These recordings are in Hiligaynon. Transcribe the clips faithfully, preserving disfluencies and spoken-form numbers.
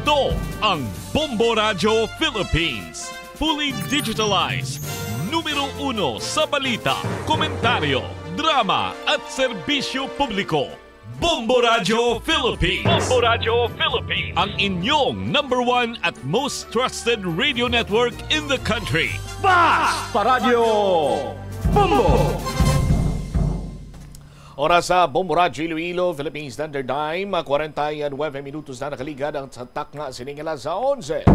Ito ang Bombo Radyo Philippines. Fully digitalized. Numero uno sa balita, komentaryo, drama at serbisyo publiko. Bombo Radyo Philippines. Bombo Radyo Philippines. Ang inyong number one at most trusted radio network in the country. Basta Radyo Bombo! Oras sa Bombo Radyo Iloilo, Philippine Standard Time, kwarenta y nuebe minutos na nakaligad ang sa takna sining alas onse.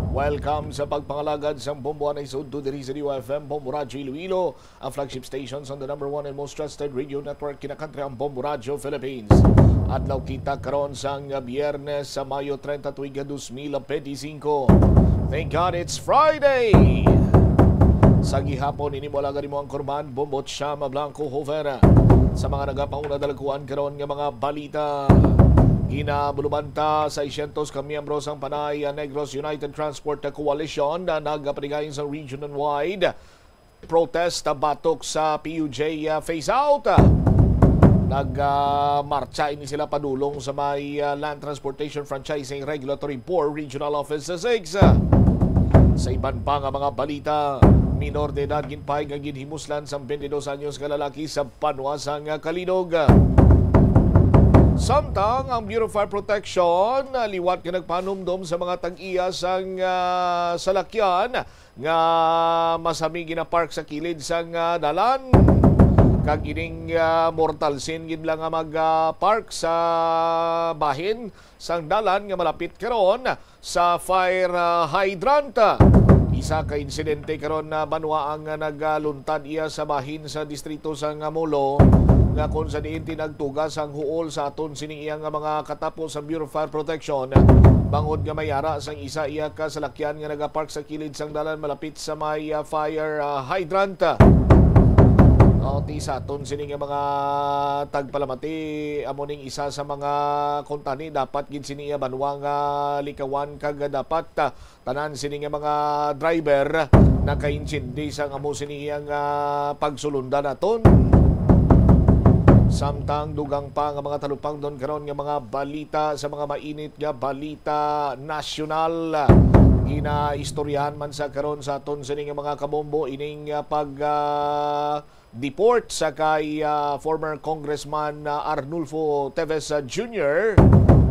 Welcome sa pagpangalagad sang Bombo anay sa udto diri sa D Y F M, Bombo Radyo Iloilo, ang flagship station sang the number one and most trusted radio network in the country, ang Bombo Radyo Philippines. Adlaw kita karon sang Biyernes sa Mayo treinta, tuig dos mil benti singko. Thank God it's Friday! Sa gihapon, ini mo alagad mo ang kurman, Bombo Chama Blanco Hofer. Sa mga nagapauna dalagkuan karon nga mga balita, ginabulubanta sa seiscientos ka miyembro sang Panay Negros United Transport Coalition na nagapatigayon sa region-wide protest batok sa P U J, ah, phase out. Nag, ah, martsa ini sila padulong sa may, ah, Land Transportation Franchising Regulatory Board Regional Office sa six. Sa iban pa nga mga balita, minor de edad ginpahayag nga ginhimuslan sang twenty-dos anyos nga lalaki sa banwa sang Calinog. Samtang ang Bureau of Fire Protection, ah, liwat nga nagpanumdom sa mga tag-iya sang, ah, salakyan nga masami ginapark sa kilid sang, ah, dalan. Kag ining, ah, mortal sin gid lang nga mag, ah, park sa bahin sang dalan nga malapit karon sa fire, ah, hydrant. Isa ka insidente karon na banwa ang, ah, nagaluntad iya sa bahin sa distrito sang Molo, nga kung sa diin tinagtuga sang huol sa aton sining iya nga mga katapo sa Bureau of Fire Protection, bangod nga may ara sang isa iya ka salakyan nga nagapark sa kilid sang dalan malapit sa may, ah, fire, ah, hydrant. O, ti sa aton sini nga mga tagpalamati, amo ning isa sa mga kuntani dapat gid sini iya banwa nga likawan kag dapat, ah, tanan sini nga mga driver nakaintindi sang amo sini iya nga pagsulundan naton. Samtang dugang pa nga mga talupangdon karon nga mga balita sa mga mainit nga balita nasyonal, ginaistoryahan man sa karon sa aton sini nga mga kabombo ining, ah, pag, ah, deport sa kay, ah, former Congressman, ah, Arnulfo Teves, ah, Junior.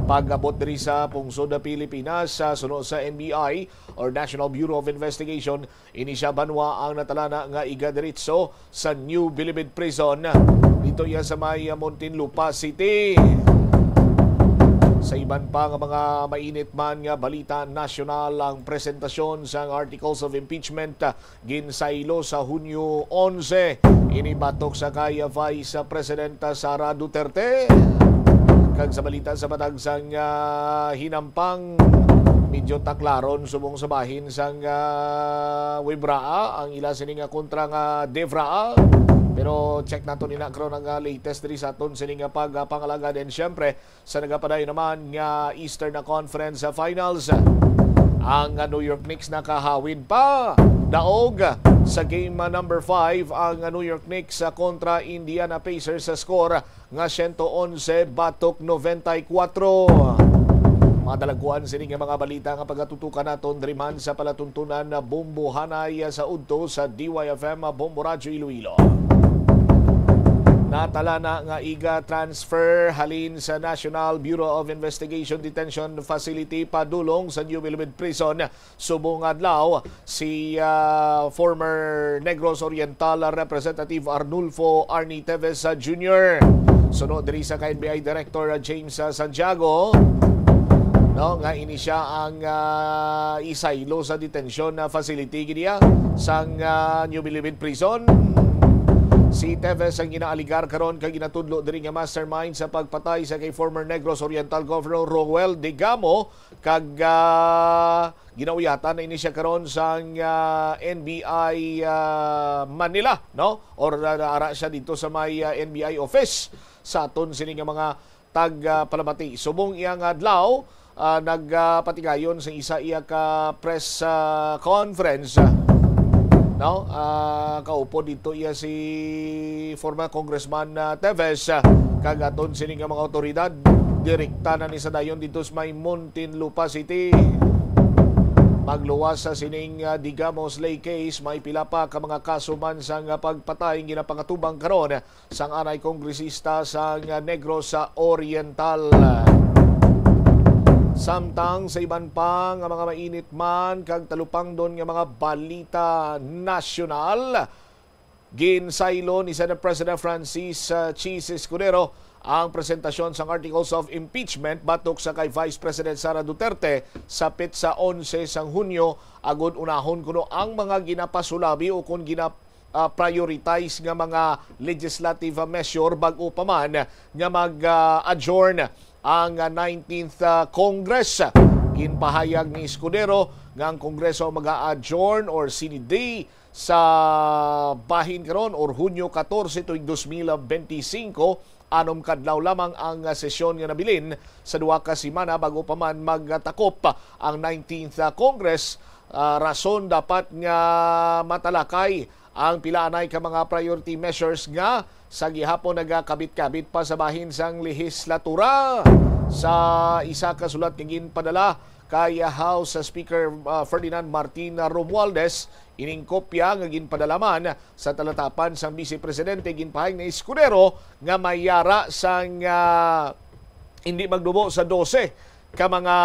Pag-abot diri sa pungsod, ah, Pilipinas, sa suno sa N B I or National Bureau of Investigation, ini siya banwa ang natalana nga igadiretso sa New Bilibid Prison. Dito iya sa may, ah, Muntinlupa City. Sa iban pa nga mga mainit man nga balita nasyonal, ang presentasyon sang Articles of Impeachment, ah, ginsaylo sa Hunyo onse. Ini batok sa kay Vice President Sara Duterte. Kag sa balita sa matag sang, ah, hinampang, medyo taklaron subong sa bahin sang, ah, Webraa ang ila sini nga kontra nga Devraa. Pero check nato nina karon ang, ah, latest diri sa aton sini nga pagpangalagad. And syempre, sa nagapadayon naman nga Eastern Conference Finals, ang New York Knicks nakahawid pa daog sa game number five ang New York Knicks kontra Indiana Pacers sa score nga siyento onse batok nobenta y kuwatro. Madalagkuan sini nga mga balita nga pagatutukan naton diri man sa palatuntunan na Bombohanay sa udto sa D Y F M Bombo Radyo Iloilo. Natala na nga iga transfer halin sa National Bureau of Investigation Detention Facility padulong sa New Bilibid Prison subong adlaw si, ah, former Negros Oriental Representative Arnulfo Arnie Teves, ah, Junior. Suno diri sa ka N B I Director, ah, James, ah, Santiago, no, nga ini siya ang, ah, isaylo sa detention na facility gid iya sang, ah, New Bilibid Prison. Si Teves ang ginaaligar karon kag ginatudlo diri nga mastermind sa pagpatay sa kay former Negros Oriental Governor Roel Degamo kag, ah, ginauyatan na ini siya karon sang, ah, N B I, ah, Manila, no? Or, ah, ara siya dito sa may, ah, N B I office sa aton sini nga mga tag, ah, palamati. Subong iyang adlaw, ah, nagpatigayon sa isa iya ka press, ah, conference, ah, no? Ah, kaupod dito iya si former Congressman, ah, Teves, ah, kag aton sini nga mga otoridad Direkta na ni sa dayon dito sa may Muntinlupa City. Magluwas sa sining, ah, digamos lay case, may pila pa ka mga kaso man sang, ah, pagpatay ang ginapangatubang karon sang anay kongresista sang, ah, Negros Oriental. Samtang sa iban pa nga mga mainit man kag talupangdon nga mga balita nasyonal, ginsaylo ni Senate President Francis, ah, Chiz Escudero ang presentasyon sang articles of impeachment batok sa kay Vice President Sara Duterte sa petsa onse sang Hunyo, agud unahon kuno ang mga ginapasulabi o kon gina-, ah, prioritize nga mga legislative, ah, measure bag-o pa man nga mag, ah, adjourn ang, ah, nineteenth, ah, Congress. Ginpahayag ni Escudero nga ang Kongreso maga-adjourn or sine die sa bahin karon or Hunyo katorse tuig dos mil benti singko, anom ka adlaw lamang ang, ah, sesyon nga nabilin sa duha ka semana bago pa man magtakop ang nineteenth, ah, Congress. Ah, rason dapat nga matalakay ang pila anay ka mga priority measures nga sa gihapon nagakabit-kabit pa sa bahin sang lehislatura. Sa isa ka sulat nga ginpadala kay House Speaker, ah, Ferdinand Martin Romualdez, ining kopya nga ginpadala man sa talatapan sang Vice Presidente, ginpahayag ni Escudero nga may yara sang, ah, hindi magdubo sa dose ka mga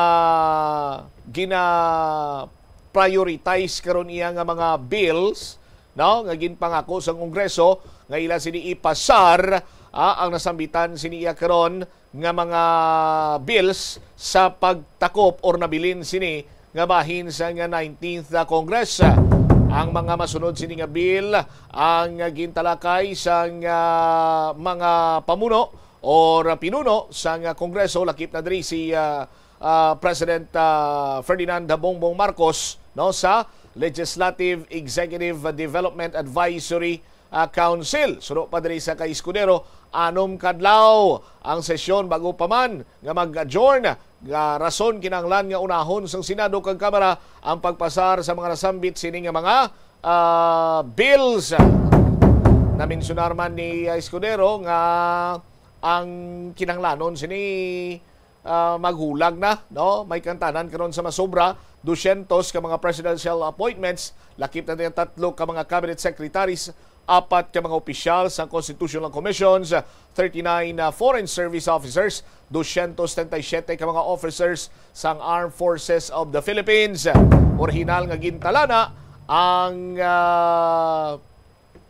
gina-prioritize karon iya nga mga bills, no, nga ginpangako sa Kongreso nga ila sini ipasar, ah, ang nasambitan sini iya karon nga mga bills sa pagtakop or nabilin sini nga bahin sa nga nineteenth Congress. Ang mga masunod sini nga bill ang gintalakay sang, ah, mga pamuno or pinuno sang Kongreso, lakip na diri si, ah, ah, President, ah, Ferdinand Bongbong Marcos, no, sa Legislative Executive Development Advisory, ah, Council. Suno pa diri sa kay Escudero, anom ka adlaw ang sesyon bago pa man nga mag-adjourn. Nga rason kinahanglan nga unahon sang Senado kag Kamara ang pagpasar sa mga nasambit sini nga mga, ah, bills. Namensyunar man ni, ah, Escudero nga ang kinahanglanon sini, ah, maghulag na, no? May kantanan karon sa masobra, dusyentos ka mga presidential appointments, lakip na din tatlo ka mga cabinet secretaries, apat ka mga opisyal sa constitutional commissions, thirty-nine, ah, foreign service officers, dusyentos setenta y siyete ka mga officers sang Armed Forces of the Philippines. Orihinal nga gintalana ang, ah,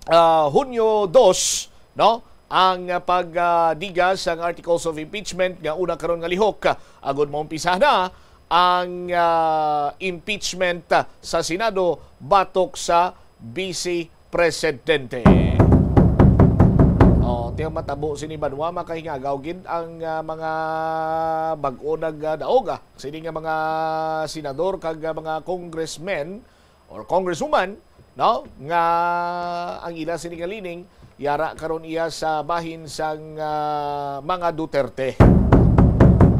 ah, Hunyo dos, no, ang, ah, pag, ah, diga sang articles of impeachment nga una karon nga lihok, ah, agud maumpisa na ang, ah, impeachment, ah, sa Senado batok sa Vice Presidente. Oh, tiyan matabo sini banwa, makahingagaw gid ang, ah, mga bag-o nagdaog, ah, sini nga mga senador kag, ah, mga congressmen or congresswoman, no, nga ang ila sini nga leaning yara karon iya sa bahin sang, ah, mga Duterte.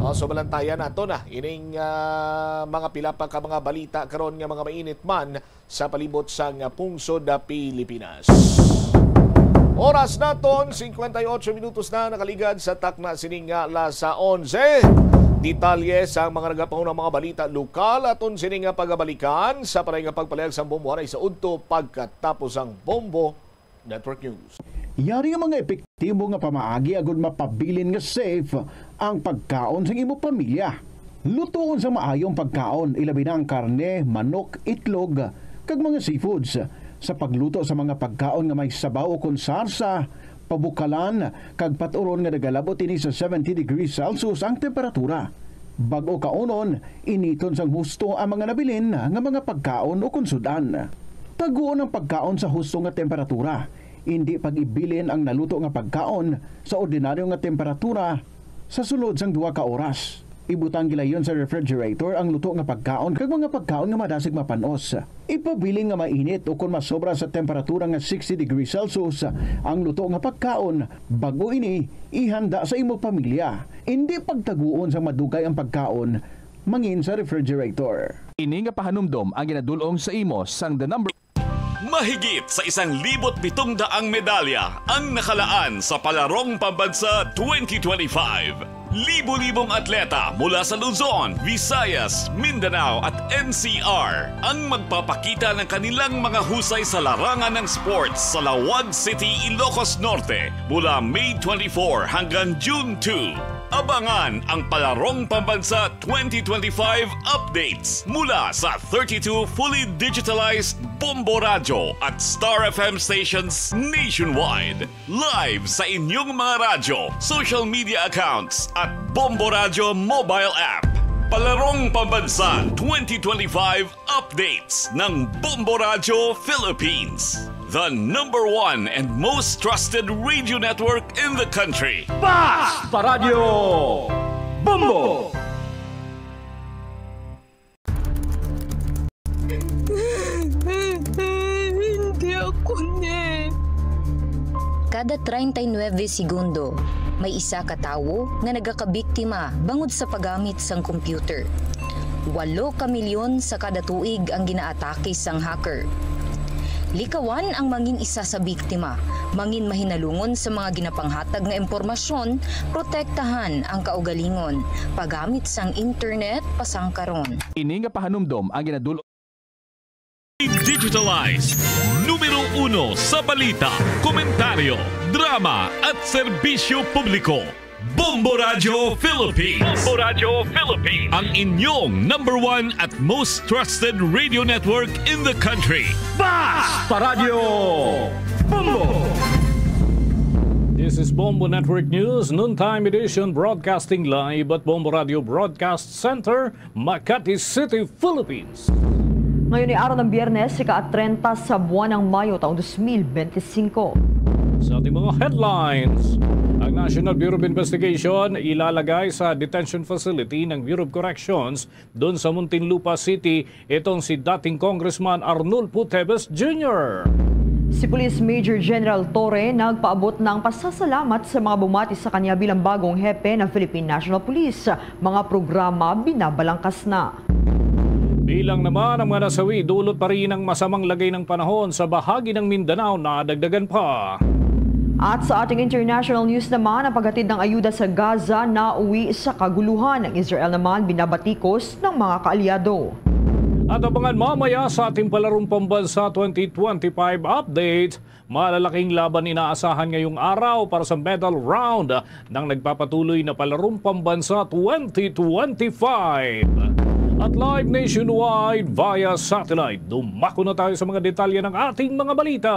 Oh, so, balantayan nato na ining, ah, mga pila pa ka mga balita karon nga mga mainit man sa palibot sang pungsod, ah, Pilipinas. Oras naton, cincuenta y ocho minutos na nakaligad sa takna sini nga alas onse. Detalye sa mga nagapaunang mga balita lokal aton sini nga pagabalikan sa panay nga pagpalayag sang bombo anay sa udto pagkatapos ang Bombo Network News. Yari nga mga epektibo nga pamaagi agud mapabilin nga safe ang pagkaon sang imo pamilya. Lutoon sa maayo ang pagkaon, ilabi na ang karne, manok, itlog, kag mga seafoods. Sa pagluto sa mga pagkaon nga may sabaw ukon sarsa, pabukalan, kag pat-uron nga nagalabot ini sa seventy degrees Celsius ang temperatura. Bag-o kaunon, initon sang husto ang mga nabilin nga mga pagkaon ukon sud-an. Taguon ang pagkaon sa husto nga temperatura. Indi pag-ibilin ang naluto nga pagkaon sa ordinaryo nga temperatura sa sulod sang duha ka oras. Ibutang gilayon sa refrigerator ang luto nga pagkaon kag mga pagkaon nga madasig mapan-os. Ipabilin nga mainit ukon masobra sa temperatura nga sixty degrees Celsius ang luto nga pagkaon bag-o ini ihanda sa imo pamilya. Indi pagtaguon sang madugay ang pagkaon mangin sa refrigerator. Ini nga pahanumdom ang ginadul-ong sa imo sang The Number. Mahigit sa isang libot pitong daang medalya ang nakalaan sa Palarong Pambansa twenty twenty-five. Libo-libong atleta mula sa Luzon, Visayas, Mindanao at N C R ang magpapakita ng kanilang mga husay sa larangan ng sports sa Laoag City, Ilocos Norte, mula May twenty-four hanggang June two. Abangan ang Palarong Pambansa twenty twenty-five updates mula sa thirty-two fully digitalized Bombo Radyo at Star F M stations nationwide. Live sa inyong mga radyo, social media accounts at Bombo Radyo mobile app. Palarong Pambansa twenty twenty-five updates ng Bombo Radyo Philippines. The number one and most trusted radio network in the country. Basta Radyo Bombo! Hindi ako ni. Kada treinta y nueve segundo, may isa ka tawo nga nagakabiktima bangod sa paggamit sang computer. Walo ka milyon sa kada tuig ang ginaatake sang hacker. Likawan ang mangin isa sa biktima, mangin mahinalungon sa mga ginapanghatag nga impormasyon, protektahan ang kaugalingon, paggamit sang internet pasangkaron. Ini nga pahanumdom ang ginadul- Digitalize. Numero uno sa balita, komentaryo, drama, at serbisyo publiko. Bombo Radyo Philippines. Bombo Radyo Philippines. Ang inyong number one at most trusted radio network in the country. Basta Radyo Bombo! This is Bombo Network News, noontime edition, broadcasting live at Bombo Radio Broadcast Center, Makati City, Philippines. Ngayon ay araw ng Biyernes, ika-trenta sa buwan ng Mayo, taong dos mil benti singko. Sa ating mga headlines, ang National Bureau of Investigation ilalagay sa detention facility ng Bureau of Corrections doon sa Muntinlupa City itong si dating Congressman Arnulfo Teves Junior. Si Police Major General Torre nagpaabot ng pasasalamat sa mga bumati sa kanya bilang bagong hepe ng Philippine National Police. Mga programa binabalangkas na. Bilang naman ang mga nasawi, dulot pa rin ang masamang lagay ng panahon sa bahagi ng Mindanao na dagdagan pa. At sa ating international news naman, ang paghatid ng ayuda sa Gaza na uwi sa kaguluhan. Ang Israel naman binabatikos ng mga kaalyado. At abangan mamaya sa ating Palarong Pambansa twenty twenty-five update, malalaking laban inaasahan ngayong araw para sa medal round ng nagpapatuloy na Palarong Pambansa twenty twenty-five. At live nationwide via satellite, dumako na tayo sa mga detalye ng ating mga balita.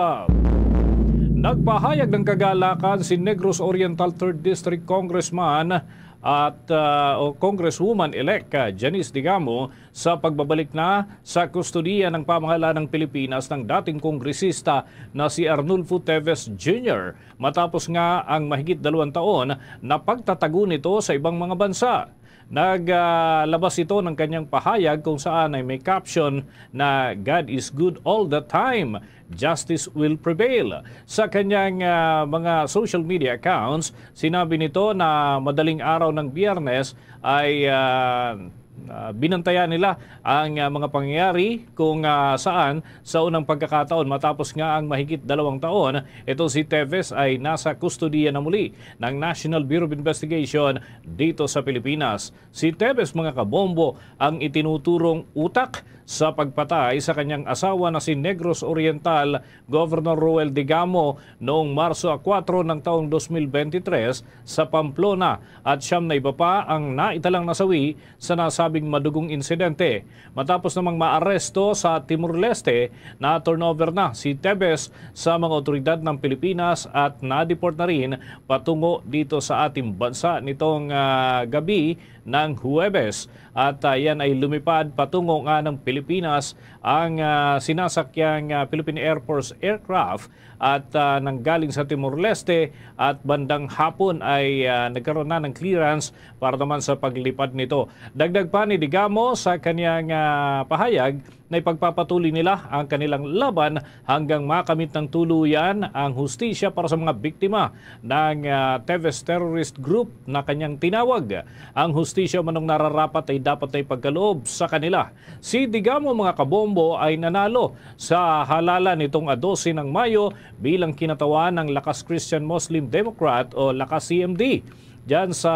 Nagpahayag ng kagalakan si Negros Oriental third District Congressman at, ah, o Congresswoman-elect, ah, Janice Digamo sa pagbabalik na sa kustodiya ng pamahalaan ng Pilipinas ng dating kongresista na si Arnulfo Teves Junior, matapos nga ang mahigit dalawang taon na pagtatago nito sa ibang mga bansa. Naglabas ito ng kanyang pahayag kung saan ay may caption na "God is good all the time, justice will prevail." Sa kanyang, ah, mga social media accounts, sinabi nito na madaling araw ng Biyernes ay, ah, ah, binantayan nila ang, ah, mga pangyayari kung, ah, saan sa unang pagkakataon, matapos nga ang mahigit dalawang taon, ito si Teves ay nasa kustodiya na muli ng National Bureau of Investigation dito sa Pilipinas. Si Teves, mga kabombo, ang itinuturong utak sa pagpatay sa kanyang asawa na si Negros Oriental Governor Roel Digamo noong Marso kuwatro ng taong dos mil benti tres sa Pamplona, at siyam na iba pa ang naitalang nasawi sa nasabing madugong insidente. Matapos namang maaresto sa Timor-Leste, na-turnover na si Teves sa mga otoridad ng Pilipinas at na-deport na rin patungo dito sa ating bansa nitong, ah, gabi ng Huwebes. At, ah, yan ay lumipad patungo nga ng Pilipinas ang, ah, sinasakyang, ah, Philippine Air Force aircraft at, ah, nanggaling sa Timor-Leste, at bandang hapon ay, ah, nagkaroon na ng clearance para naman sa paglipad nito. Dagdag pa ni Digamo sa kanyang, ah, pahayag na ipagpapatuloy nila ang kanilang laban hanggang makamit ng tuluyan ang hustisya para sa mga biktima ng, ah, Teves terrorist group na kanyang tinawag. Ang hustisya manong nararapat ay dapat na ipagkaloob sa kanila. Si Digamo, mga kabombo, ay nanalo sa halalan nitong dose ng Mayo bilang kinatawan ng Lakas Christian Muslim Democrat o Lakas C M D. dyan sa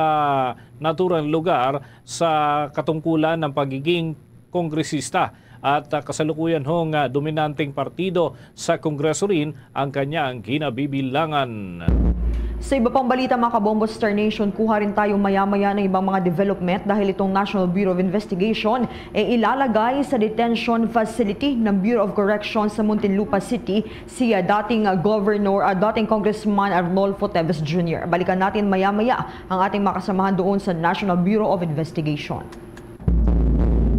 naturang lugar sa katungkulan ng pagiging kongresista. At, ah, kasalukuyan hong, ah, dominanteng partido sa Kongreso rin ang kanyang kinabibilangan. Sa iba pang balita, mga kabombo, Star Nation, kuha rin tayo maya-maya ng ibang mga development dahil itong National Bureau of Investigation, eh, ilalagay sa detention facility ng Bureau of Correction sa Muntinlupa City si, ah, dating, ah, Governor, ah, dating Congressman Arnolfo Teves Junior. Balikan natin maya-maya ang ating mga kasamahan doon sa National Bureau of Investigation.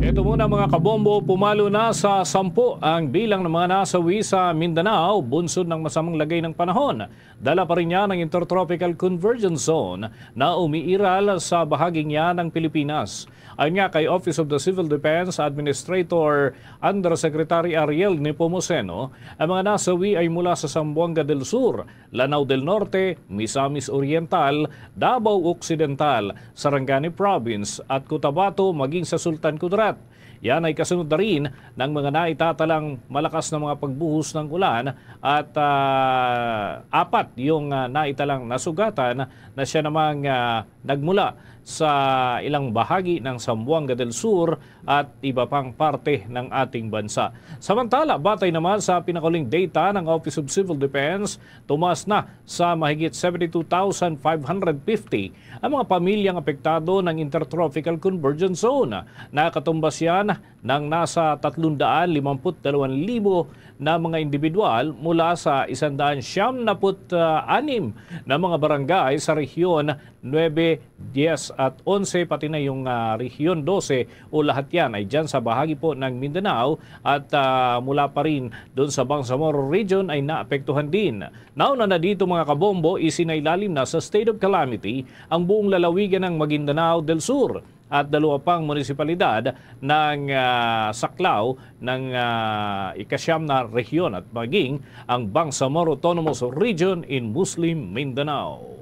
Ito muna, mga kabombo, pumalo na sa sampu ang bilang ng mga nasawi sa Mindanao bunsod ng masamang lagay ng panahon. Dala pa rin niya ng Intertropical Convergence Zone na umiiral sa bahaging yan ng Pilipinas. Ayon nga kay Office of the Civil Defense Administrator Undersecretary Ariel Nepomuceno, ang mga nasawi ay mula sa Zamboanga del Sur, Lanao del Norte, Misamis Oriental, Davao Occidental, Sarangani Province at Cotabato, maging sa Sultan Kudarat. Yan ay kasunod na rin ng mga naitatalang malakas na mga pagbuhos ng ulan at, ah, apat yung, ah, naitalang nasugatan na siya namang, ah, nagmula sa ilang bahagi ng Zamboanga del Sur at iba pang parte ng ating bansa. Samantala, batay naman sa pinakahuling data ng Office of Civil Defense, tumaas na sa mahigit seventy-two thousand five hundred fifty ang mga pamilyang apektado ng Intertropical Convergence Zone. Nakatumbas yan ng nasa tatlong daan limampu't dalawang libo na mga individual mula sa isang daan siyam naput anim na mga barangay sa rehiyon nuebe, diyes at onse, pati na yung, ah, rehiyon dose, o lahat yan ay dyan sa bahagi po ng Mindanao at, ah, mula pa rin doon sa Bangsamoro Region ay naapektuhan din. Nauna na dito, mga kabombo, isinailalim na sa state of calamity ang buong lalawigan ng Maguindanao del Sur at dalawa pang munisipalidad ng, ah, saklaw ng, ah, ikasyam na rehiyon at maging ang Bangsamoro Autonomous Region in Muslim Mindanao.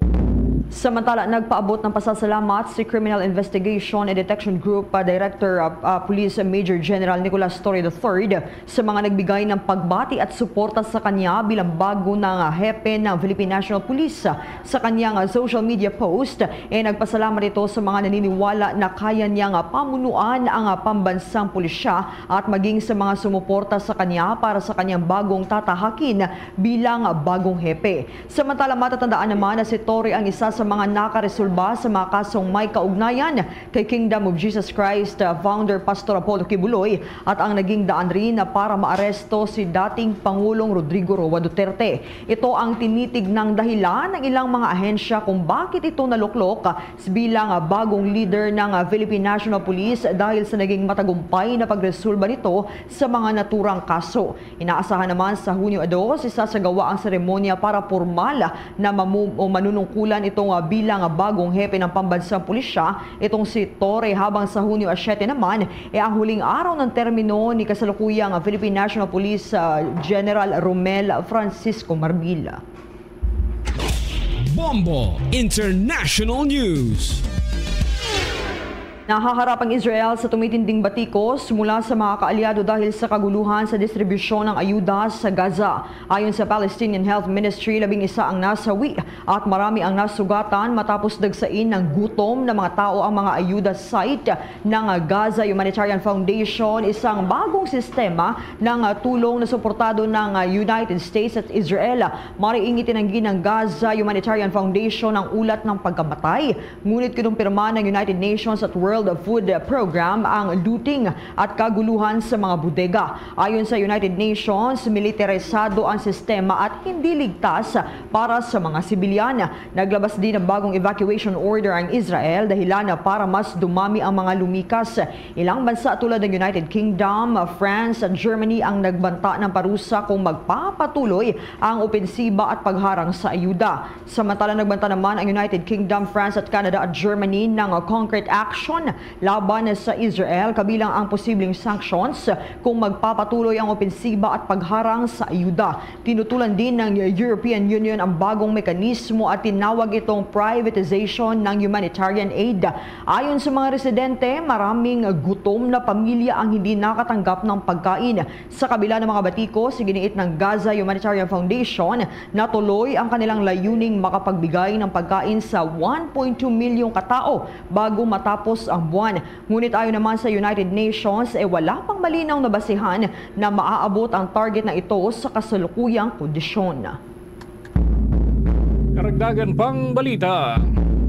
Samantala, nagpaabot ng pasasalamat si Criminal Investigation and Detection Group, ah, Director, ah, ah, Police Major General Nicolas Torre the third sa mga nagbigay ng pagbati at suporta sa kanya bilang bago na nga hepe ng Philippine National Police. Sa kanyang, ah, social media post, eh, nagpasalamat ito sa mga naniniwala na kaya niyang, ah, pamunuan ang, ah, pambansang pulisya at maging sa mga sumuporta sa kanya para sa kanyang bagong tatahakin bilang, ah, bagong hepe. Samantala, matatandaan naman na si Torre ang isa sa mga nakaresolba sa mga kasong may kaugnayan kay Kingdom of Jesus Christ, uh, founder Pastor Apollo Quiboloy at ang naging daan rin na para maaresto si dating Pangulong Rodrigo Roa Duterte. Ito ang tinitignang dahilan ng ilang mga ahensya kung bakit ito naluklok bilang, uh, bagong leader ng, uh, Philippine National Police dahil sa naging matagumpay na pagresolba nito sa mga naturang kaso. Inaasahan naman sa Hunyo dos, isasagawa ang seremonya para pormal na mamu-, o manunungkulan itong, ah, bilang bagong hepe ng pambansang pulisya, itong si Torre, habang sa Hunyo siyete naman, eh, ang huling araw ng termino ni kasalukuyang Philippine National Police, ah, General Romel Francisco Marbil. Bombo International News. Nahaharap ang Israel sa tumitinding batikos mula sa mga kaalyado dahil sa kaguluhan sa distribusyon ng ayuda sa Gaza. Ayon sa Palestinian Health Ministry, labing isa ang nasawi at marami ang nasugatan matapos dagsain ng gutom ng mga tao ang mga ayuda site ng Gaza Humanitarian Foundation, isang bagong sistema ng tulong na suportado ng United States at Israel. Mariing itinanggi ng Gaza Humanitarian Foundation ang ulat ng pagkamatay. Ngunit kinumpirma ng United Nations at World Food Program ang looting at kaguluhan sa mga bodega. Ayon sa United Nations, militarisado ang sistema at hindi ligtas para sa mga sibilyan. Naglabas din ng bagong evacuation order ang Israel, dahilan na para mas dumami ang mga lumikas. Ilang bansa tulad ng United Kingdom, France at Germany ang nagbanta ng parusa kung magpapatuloy ang opensiba at pagharang sa ayuda. Samantala, nagbanta naman ang United Kingdom, France at Canada at Germany ng concrete action laban sa Israel, kabilang ang posibleng sanctions kung magpapatuloy ang opensiba at pagharang sa ayuda. Tinutulan din ng European Union ang bagong mekanismo at tinawag itong privatization ng humanitarian aid. Ayon sa mga residente, maraming gutom na pamilya ang hindi nakatanggap ng pagkain. Sa kabila ng mga batikos, iginiit ng Gaza Humanitarian Foundation na tuloy ang kanilang layuning makapagbigay ng pagkain sa one point two milyong katao bago matapos ang buwan. Ngunit ayon naman sa United Nations, eh, wala pang malinaw na basihan na maaabot ang target na ito sa kasalukuyang kondisyon. Karagdagan pang balita,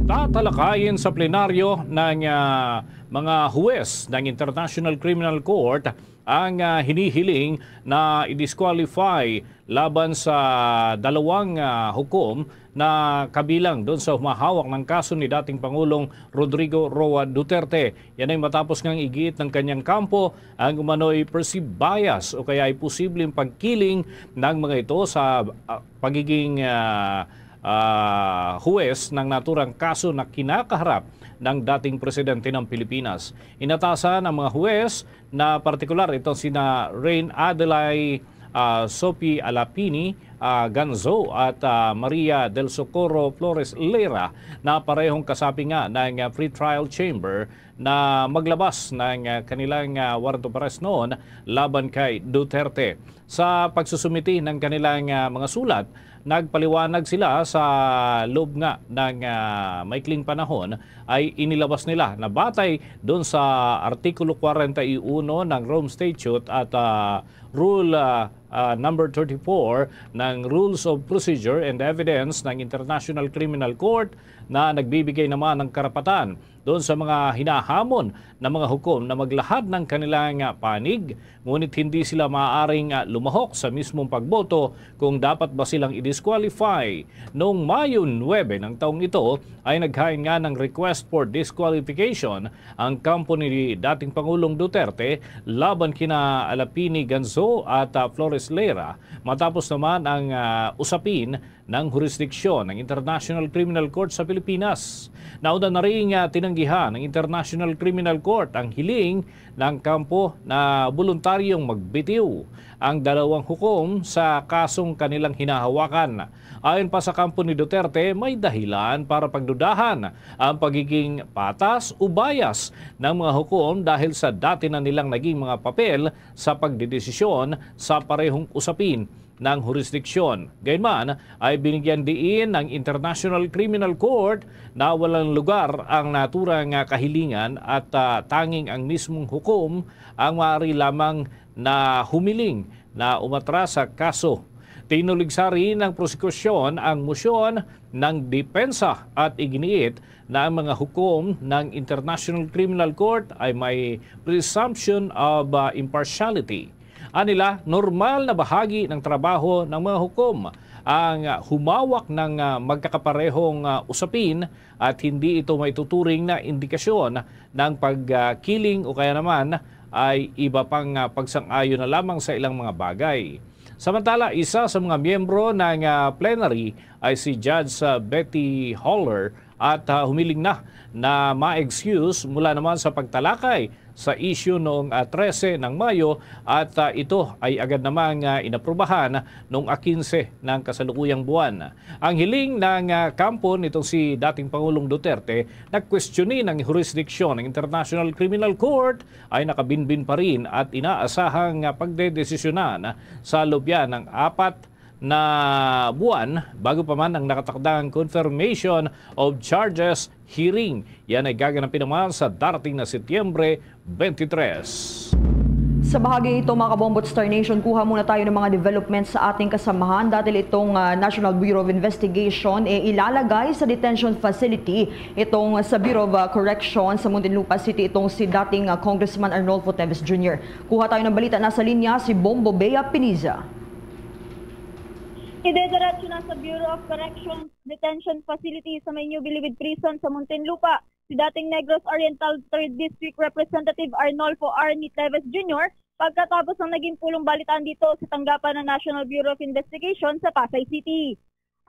tatalakayin sa plenaryo ng, ah, mga huwes ng International Criminal Court ang, ah, hinihiling na i-disqualify laban sa dalawang, ah, hukom na kabilang doon sa humahawak ng kaso ni dating Pangulong Rodrigo Roa Duterte. Yan ay matapos ngang igiit ng kanyang kampo ang umano'y perceived bias o kaya ay posibleng pagkiling ng mga ito sa, ah, pagiging, ah, ah, huwes ng naturang kaso na kinakaharap ng dating presidente ng Pilipinas. Inatasan ang mga huwes na partikular itong sina Rain Adelay, ah, Sophie Alapini, ah, Ganzo at, ah, Maria del Socorro Flores Lera na parehong kasapi nga ng, ah, pretrial chamber na maglabas ng, ah, kanilang, ah, warrant of arrest noon laban kay Duterte. Sa pagsusumiti ng kanilang, ah, mga sulat, nagpaliwanag sila sa loob nga ng, ah, maikling panahon ay inilabas nila na batay doon sa Artikulo forty-one ng Rome Statute at, ah, Rule, ah, ah, number thirty-four ng Rules of Procedure and Evidence ng International Criminal Court na nagbibigay naman ng karapatan doon sa mga hinahamon na mga hukom na maglahad ng kanilang, ah, panig, ngunit hindi sila maaaring, ah, lumahok sa mismong pagboto kung dapat ba silang i-disqualify. Noong Mayo nuebe ng taong ito ay naghain nga ng request for disqualification ang kampo ni dating Pangulong Duterte laban kina Alapini Ganzo at, ah, Flores Lera matapos naman ang, ah, usapin ng hurisdiksyon ng International Criminal Court sa Pilipinas. Nauna na rin, ah, tinanggihan ng International Criminal Court ang hiling ng kampo na boluntaryong magbitiw ang dalawang hukom sa kasong kanilang hinahawakan. Ayon pa sa kampo ni Duterte, may dahilan para pagdudahan ang pagiging patas o bias ng mga hukom dahil sa dati na nilang naging mga papel sa pagdedesisyon sa parehong usapin ng hurisdiksyon. Gayunman ay binigyan diin ng International Criminal Court na walang lugar ang naturang, ah, kahilingan at, ah, tanging ang mismong hukom ang maaari lamang na humiling na umatras sa kaso. Tinuligsari ng prosekusyon ang motion ng depensa at iginiit na ang mga hukom ng International Criminal Court ay may presumption of, ah, impartiality. Anila, normal na bahagi ng trabaho ng mga hukom ang humawak ng, ah, magkakaparehong, ah, usapin at hindi ito maituturing na indikasyon ng pagkiling o kaya naman ay iba pang, ah, pagsang-ayon na lamang sa ilang mga bagay. Samantala, isa sa mga miyembro ng, ah, plenary ay si Judge, ah, Betty Haller at, ah, humiling na na ma-excuse mula naman sa pagtalakay sa issue noong, ah, trese ng Mayo at, ah, ito ay agad namang, ah, inaprubahan noong, ah, kinse ng kasalukuyang buwan. Ang hiling ng, ah, kampo nitong si dating Pangulong Duterte na kwestiyonin ang hurisdiksyon ng International Criminal Court ay nakabinbin pa rin at inaasahang, ah, pagdedesisyonan sa loob yan ng apat na buwan bago pa man ang nakatakdang confirmation of charges hearing. Yan ay gaganapin naman sa darating na Setyembre twenty-three. Sa bahagi ito, mga Kabombo at Star Nation, kuha muna tayo ng mga developments sa ating kasamahan. Dahil itong, ah, National Bureau of Investigation, eh, ilalagay sa detention facility itong sa Bureau of, ah, Correction sa Muntinlupa City, itong si dating, ah, Congressman Arnolfo Teves Junior. Kuha tayo ng balita, nasa linya si Bombo Bea Piniza. Idediretso na sa Bureau of Corrections Detention Facility sa may New Bilibid Prison sa Muntinlupa si dating Negros Oriental Third District Representative Arnolfo Arnie Teves Junior pagkatapos ng naging pulong balitaan dito sa tanggapan ng National Bureau of Investigation sa Pasay City.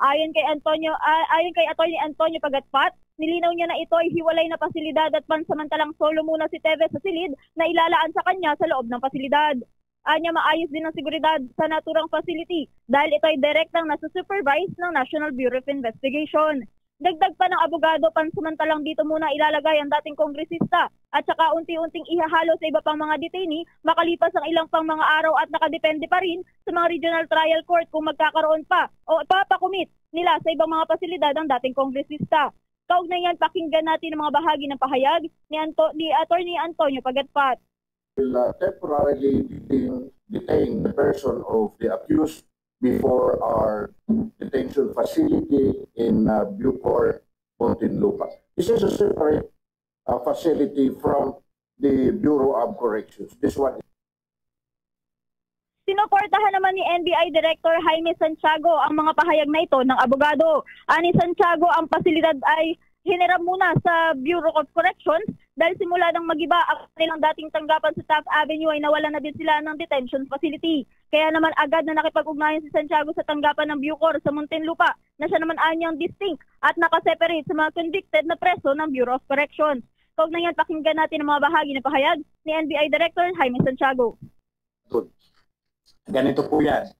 Ayon kay Antonio, ah, ayon kay Attorney Antonio Pagatpat, Nilinaw niya na ito ay hiwalay na pasilidad at pansamantalang solo muna si Teves sa silid na ilalaan sa kanya sa loob ng pasilidad. Anya, maayos din ang seguridad sa naturang facility dahil ito ay direktang nasusupervise ng National Bureau of Investigation. Dagdag pa ng abogado, pansamantalang dito muna ilalagay ang dating kongresista at saka unti-unting ihahalo sa iba pang mga detainee makalipas ang ilang pang mga araw at nakadepende pa rin sa mga regional trial court kung magkakaroon pa o papakumit nila sa ibang mga pasilidad ang dating kongresista. Kaugnay niyan, pakinggan natin ang mga bahagi ng pahayag ni Anto-, ni Attorney Antonio Pagatpat. Will uh, temporarily detain, detain the person of the accused before our detention facility in uh, Bucor, Muntinlupa. This is a separate uh, facility from the Bureau of Corrections. This one Sinuportahan naman ni N B I Director Jaime Santiago ang mga pahayag na ito ng abogado. Ani Santiago, ang pasilidad ay hiniram muna sa Bureau of Corrections dahil simula nang magiba ang kanilang dating tanggapan sa Taft Avenue ay nawalan na din sila ng detention facility. Kaya naman agad na nakipag-ugnayan si Santiago sa tanggapan ng Bucor sa Muntinlupa na siya naman anyang distinct at nakaseparate sa mga convicted na preso ng Bureau of Corrections. Kaugnay niyan, pakinggan natin ang mga bahagi ng pahayag ni N B I Director Jaime Santiago. Good. Ganito po yan.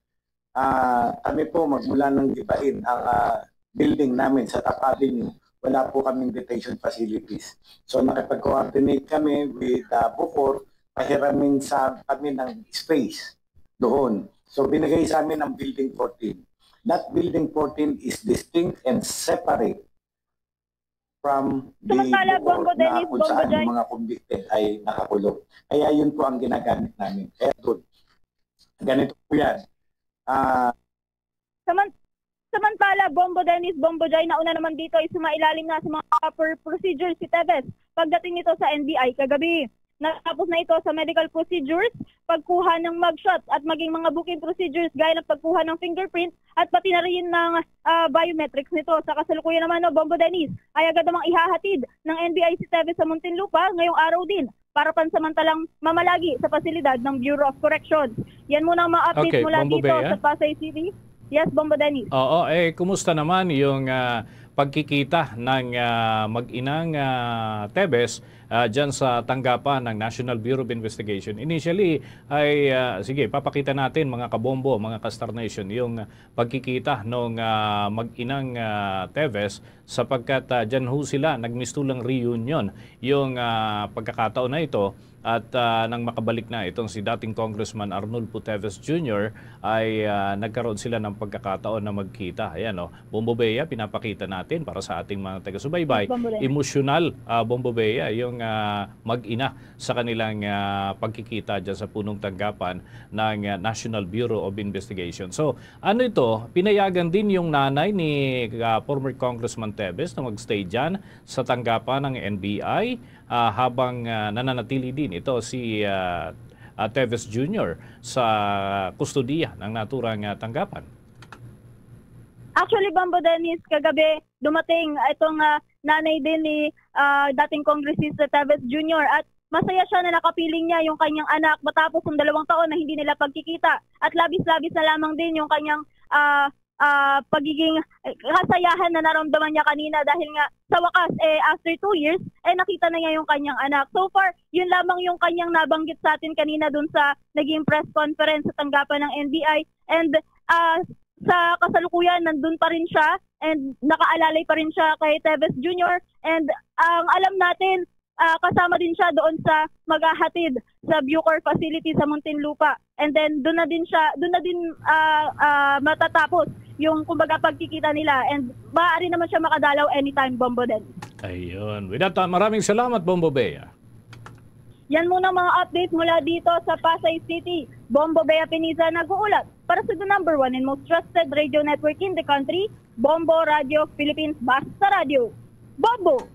Ah, kami po, magmula ng gibain ang ah, building namin sa Taft Avenue, wala po kaming detention facilities. So nakipag-coordinate kami with uh, Bucor, pahiramin sa kami ng space doon. So binigay sa amin ang building fourteen. That building fourteen is distinct and separate from the Samantala, Bucor Bongo na Dennis, kung Bongo saan Jai. Yung mga convicted ay nakakulong. Kaya yun po ang ginagamit namin. Kaya doon. Ganito po yan. Ah, Saman- Samantala, Bombo Dennis, Bombo Jai, nauna naman dito ay sumailalim na sa mga proper procedures si Teves pagdating nito sa N B I kagabi. Natapos na ito sa medical procedures, pagkuha ng mugshot at maging mga booking procedures gaya ng pagkuha ng fingerprint at pati na rin ng ah, biometrics nito. Sa kasalukuyan naman, no, Bombo Dennis, ay agad namang ihahatid ng N B I si Teves sa Muntinlupa ngayong araw din para pansamantalang mamalagi sa pasilidad ng Bureau of Corrections. Yan muna ang mga updates Okay, mula Bombo dito Bea. Sa Pasay City. Yes, Bombo Dennis. Oo, eh kumusta naman yung ah, pagkikita ng ah, mag-inang ah, Teves ah, dyan sa tanggapan ng National Bureau of Investigation? Initially ay, ah, sige, papakita natin mga kabombo, mga ka-Star Nation, yung pagkikita ng ah, mag-inang ah, Teves sapagkat ah, dyan ho sila nagmistulang reunion yung ah, pagkakataon na ito. At ah, nang makabalik na itong si dating Congressman Arnulfo Teves Junior ay ah, nagkaroon sila ng pagkakataon na magkita. Ayan, oh. Bombo Bea, pinapakita natin para sa ating mga taga-subaybay. Yes, Bombo Bea. Emosyonal, ah, Bombo Bea, yung ah, mag-ina sa kanilang ah, pagkikita dyan sa punong tanggapan ng ah, National Bureau of Investigation. So, ano ito? Pinayagan din yung nanay ni ah, former Congressman Teves na mag-stay dyan sa tanggapan ng N B I ah, habang ah, nananatili din ito si ah, ah, Teves Junior sa kustodiya ng naturang ah, tanggapan. Actually, Bombo Dennis, kagabi dumating itong ah, nanay din ni ah, dating Kongresista Teves Junior at masaya siya na nakapiling niya yung kanyang anak matapos ng dalawang taon na hindi nila pagkikita. At labis-labis na lamang din yung kanyang ah, ah, pagiging eh, kasayahan na naramdaman niya kanina dahil nga sa wakas, eh, after two years, eh, nakita na niya yung kanyang anak. So far, yun lamang yung kanyang nabanggit sa atin kanina dun sa naging press conference sa tanggapan ng N B I. And ah, sa kasalukuyan, nandun pa rin siya and nakaalalay pa rin siya kay Teves Junior. And ang alam natin, ah, kasama din siya doon sa maghahatid sa Bucor facility sa Muntinlupa. And then doon na din siya, doon na din ah, ah, matatapos yung kumbaga pagkikita nila and maaari naman siya makadalaw anytime, Bombo Dennis. Ayun. With that, ah, maraming salamat, Bombo Bea. Yan muna mga update mula dito sa Pasay City. Bombo Bea Pinisa nag-uulat para sa the number one and most trusted radio network in the country, Bombo Radio Philippines. Basta Radio. Bombo!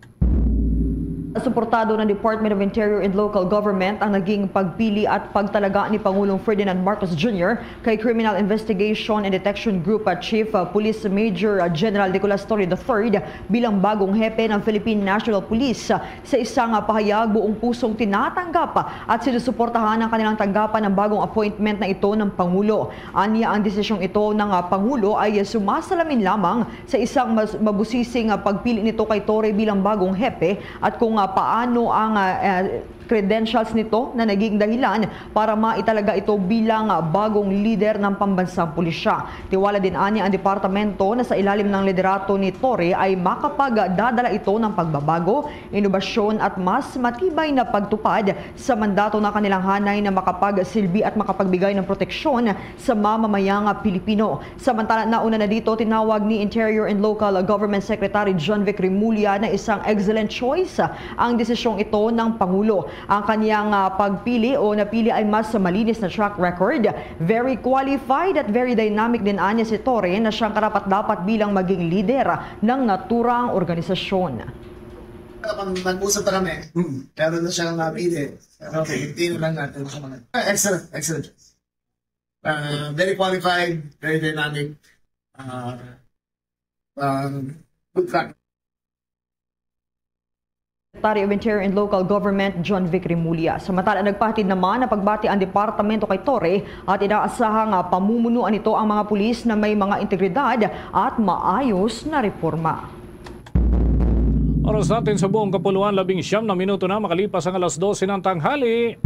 Suportado ng Department of Interior and Local Government ang naging pagpili at pagtalaga ni Pangulong Ferdinand Marcos Junior kay Criminal Investigation and Detection Group at Chief, uh, Police Major, uh, General Nicolas Torre the third bilang bagong hepe ng Philippine National Police. Sa isang, uh, pahayag, buong pusong tinatanggap at sinusuportahan ang kanilang tanggapan ng bagong appointment na ito ng Pangulo. Anya, ang desisyong ito ng, uh, Pangulo ay sumasalamin lamang sa isang mas mabusising, ah, pagpili nito kay Torre bilang bagong hepe at kung, ah, paano ang, ah, ah, credentials nito na naging dahilan para maitalaga ito bilang, ah, bagong lider ng pambansang pulisya. Tiwala din anya ang departamento na sa ilalim ng liderato ni Torre ay makapagdadala ito ng pagbabago, inobasyon at mas matibay na pagtupad sa mandato ng kanilang hanay na makapagsilbi at makapagbigay ng proteksyon sa mamamayang Pilipino. Samantala, nauna na dito, tinawag ni Interior and Local Government Secretary John Vic Remulla na isang excellent choice ang desisyong ito ng Pangulo. Ang kanyang, ah, pagpili o napili ay mas malinis na track record. Very qualified at very dynamic din anya si Torre na siyang karapat-dapat bilang maging lider ng naturang organisasyon. Kapag nag-usap na kami, meron na siyang napili. Okay, tingnan lang natin sa mga... Ah, excellent, excellent. Uh, very qualified, very dynamic. Uh, um, good track. Secretary of Interior and Local Government John Vic Remulla. Samantala, nagpahatid naman ng pagbati ang departamento kay Torre at inaasahang, ah, pamumunuan nito ang mga pulis na may mga integridad at maayos na reforma. Oras natin sa buong kapuluan, labing siyam na minuto na makalipas ang alas dose ng tanghali.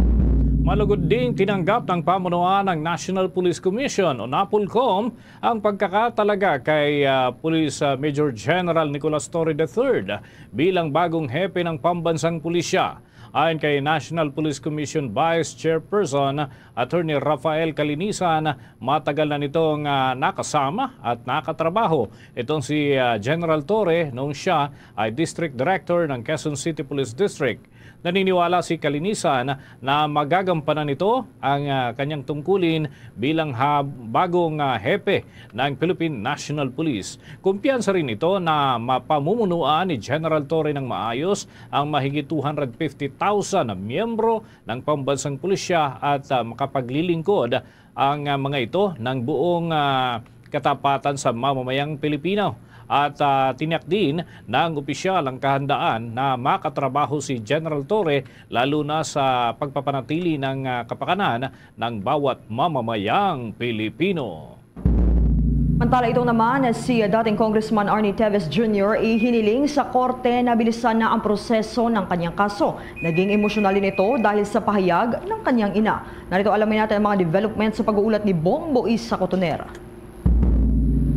Malugod ding tinanggap ng pamunuan ng National Police Commission o NAPOLCOM ang pagkakatalaga kay, ah, Police, ah, Major General Nicolas Torre the third bilang bagong hepe ng pambansang pulisya. Ayon kay National Police Commission Vice Chairperson Attorney Rafael Calinisan, matagal na nitong, ah, nakasama at nakatrabaho itong si, ah, General Torre noong siya ay District Director ng Quezon City Police District. Naniniwala si Calinisan na magagampanan nito ang, ah, kanyang tungkulin bilang ha-, bagong, ah, hepe ng Philippine National Police. Kumpiyansa rin ito na mapamumunuan ni General Torre ng maayos ang mahigit two hundred fifty thousand na miyembro ng pambansang pulisya at, ah, makapaglilingkod ang, ah, mga ito ng buong, ah, katapatan sa mamamayang Pilipino. At, ah, tiniyak din ng opisyal ang kahandaan na makatrabaho si General Torre, lalo na sa pagpapanatili ng, ah, kapakanan ng bawat mamamayang Pilipino. Samantala, ito naman si dating Congressman Arnie Teves Junior ihiniling sa korte na bilisan na ang proseso ng kanyang kaso. Naging emosyonal din ito dahil sa pahayag ng kanyang ina. Narito alamin natin ang mga development sa pag-uulat ni Bong Bois sa Cotoner.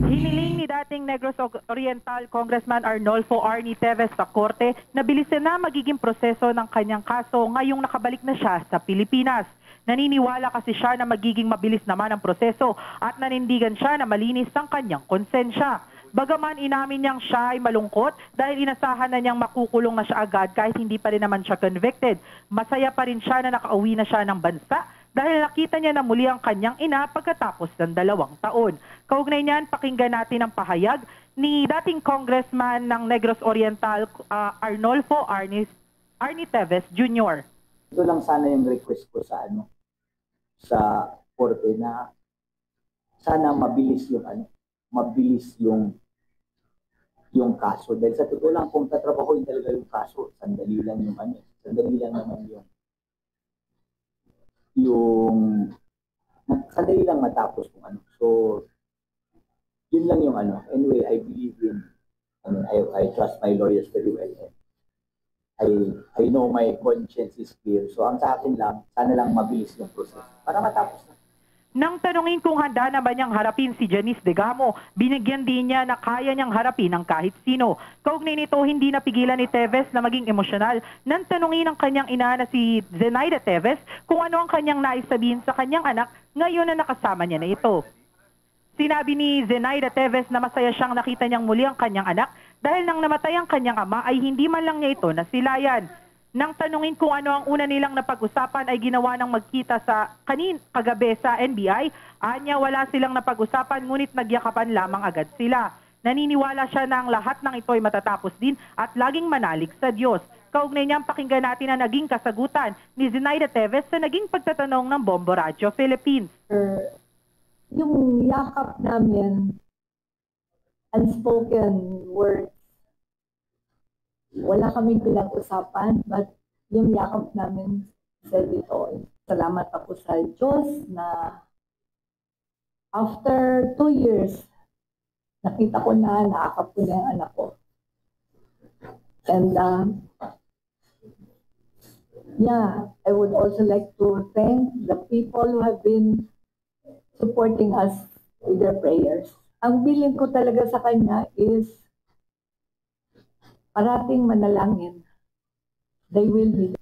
Hiniling ni dating Negros Oriental Congressman Arnolfo Arnie Teves sa korte na bilisan na magiging proseso ng kanyang kaso ngayong nakabalik na siya sa Pilipinas. Naniniwala kasi siya na magiging mabilis naman ang proseso at nanindigan siya na malinis ang kanyang konsensya. Bagaman inamin niyang siya ay malungkot dahil inasahan na niyang makukulong na siya agad kahit hindi pa rin naman siya convicted, masaya pa rin siya na nakauwi na siya ng bansa dahil nakita niya na muli ang kanyang ina pagkatapos ng dalawang taon. Kaugnay niyan, pakinggan natin ang pahayag ni dating Congressman ng Negros Oriental, ah, Arnolfo Arnis, Arnie Teves Junior. Ito lang sana yung request ko sa ano, sa korte na sana mabilis yung ano, mabilis yung yung kaso. Dahil sa totoo lang, kung tatrabahuin talaga yung kaso, sandali lang yung ano, sandali lang naman yung yung sandali lang matapos kung ano. So, yun lang yung ano. Anyway, I believe in, I mean, I, I trust my lawyers very well. I, I know my conscience is clear. So, ang sa akin lang, sana lang mabilis yung process para matapos na. Nang tanungin kung handa na ba niyang harapin si Janice Degamo, binigyan din niya na kaya niyang harapin ang kahit sino. Kaugnay nito, hindi napigilan ni Teves na maging emosyonal nang tanungin ang kanyang ina na si Zenaida Teves kung ano ang kanyang nais sabihin sa kanyang anak ngayon na nakasama niya na ito. Sinabi ni Zenaida Teves na masaya siyang nakita niyang muli ang kanyang anak dahil nang namatay ang kanyang ama ay hindi man lang niya ito nasilayan. Nang tanungin kung ano ang una nilang napag-usapan ay ginawa nang magkita sa kanin kagabi sa N B I, anya wala silang napag-usapan ngunit nagyakapan lamang agad sila. Naniniwala siya na ang lahat ng ito ay matatapos din at laging manalig sa Diyos. Kaugnay niyan, pakinggan natin ang naging kasagutan ni Zenaida Teves sa naging pagtatanong ng Bombo Radyo Philippines. Sir, yung yakap namin, unspoken words, wala kaming pinag-usapan, but yung yakap namin said it all. Salamat ako sa Diyos na after two years, nakita ko na, naakap ko na yung anak ko. And, um, yeah, I would also like to thank the people who have been supporting us with their prayers. Ang bilin ko talaga sa kanya is parating manalangin. They will be.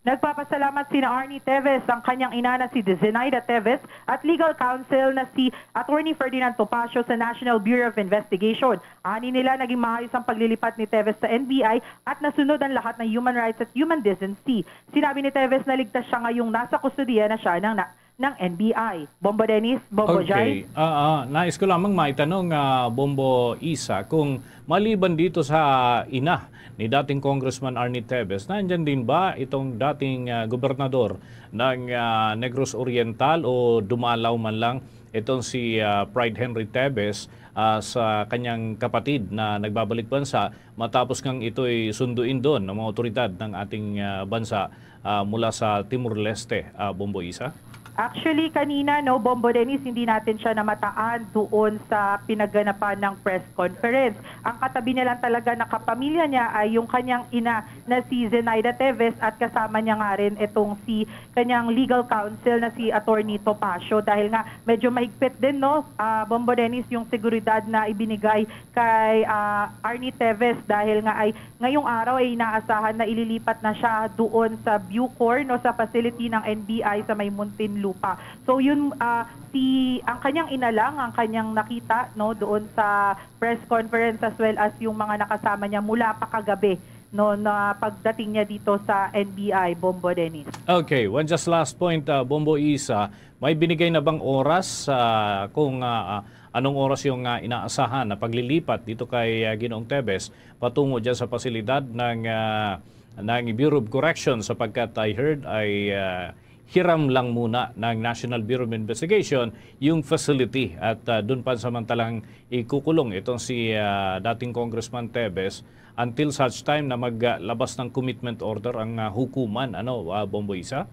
Nagpapasalamat sina Arnie Teves, ang kanyang ina na si Zenaida Teves, at legal counsel na si Attorney Ferdinand Topacio sa National Bureau of Investigation. Ani nila, naging maayos ang paglilipat ni Teves sa N B I at nasunod ang lahat ng human rights at human decency. Sinabi ni Teves na ligtas siya ngayong nasa kustodiya na siya ng, na, ng N B I. Bombo Dennis, Bombo Jai. Okay. Ah, ah, nais ko lamang maitanong, ah, Bombo Isa, kung maliban dito sa ina ni dating Congressman Arnie Teves, nandyan din ba itong dating, ah, gobernador ng, ah, Negros Oriental o dumalaw man lang itong si, ah, Pride Henry Teves, ah, sa kanyang kapatid na nagbabalik bansa matapos ngang ito'y sunduin doon ng mga otoridad ng ating, ah, bansa, ah, mula sa Timor-Leste, ah, Bombo Isa? Actually, kanina, no, Bombo Dennis, hindi natin siya namataan doon sa pinaganapan ng press conference. Ang katabi niya lang talaga na kapamilya niya ay yung kanyang ina na si Zenaida Teves at kasama niya nga rin itong si kanyang legal counsel na si Attorney Topacio, dahil nga medyo mahigpit din, no, ah, Bombo Dennis, yung seguridad na ibinigay kay, ah, Arnie Teves, dahil nga ay ngayong araw ay inaasahan na ililipat na siya doon sa Bucor, no, sa facility ng N B I sa may Muntinlupa. So yun, ah, si, ang kanyang ina lang ang kanyang nakita, no, doon sa press conference, as well as yung mga nakasama niya mula pa kagabi, no, na pagdating niya dito sa N B I, Bombo Dennis. Okay, one just last point, ah, Bombo Isa, may binigay na bang oras, ah, kung, ah, ah, anong oras yung, ah, inaasahan na paglilipat dito kay, ah, Ginoong Teves patungo dyan sa pasilidad ng, ah, ng Bureau of Corrections, sapagkat I heard ay, ah, hiram lang muna ng National Bureau of Investigation yung facility at, ah, doon pansamantalang ikukulong itong si, ah, dating Congressman Teves until such time na maglabas ng commitment order ang, ah, hukuman, ano, ah, Bombo Isa?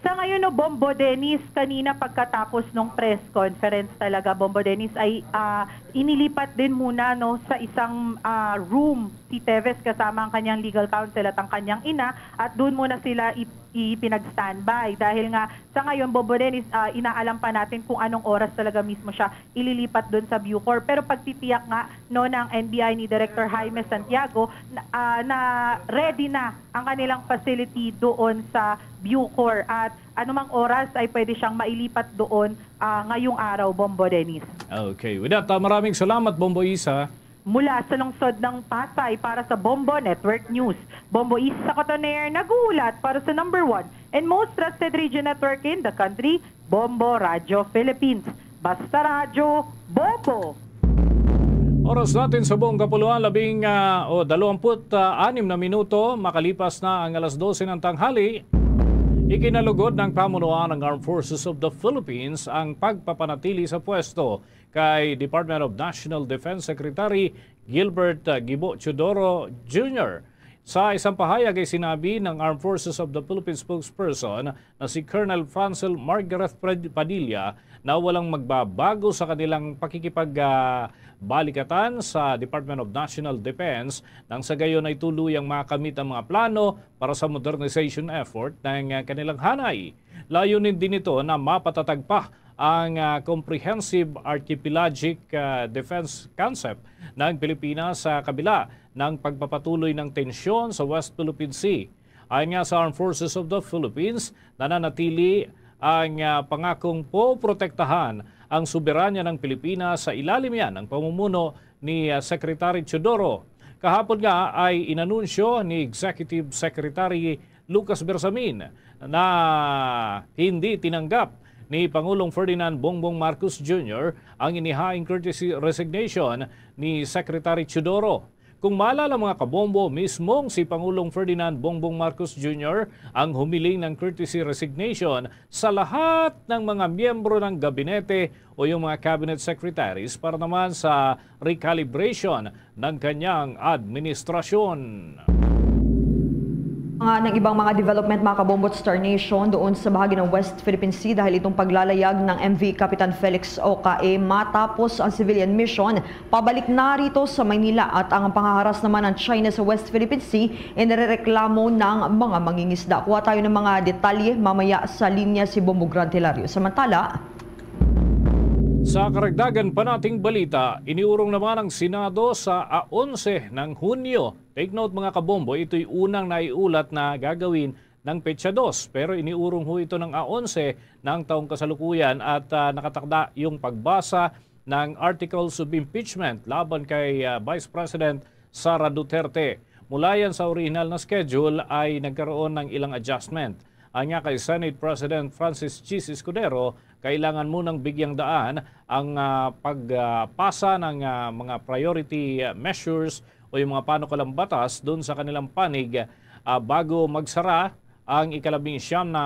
Sa ngayon, no, Bombo Dennis, kanina pagkatapos nung press conference talaga, Bombo Dennis, ay, ah, inilipat din muna, no, sa isang, ah, room si Teves kasama ang kanyang legal counsel at ang kanyang ina, at doon muna sila ip-, ipinag-standby. Dahil nga sa ngayon, Bombo Dennis, ah, inaalam pa natin kung anong oras talaga mismo siya ililipat doon sa Bucor. Pero pagtitiyak nga, no, ng N B I ni Director Jaime Santiago na, ah, na ready na ang kanilang facility doon sa Bucor, at anumang oras ay pwede siyang mailipat doon, ah, ngayong araw, Bombo Dennis. Okay. With that, ah, maraming salamat, Bombo Isa. Mula sa lungsod ng Pasay para sa Bombo Network News, Bombo Isa Cotoner nag-uulat para sa number one and most trusted radio network in the country, Bombo Radyo Philippines. Basta Radyo, Bombo! Oras natin sa buong kapuluan, labing, ah, o dalawampu't anim na minuto, makalipas na ang alas dose ng tanghali. Ikinalugod ng pamunuan ng Armed Forces of the Philippines ang pagpapanatili sa pwesto kay Department of National Defense Secretary Gilbert, ah, Gibo Teodoro Junior. Sa isang pahayag ay sinabi ng Armed Forces of the Philippines spokesperson na si Colonel Francel Margareth Pad-, Padilla na walang magbabago sa kanilang pakikipag, ah, balikatan sa Department of National Defense nang sa gayon ay tuluyang makamit ang mga plano para sa modernization effort ng, ah, kanilang hanay. Layunin din nito na mapatatag pa ang, ah, comprehensive archipelagic, ah, defense concept ng Pilipinas sa kabila ng pagpapatuloy ng tensyon sa West Philippine Sea. Ayon nga sa Armed Forces of the Philippines, nananatili ang, ah, pangakong poprotektahan ang soberanya ng Pilipinas sa ilalim yan ng pamumuno ni, ah, Secretary Teodoro. Kahapon nga ay inanunsyo ni Executive Secretary Lucas Bersamin na hindi tinanggap ni Pangulong Ferdinand Bongbong Marcos Junior ang inihaing courtesy resignation ni Secretary Teodoro. Kung maalala, mga kabombo, mismong si Pangulong Ferdinand Bongbong Marcos Junior ang humiling ng courtesy resignation sa lahat ng mga miyembro ng gabinete o yung mga cabinet secretaries para naman sa recalibration ng kanyang administrasyon. Mga ng ibang mga development, mga kabombo at Star Nation, doon sa bahagi ng West Philippine Sea dahil itong paglalayag ng M V Kapitan Felix Ocae matapos ang civilian mission pabalik na rito sa Maynila at ang panghaharas naman ng China sa West Philippine Sea inirereklamo ng mga mangingisda. Kuha tayo ng mga detalye mamaya sa linya si Bombo Grant Hilario. Samantala, Sa karagdagan pa nating balita, iniurong naman ang Senado sa a onse ng Hunyo. Take note, mga kabombo, ito'y unang naiulat na gagawin ng petsa dos, pero iniurong ho ito ng a onse ng taong kasalukuyan at ah, nakatakda yung pagbasa ng articles of impeachment laban kay ah, Vice President Sara Duterte. Mula yan sa orihinal na schedule ay nagkaroon ng ilang adjustment. Anya kay Senate President Francis Chiz Escudero, kailangan munang bigyang daan ang ah, pagpasa ng ah, mga priority measures o yung mga panukalang batas doon sa kanilang panig ah, bago magsara ang ikalabing siyam na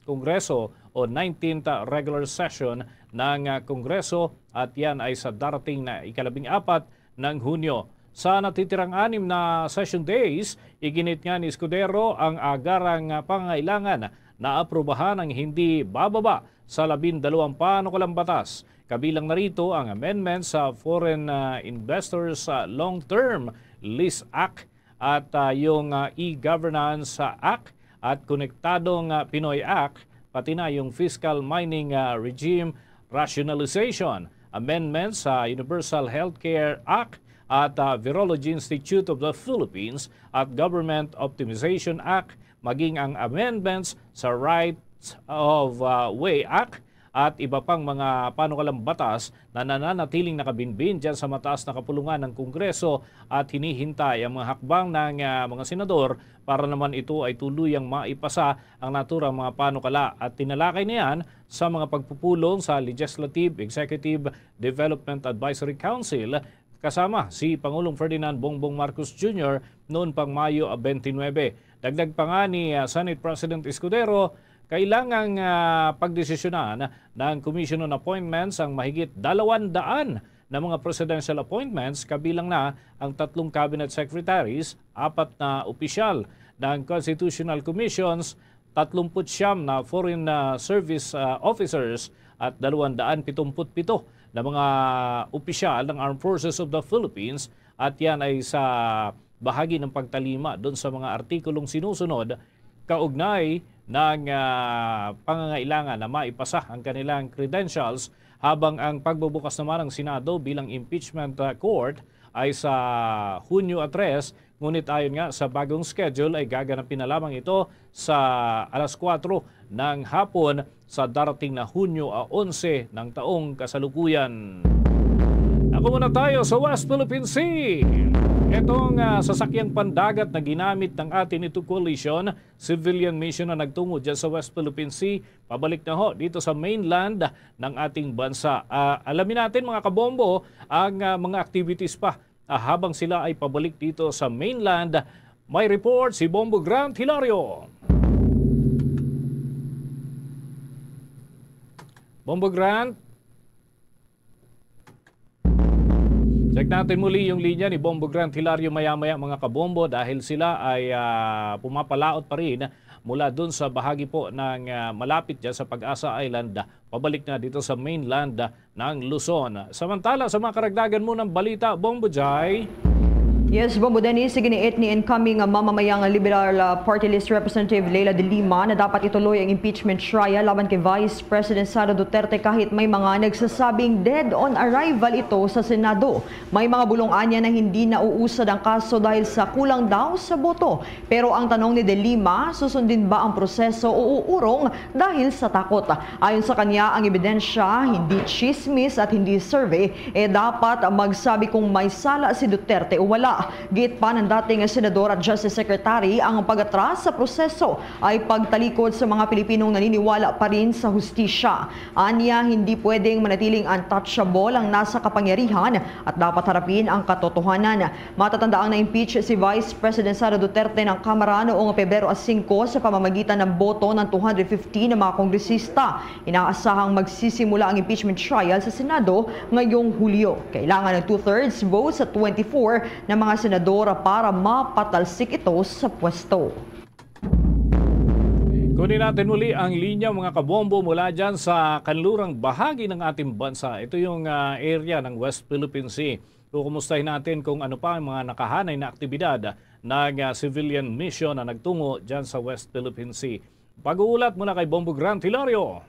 Kongreso o nineteenth regular session ng ah, Kongreso, at yan ay sa darating na ikalabing apat ng Hunyo. Sa natitirang anim na session days, iginit nga ni Escudero ang agarang pangangailangan na aprubahan ang hindi bababa sa labindalawang panukalang batas. Kabilang na rito ang amendment sa Foreign ah, Investors ah, Long-Term Lease Act at ah, yung ah, E-Governance Act at Konektadong ah, Pinoy Act, pati na yung Fiscal Mining ah, Regime Rationalization, amendments sa Universal Healthcare Act at ah, Virology Institute of the Philippines at Government Optimization Act, maging ang amendments sa Rights of ah, Way Act at iba pang mga panukalang batas na nananatiling nakabinbin dyan sa mataas na kapulungan ng Kongreso at hinihintay ang mga hakbang ng ah, mga senador para naman ito ay tuluyang maipasa ang naturang mga panukala at tinalakay niyan sa mga pagpupulong sa Legislative Executive Development Advisory Council kasama si Pangulong Ferdinand Bongbong Marcos Junior noon pang Mayo twenty-nine. Dagdag pa nga ni ah, Senate President Escudero, kailangang ah, pagdesisyonan ng Commission on Appointments ang mahigit dalawang daan na mga presidential appointments, kabilang na ang tatlong cabinet secretaries, apat na opisyal ng constitutional commissions, tatlumpu't siyam na foreign ah, service ah, officers at dalawang daan pitumput pito na mga opisyal ng Armed Forces of the Philippines, at yan ay sa bahagi ng pagtalima doon sa mga artikulong sinusunod kaugnay ng ah, pangangailangan na maipasa ang kanilang credentials habang ang pagbubukas naman ng Senado bilang impeachment ah, court ay sa Hunyo tres. Ngunit ayon nga sa bagong schedule ay gaganapin na lamang ito sa alas kuwatro ng hapon sa darating na Hunyo a onse ng taong kasalukuyan. Ako muna tayo sa West Philippine Sea. Itong ah, sasakyang pandagat na ginamit ng atin ito coalition civilian mission na nagtungo dyan sa West Philippine Sea, pabalik na ho dito sa mainland ng ating bansa. Ah, alamin natin, mga kabombo, ang ah, mga activities pa ah, habang sila ay pabalik dito sa mainland. May report si Bombo Grant Hilario. Bombo Grant. Check natin muli yung linya ni Bombo Grant Hilario maya-maya, mga kabombo, dahil sila ay ah, pumapalaot pa rin mula dun sa bahagi po ng ah, malapit dyan sa Pag-asa Island, pabalik na dito sa mainland ng Luzon. Samantala, sa mga karagdagan mo ng balita, Bombo Jai. Yes, Bombo Dennis, sige ni ni incoming uh, mamamayang Liberal uh, Party List Representative Leila de Lima na dapat ituloy ang impeachment trial laban kay Vice President Sara Duterte kahit may mga nagsasabing dead on arrival ito sa Senado. May mga bulong anya na hindi nauusad ang kaso dahil sa kulang daw sa boto. Pero ang tanong ni de Lima, susundin ba ang proseso o uurong dahil sa takot? Ayon sa kanya, ang ebidensya hindi chismis at hindi survey, e dapat magsabi kung may sala si Duterte o wala. Giit pa ng dating senador at Justice Secretary, ang pag-atras sa proseso ay pagtalikod sa mga Pilipinong naniniwala pa rin sa hustisya. Anya, hindi pwedeng manatiling untouchable ang nasa kapangyarihan at dapat harapin ang katotohanan. Matatandaang na-impeach si Vice President Sara Duterte ng Kamara noong Pebrero singko sa pamamagitan ng boto ng two hundred fifteen na mga kongresista. Inaasahang magsisimula ang impeachment trial sa Senado ngayong Hulyo. Kailangan ng two-thirds vote sa twenty-four na mga senador para mapatalsik ito sa pwesto. Kunin natin muli ang linya, mga kabombo, mula dyan sa kanlurang bahagi ng ating bansa. Ito yung ah, area ng West Philippine Sea. Kukumustahin natin kung ano pa ang mga nakahanay na aktibidad ng ah, civilian mission na nagtungo dyan sa West Philippine Sea. Pag-uulat mula kay Bombo Grant Hilario.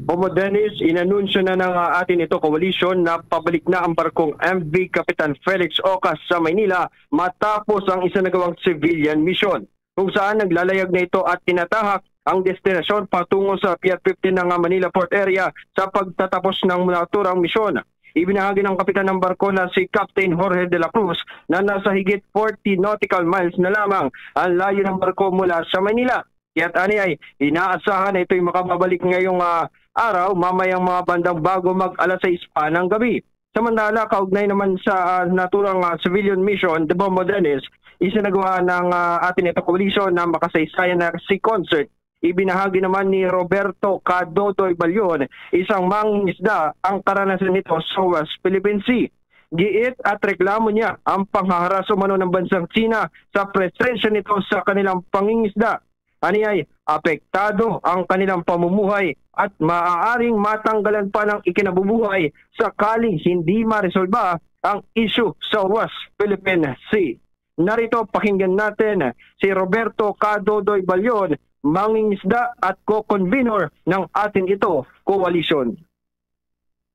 Bombo Dennis, inanunsyo na ng ah, Atin Ito Coalition na pabalik na ang barkong M V Kapitan Felix Ocas sa Maynila matapos ang isinagawang civilian mission, kung saan naglalayag na ito at tinatahak ang destinasyon patungo sa Pier fifteen ng ah, Manila Port Area sa pagtatapos ng naturang misyon. Ibinahagi ng kapitan ng barko na si Captain Jorge de la Cruz na nasa higit forty nautical miles na lamang ang layo ng barko mula sa Maynila. Kaya't ani ay inaasahan na ito'y makababalik ngayong ah, araw, mamayang mga bandang bago mag alas sais pa ng gabi. Samantala, kaugnay naman sa ah, naturang ah, civilian mission, the Bombo Dennis, isinagawa ng ah, Atin Ito Coalition na makasaysayan na si concert. Ibinahagi naman ni Roberto Cadodoy Balyon, isang mangingisda, ang karanasan nito sa West Philippine Sea. Giit at reklamo niya ang panghaharas umano ng bansang China sa presensya nito sa kanilang pangingisda. Ani ay apektado ang kanilang pamumuhay at maaaring matanggalan pa ng ikinabubuhay sakali hindi maresolba ang isyu sa West Philippine Sea. Narito, pakinggan natin si Roberto Cadodoy Balyon, mangingisda at co-convenor ng Atin Ito Coalition.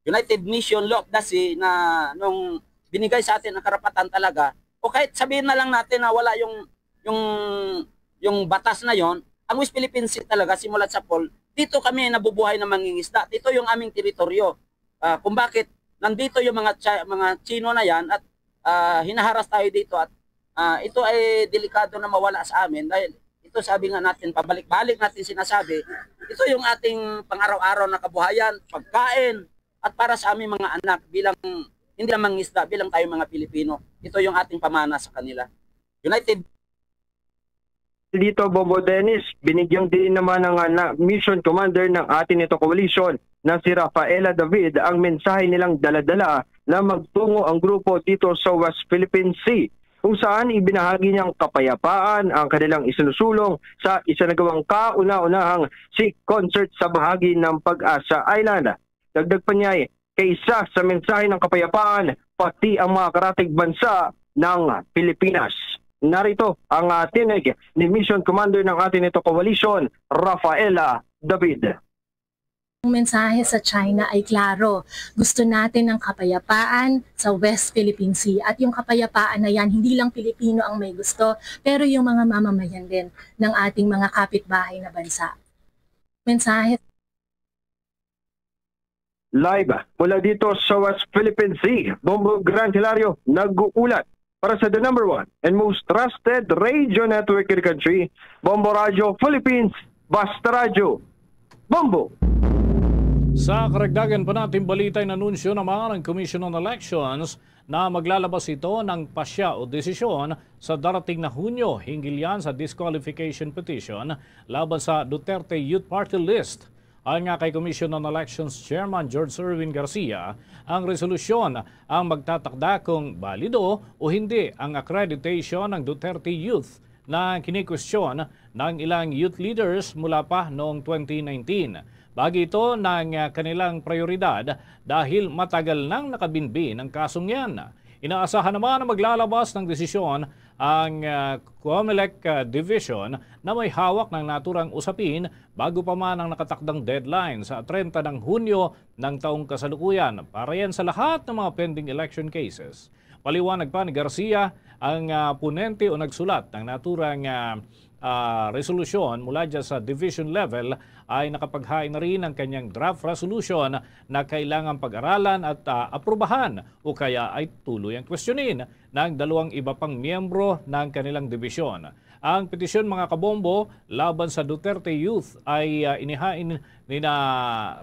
United Nation Law of the Sea na nung binigay sa atin ang karapatan talaga, o kahit sabihin na lang natin na wala yung yung yung batas na yon, ang West Philippine Sea talaga, simula sa Sapol, dito kami nabubuhay ng mangingisda. Dito yung aming teritoryo. Ah, kung bakit nandito yung mga Chi- mga Chino na yan at ah, hinaharas tayo dito at ah, ito ay delikado na mawala sa amin dahil ito, sabi nga natin, pabalik-balik natin sinasabi, ito yung ating pang-araw-araw na kabuhayan, pagkain, at para sa aming mga anak bilang hindi lang mangisda, bilang tayo mga Pilipino. Ito yung ating pamana sa kanila. United Dito, Bombo Dennis, binigyang diin naman ng ah, na mission commander ng Atin Ito Coalition na si Rafaela David ang mensahe nilang daladala na magtungo ang grupo dito sa West Philippine Sea, kung saan ibinahagi niyang kapayapaan ang kanilang isinusulong sa isinagawang kauna-unahang sea concert sa bahagi ng Pag-asa Island. Dagdag pa niya, eh, kay isa sa mensahe ng kapayapaan, pati ang mga karatig bansa ng Pilipinas. Narito ang ah, tinig ni Mission Commander ng Atin Ito Coalition, Rafaela David. Ang mensahe sa China ay klaro. Gusto natin ng kapayapaan sa West Philippine Sea. At yung kapayapaan na yan, hindi lang Pilipino ang may gusto, pero yung mga mamamayan din ng ating mga kapitbahay na bansa. Mensahe Live mula dito sa West Philippine Sea, Bombo Grand Hilario nag-uulat para sa the number one and most trusted radio network in the country, Bombo Radio Philippines, Basta Radyo, Bombo! Sa karagdagan pa nating balita, inanunsyo naman ng Commission on Elections na maglalabas ito ng pasya o desisyon sa darating na Hunyo hinggil yan sa disqualification petition laban sa Duterte Youth Party List. Ayon nga kay Commission on Elections Chairman George Erwin Garcia, ang resolusyon ang magtatakda kung balido o hindi ang accreditation ng Duterte Youth na kinikwestiyon ng ilang youth leaders mula pa noong twenty nineteen. Bahagi ito ng ah, kanilang prioridad dahil matagal nang nakabinbin ang kasong yan. Inaasahan naman na maglalabas ng desisyon ang ah, Comelec ah, Division na may hawak ng naturang usapin bago pa man ang nakatakdang deadline sa trenta ng Hunyo ng taong kasalukuyan para yan sa lahat ng mga pending election cases. Paliwanag pa ni Garcia, Ang, ah, ponente o nagsulat ng naturang, ah, ah, resolusyon mula dyan sa division level ay nakapaghain na rin ng kanyang draft resolution na kailangang pag-aralan at, ah, aprubahan o kaya ay tuloy ang kwestiyonin ng dalawang iba pang miyembro ng kanilang dibisyon. Ang petisyon, mga kabombo, laban sa Duterte Youth ay, ah, inihain nina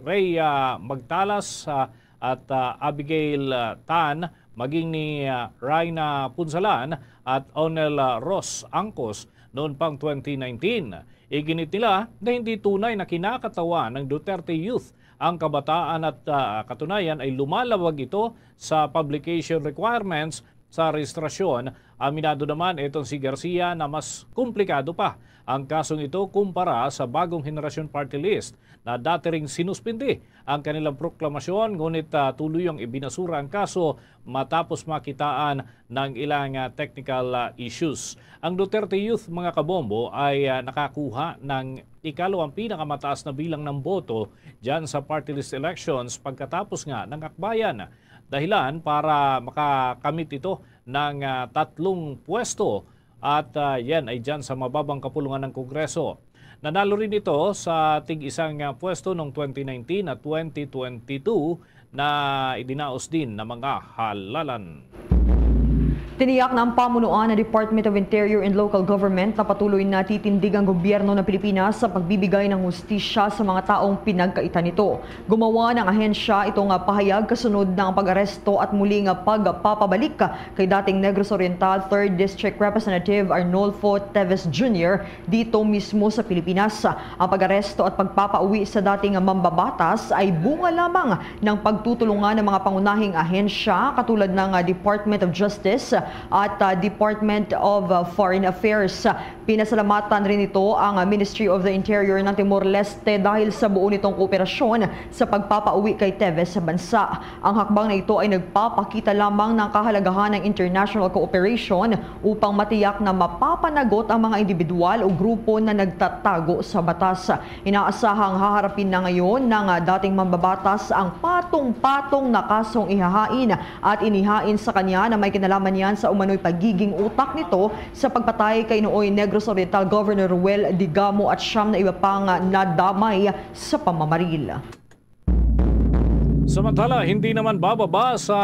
Rey, ah, Magtalas, ah, at, ah, Abigail, ah, Tan, maging ni, ah, Rhina Punsalan at Onel, ah, Ross Angcos noon pang twenty nineteen. Iginit nila na hindi tunay na kinakatawa ng Duterte Youth ang kabataan at, ah, katunayan ay lumalabag ito sa publication requirements sa rehistrasyon. Aminado naman itong si Garcia na mas komplikado pa ang kasong ito kumpara sa Bagong Henerasyon Party List na dati ring sinuspindi ang kanilang proklamasyon, ngunit, ah, tuluyang ibinasura ang kaso matapos makitaan ng ilang, ah, technical, ah, issues. Ang Duterte Youth, mga kabombo, ay, ah, nakakuha ng ikalawang pinakamataas na bilang ng boto dyan sa party list elections pagkatapos nga ng Akbayan. Dahilan para makakamit ito ng, ah, tatlong pwesto at, ah, yan ay dyan sa mababang kapulungan ng Kongreso. Nanalo rin ito sa tig-isang, ah, pwesto noong twenty nineteen at twenty twenty-two na idinaos din na mga halalan. Tiniyak ng pamunuan ng Department of Interior and Local Government na patuloy natitindig ang gobyerno ng Pilipinas sa pagbibigay ng hustisya sa mga taong pinagkaitan nito. Gumawa ng ahensya itong pahayag kasunod ng pag-aresto at muli nga pagpapabalik kay dating Negros Oriental Third District Representative Arnolfo Teves Junior dito mismo sa Pilipinas. Ang pag-aresto at pagpapauwi sa dating mambabatas ay bunga lamang ng pagtutulungan ng mga pangunahing ahensya katulad ng, ah, Department of Justice at, ah, Department of, ah, Foreign Affairs. Pinasalamatan rin nito ang, ah, Ministry of the Interior ng Timor-Leste dahil sa buo nitong kooperasyon sa pagpapauwi kay Teves sa bansa. Ang hakbang na ito ay nagpapakita lamang ng kahalagahan ng international cooperation upang matiyak na mapapanagot ang mga individual o grupo na nagtatago sa batas. Inaasahang haharapin na ngayon ng, ah, dating mambabatas ang patong-patong na kasong ihahain at inihain sa kanya na may kinalaman niyan sa umano'y pagiging utak nito sa pagpatay kay nooy Negros Oriental Governor Ruel Digamo at siyam na iba pang, ah, nadamay sa pamamaril. Samantala, hindi naman bababa sa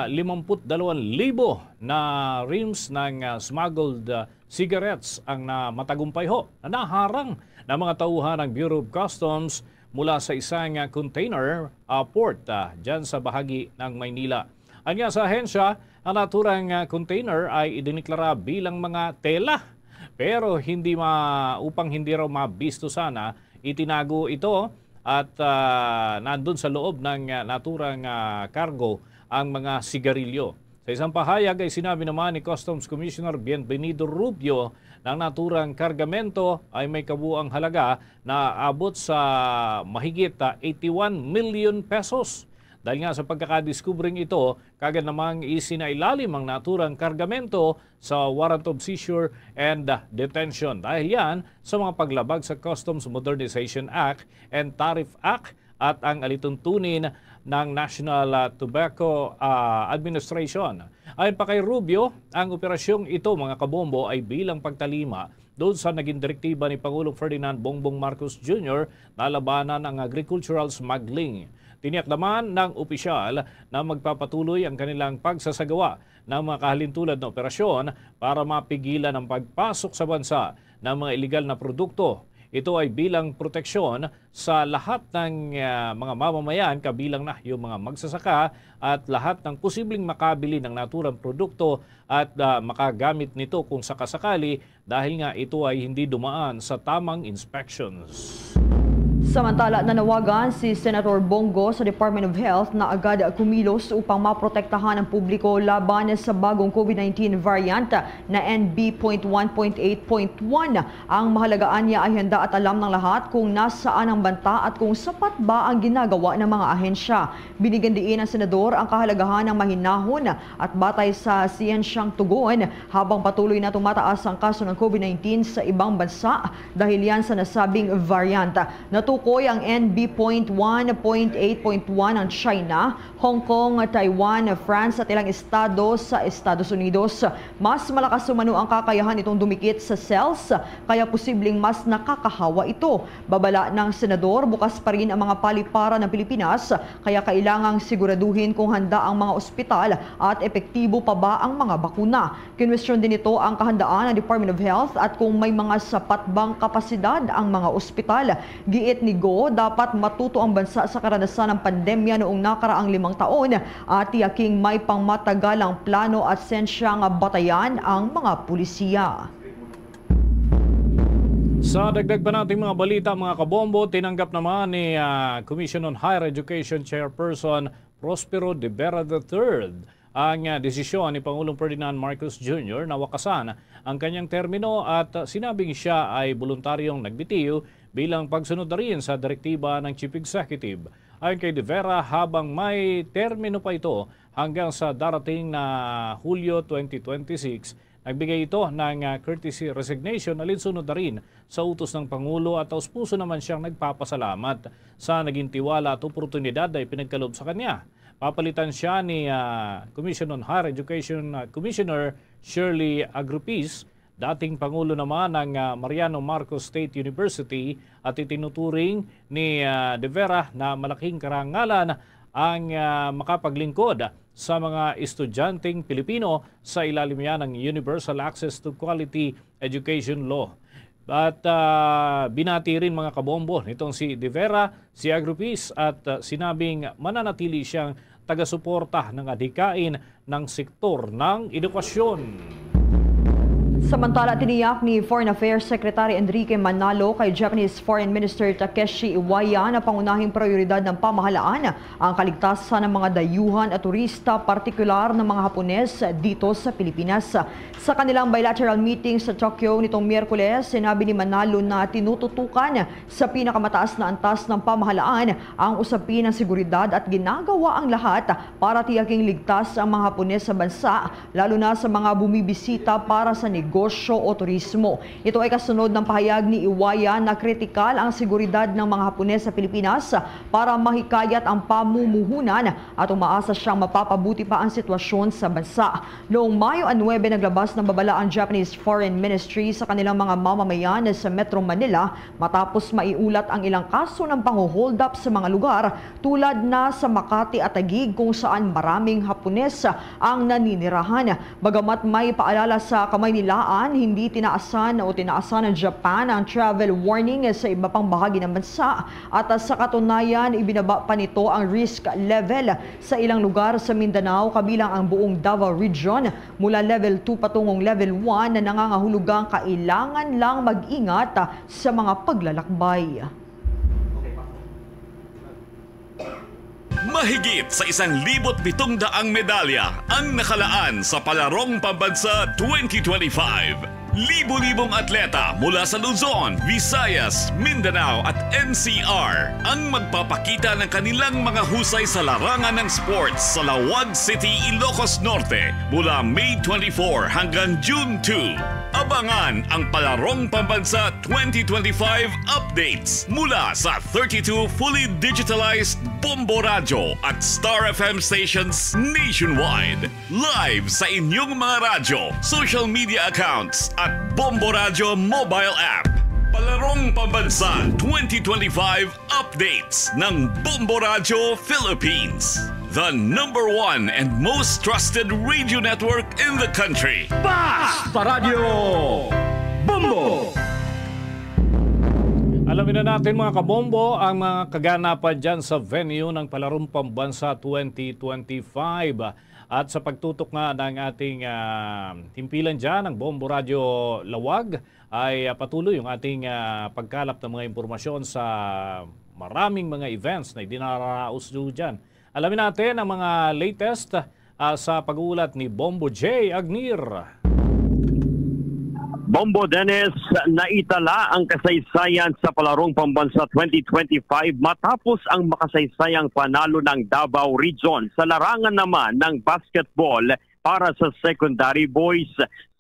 limampu't dalawang libo na reams ng, ah, smuggled, ah, cigarettes ang na matagumpay ho na naharang ng mga tauhan ng Bureau of Customs mula sa isang, ah, container, ah, port, ah, dyan sa bahagi ng Maynila. Anya sa ahensya, ang naturang, ah, container ay idiniklara bilang mga tela, pero hindi ma upang hindi raw mabisto sana, itinago ito at, ah, nandun sa loob ng, ah, naturang, ah, kargo ang mga sigarilyo. Sa isang pahayag ay sinabi naman ni Customs Commissioner Bienvenido Rubio na ang naturang kargamento ay may kabuang halaga na abot sa mahigit, ah, eighty-one million pesos. Dahil nga sa pagkakadiskubring ito, kagad namang isinailalim ang naturang kargamento sa Warrant of Seizure and Detention. Dahil yan sa mga paglabag sa Customs Modernization Act and Tariff Act at ang alituntunin ng National, ah, Tobacco, ah, Administration. Ayon pa kay Rubio, ang operasyong ito, mga kabombo, ay bilang pagtalima doon sa naging direktiba ni Pangulong Ferdinand Bongbong Marcos Junior na labanan ang agricultural smuggling. Tiniyak naman ng opisyal na magpapatuloy ang kanilang pagsasagawa ng mga kahalintulad na operasyon para mapigilan ang pagpasok sa bansa ng mga iligal na produkto. Ito ay bilang proteksyon sa lahat ng, ah, mga mamamayan, kabilang na yung mga magsasaka at lahat ng posibleng makabili ng naturang produkto at, ah, makagamit nito kung sakasakali, dahil nga ito ay hindi dumaan sa tamang inspections. Samantala, nanawagan si Senator Bongo sa Department of Health na agad kumilos upang maprotektahan ang publiko laban sa bagong COVID nineteen variant na N B point one point eight point one. Ang mahalagaan niya ay handa at alam ng lahat kung nasaan ang banta at kung sapat ba ang ginagawa ng mga ahensya. Binigyan diin ang senador ang kahalagahan ng mahinahon at batay sa siyensyang tugon habang patuloy na tumataas ang kaso ng COVID nineteen sa ibang bansa dahil yan sa nasabing variant. Natukoy Koy ang N B point one, point eight point one ang China, Hong Kong, Taiwan, France at ilang estado sa Estados Unidos. Mas malakas umano ang kakayahan nitong dumikit sa cells, kaya posibleng mas nakakahawa ito. Babala ng senador, bukas pa rin ang mga paliparan ng Pilipinas, kaya kailangang siguraduhin kung handa ang mga ospital at epektibo pa ba ang mga bakuna. Kinwestiyon din nito ang kahandaan ng Department of Health at kung may mga sapat bang kapasidad ang mga ospital. Giit ni Go, dapat matuto ang bansa sa karanasan ng pandemya noong nakaraang limang taon at tiyaking may pangmatagalang plano at sensyang batayan ang mga pulisiya. Sa dagdag pa nating mga balita, mga kabombo, tinanggap naman ni, ah, Commission on Higher Education Chairperson Prospero De Vera the third ang, ah, desisyon ni Pangulong Ferdinand Marcos Junior na wakasan ang kanyang termino at, ah, sinabing siya ay boluntaryong nagbitiw bilang pagsunod na rin sa direktiba ng Chief Executive. Ayon kay De Vera, habang may termino pa ito hanggang sa darating na Hulyo twenty twenty-six, nagbigay ito ng, ah, courtesy resignation alinsunod na rin sa utos ng Pangulo at taus-puso naman siyang nagpapasalamat sa naging tiwala at oportunidad na ipinagkaloob sa kanya. Papalitan siya ni, ah, Commission on Higher Education, ah, Commissioner Shirley Agripis, dating Pangulo naman ng, ah, Mariano Marcos State University, at itinuturing ni, ah, De Vera na malaking karangalan ang, ah, makapaglingkod sa mga estudyanteng Pilipino sa ilalim niya ng Universal Access to Quality Education Law. At, ah, binati rin, mga kabombo, nitong si De Vera, si Agripis, at, ah, sinabing mananatili siyang tagasuporta ng adhikain ng sektor ng edukasyon. Samantala, tiniyak ni Foreign Affairs Secretary Enrique Manalo kay Japanese Foreign Minister Takeshi Iwaya na pangunahing prioridad ng pamahalaan ang kaligtasan ng mga dayuhan at turista, partikular ng mga Hapones dito sa Pilipinas. Sa kanilang bilateral meeting sa Tokyo nitong Miyerkules, sinabi ni Manalo na tinututukan sa pinakamataas na antas ng pamahalaan ang usapin ng seguridad at ginagawa ang lahat para tiyaking ligtas ang mga Hapones sa bansa, lalo na sa mga bumibisita para sa negosyo o turismo. Ito ay kasunod ng pahayag ni Iwaya na kritikal ang seguridad ng mga Hapones sa Pilipinas para mahikayat ang pamumuhunan at umaasa siyang mapapabuti pa ang sitwasyon sa bansa. Noong Mayo nuebe, naglabas ng babala ang Japanese Foreign Ministry sa kanilang mga mamamayan sa Metro Manila matapos maiulat ang ilang kaso ng pangho-hold up sa mga lugar tulad na sa Makati at Taguig, kung saan maraming Hapones ang naninirahan. Bagamat may paalala sa Kamaynilaan, hindi tinaasan o tinaasan ng Japan ang travel warning sa iba pang bahagi ng bansa, at sa katunayan, ibinaba pa nito ang risk level sa ilang lugar sa Mindanao, kabilang ang buong Davao Region. Mula level two patungong level one na nangangahulugang kailangan lang mag-ingat sa mga paglalakbay. Mahigit sa isang libot pitong daang medalya ang nakalaan sa Palarong Pambansa twenty twenty-five. Libo-libong atleta mula sa Luzon, Visayas, Mindanao at N C R ang magpapakita ng kanilang mga husay sa larangan ng sports sa Laoag City, Ilocos Norte, mula May twenty-four hanggang June two. Abangan ang Palarong Pambansa twenty twenty-five updates mula sa thirty-two fully digitalized Bombo Radyo at Star F M stations nationwide. Live sa inyong mga radyo, social media accounts at Bombo Radyo mobile app. Palarong Pambansa twenty twenty-five updates ng Bombo Radyo Philippines, the number one and most trusted radio network in the country. Basta Radyo Bombo! Alamin na natin, mga kabombo, ang mga kaganapan dyan sa venue ng Palarong Pambansa twenty twenty-five. At sa pagtutok nga ng ating, ah, himpilan dyan, ang Bombo Radyo Lawag, ay, ah, patuloy yung ating, ah, pagkalap ng mga impormasyon sa maraming mga events na idinaraos nyo dyan. Alamin natin ang mga latest, ah, sa pag-uulat ni Bombo J Agnir. Bombo Dennis, naitala ang kasaysayan sa Palarong Pambansa twenty twenty-five matapos ang makasaysayang panalo ng Davao Region sa larangan naman ng basketball para sa secondary boys.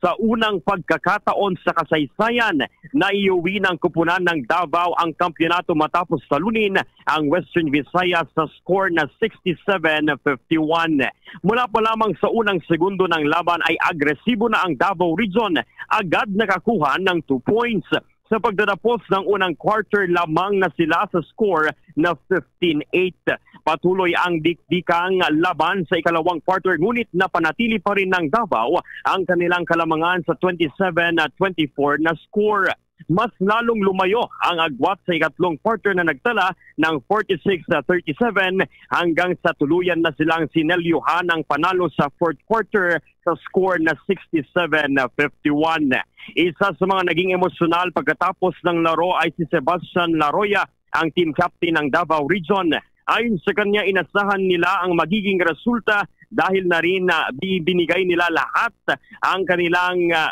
Sa unang pagkakataon sa kasaysayan, naiuwi ng kupunan ng Davao ang kampiyonato matapos talunin ang Western Visayas sa score na sixty-seven fifty-one. Mula pa lamang sa unang segundo ng laban ay agresibo na ang Davao Region, agad nakakuha ng two points. Sa pagtatapos ng unang quarter, lamang na sila sa score na fifteen eight. Patuloy ang dikdikang laban sa ikalawang quarter, ngunit napanatili pa rin ng Davao ang kanilang kalamangan sa twenty-seven twenty-four na score. Mas lalong lumayo ang agwat sa ikatlong quarter na nagtala ng forty-six thirty-seven, hanggang sa tuluyan na silang sinelyuhan ang panalo sa fourth quarter sa score na sixty-seven fifty-one. Isa sa mga naging emosyonal pagkatapos ng laro ay si Sebastian Laroya, ang team captain ng Davao Region. Ayon sa kanya, inasahan nila ang magiging resulta dahil na rin na bi-, binigay nila lahat ang kanilang, ah,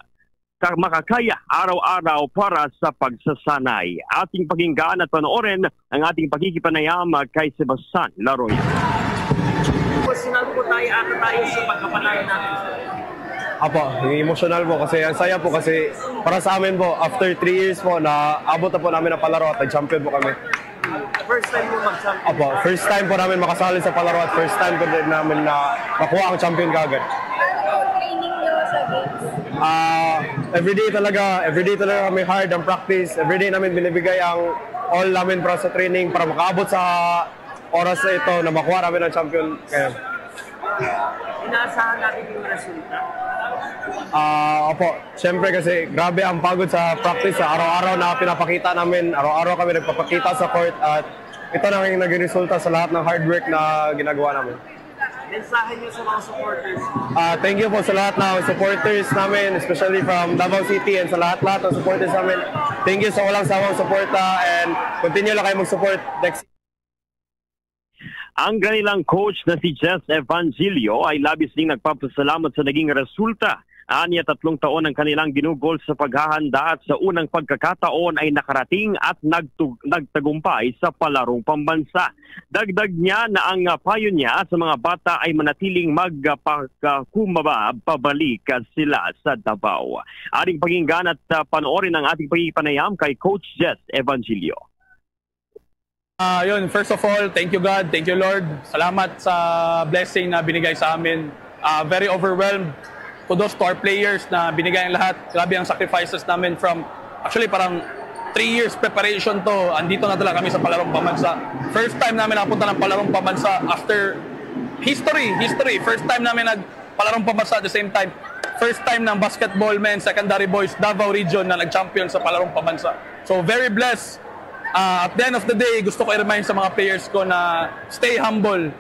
ka-, makakaya araw-araw para sa pagsasanay. Ating pakinggan at panoorin ang ating pakikipanayam kay Sebastian Laroya. Sinabi ko tayo, ata tayo sa pagkapanayan natin. Apo, emosyonal po kasi ang saya po kasi para sa amin po, after three years po, naabot na po namin ang palaro at nag-champion po kami. First time mo mag-champion? Apo, first time po namin makasali sa palaro at first time po din namin na makuha ang champion kagad. Ano po ang training nyo sa games? Ah, everyday talaga, everyday talaga kami hard ang practice. Everyday namin binibigay ang all namin para sa training, para makaabot sa oras na ito na makuha namin ang champion. Kaya, inaasahan natin yung resulta? Ah, opo. Siyempre kasi grabe ang pagod sa practice. Sa araw-araw na pinapakita namin, araw-araw kami nagpapakita sa court at ito na yung naging resulta sa lahat ng hard work na ginagawa namin. Mensahe niyo sa mga supporters? Ah, thank you po sa lahat ng supporters namin, especially from Davao City and sa lahat-lahat ng supporters namin. Thank you sa walang sawang suporta and continue lang kayo mag-support next. Ang kanilang coach na si Jess Evangelio ay labis ding nagpapasalamat sa naging resulta. Anya, tatlong taon ang kanilang ginugol sa paghahanda at sa unang pagkakataon ay nakarating at nagtug-, nagtagumpay sa palarong pambansa. Dagdag niya na ang, ah, payo niya sa mga bata ay manatiling magpakakumbaba pabalik, ah, sila sa Davao. Ating pakinggan at, ah, panoorin ang ating pakikipanayam kay Coach Jess Evangelio. Ah, yun, first of all, thank you God, thank you Lord. Salamat sa blessing na binigay sa amin. Ah, very overwhelmed. Kudos to our players na binigay ang lahat. Grabe ang sacrifices namin from, actually, parang three years preparation to. Andito na talaga kami sa palarong pambansa. First time namin nakapunta ng palarong pambansa after history, history. First time namin nag palarong pambansa at the same time, first time ng basketball men secondary boys Davao Region na nag-champion sa palarong pambansa. So, very blessed. Ah, at the end of the day, gusto ko i-remind sa mga players ko na stay humble.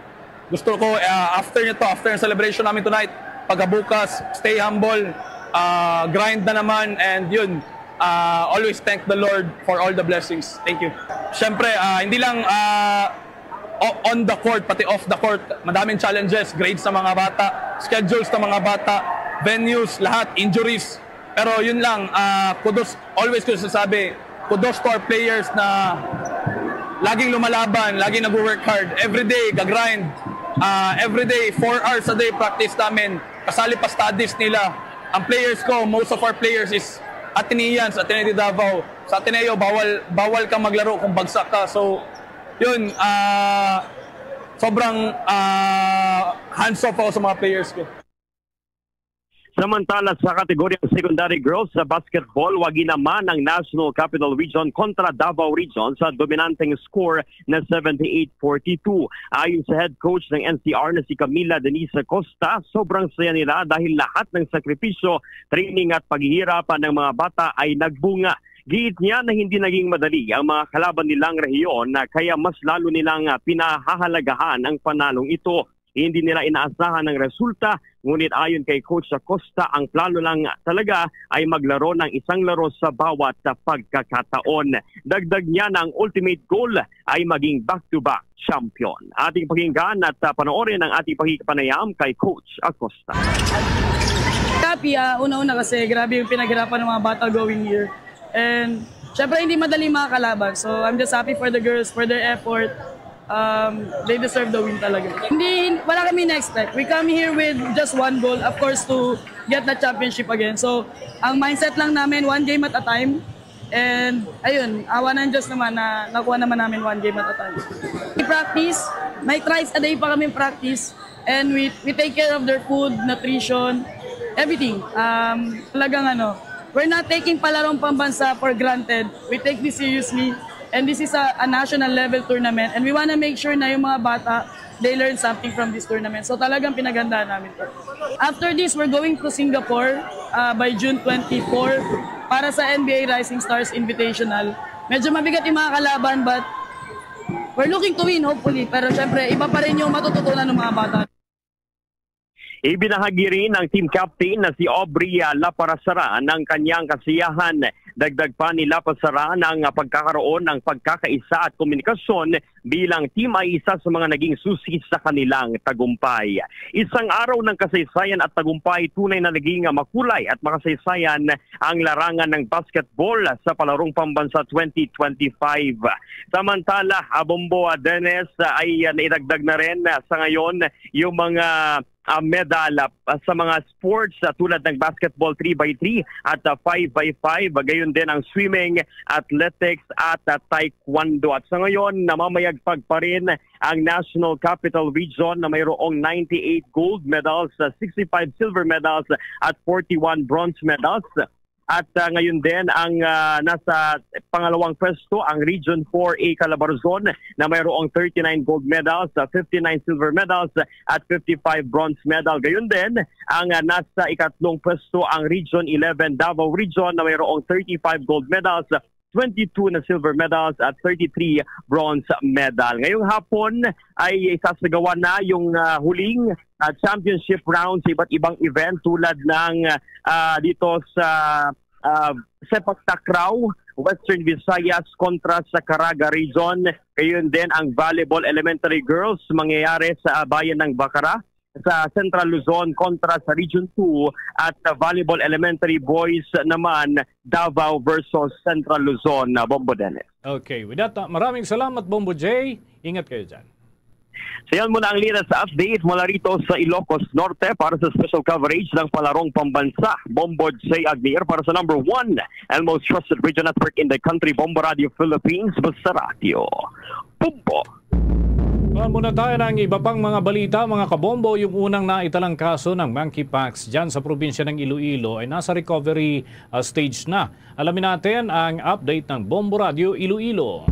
Gusto ko, ah, after nito, after ng celebration namin tonight, pagkabukas, stay humble, ah, grind na naman, and yun, ah, always thank the Lord for all the blessings. Thank you. Siyempre, ah, hindi lang, ah, o-, on the court, pati off the court, madaming challenges, grades ng mga bata, schedules ng mga bata, venues, lahat, injuries. Pero yun lang, ah, kudos, always ko sasabi, kudos to our players na laging lumalaban, laging nag-work hard, everyday, gag-grind, ah, everyday, four hours a day practice namin, kasali pa studies nila. Ang players ko, most of our players is Ateneans, Ateneo de Davao. Sa Ateneo, bawal, bawal kang maglaro kung bagsak ka. So, yun, ah, sobrang, ah, hands off ako sa mga players ko. Samantala, sa kategoryang secondary girls sa basketball, wagi naman ang National Capital Region kontra Davao Region sa dominanteng score na seventy-eight forty-two. Ayon sa head coach ng N C R na si Camila Denise Costa, sobrang saya nila dahil lahat ng sakripisyo, training at paghihirapan ng mga bata ay nagbunga. Giit niya na hindi naging madali ang mga kalaban nilang rehiyon, na kaya mas lalo nilang, ah, pinahahalagahan ang panalong ito. Hindi nila inaasahan ang resulta, ngunit ayon kay Coach Acosta, ang plano lang talaga ay maglaro ng isang laro sa bawat pagkakataon. Dagdag niya na ang ultimate goal ay maging back-to-back champion. Ating pakinggan at, ah, panoorin ang ating pakikipanayam kay Coach Acosta. Happy, ah, una-una kasi grabe yung pinaghirapan ng mga bata going here. And syempre hindi madali mga kalaban. So I'm just happy for the girls, for their effort. Um, they deserve the win talaga. Hindi, wala kami na-expect. We come here with just one goal, of course, to get the championship again. So, ang mindset lang namin, one game at a time. And, ayun, awa ng Diyos naman na nakuha naman namin one game at a time. We practice, may thrice a day pa kami practice. And we, we take care of their food, nutrition, everything. Um, talagang ano, we're not taking Palarong Pambansa for granted. We take this seriously. And this is a, a national level tournament. And we wanna make sure na yung mga bata, they learn something from this tournament. So talagang pinagandaan namin to. After this, we're going to Singapore uh, by June twenty-four para sa N B A Rising Stars Invitational. Medyo mabigat yung mga kalaban, but we're looking to win, hopefully. Pero syempre, iba pa rin yung matututunan ng mga bata. Ibinahagi rin ng team captain na si Aubrey ah, Laparasara ng kanyang kasiyahan. Dagdag pa ni Lapasara ng ah, pagkakaroon ng pagkakaisa at komunikasyon bilang team ay isa sa mga naging susi sa kanilang tagumpay. Isang araw ng kasaysayan at tagumpay, tunay na naging ah, makulay at makasaysayan ang larangan ng basketball sa Palarong Pambansa twenty twenty-five. Samantala, Abombo ah, Dennis ah, ay ah, naidagdag na rin ah, sa ngayon yung mga ah, medal ah, sa mga sports ah, tulad ng basketball three by three at ah, five by five, gayon din ang swimming, athletics at ah, taekwondo. At sa ngayon, namamayagpag pa rin ang National Capital Region na mayroong ninety-eight gold medals, ah, sixty-five silver medals at forty-one bronze medals. At ah, ngayon din ang ah, nasa pangalawang pwesto ang Region four A Calabarzon na mayroong thirty-nine gold medals, ah, fifty-nine silver medals at fifty-five bronze medal. Gayon din ang ah, nasa ikatlong pwesto ang Region eleven Davao Region na mayroong thirty-five gold medals, twenty-two na silver medals at thirty-three bronze medal. Ngayong hapon ay isasagawa na yung ah, huling ah, championship round sa iba't ibang event tulad ng ah, dito sa ah, sepak takraw, Western Visayas kontra sa Caraga Region. Gayon din ang volleyball elementary girls mangyayari sa bayan ng Bacara, sa Central Luzon kontra sa Region two, at sa volleyball elementary boys naman, Davao versus Central Luzon. Ah, Bombo Dennis. Okay, with that, ah, maraming salamat, Bombo J. Ingat kayo dyan. So yan muna ang latest update mula rito sa Ilocos Norte. Para sa special coverage ng Palarong Pambansa, Bombo J Agnier para sa number one and most trusted radio network in the country, Bombo Radio Philippines, basta radyo. Bombo! Kuhaan muna tayo ng iba pang mga balita, mga kabombo. Yung unang naitalang kaso ng monkeypox dyan sa probinsya ng Iloilo ay nasa recovery ah, stage na. Alamin natin ang update ng Bombo Radio Iloilo.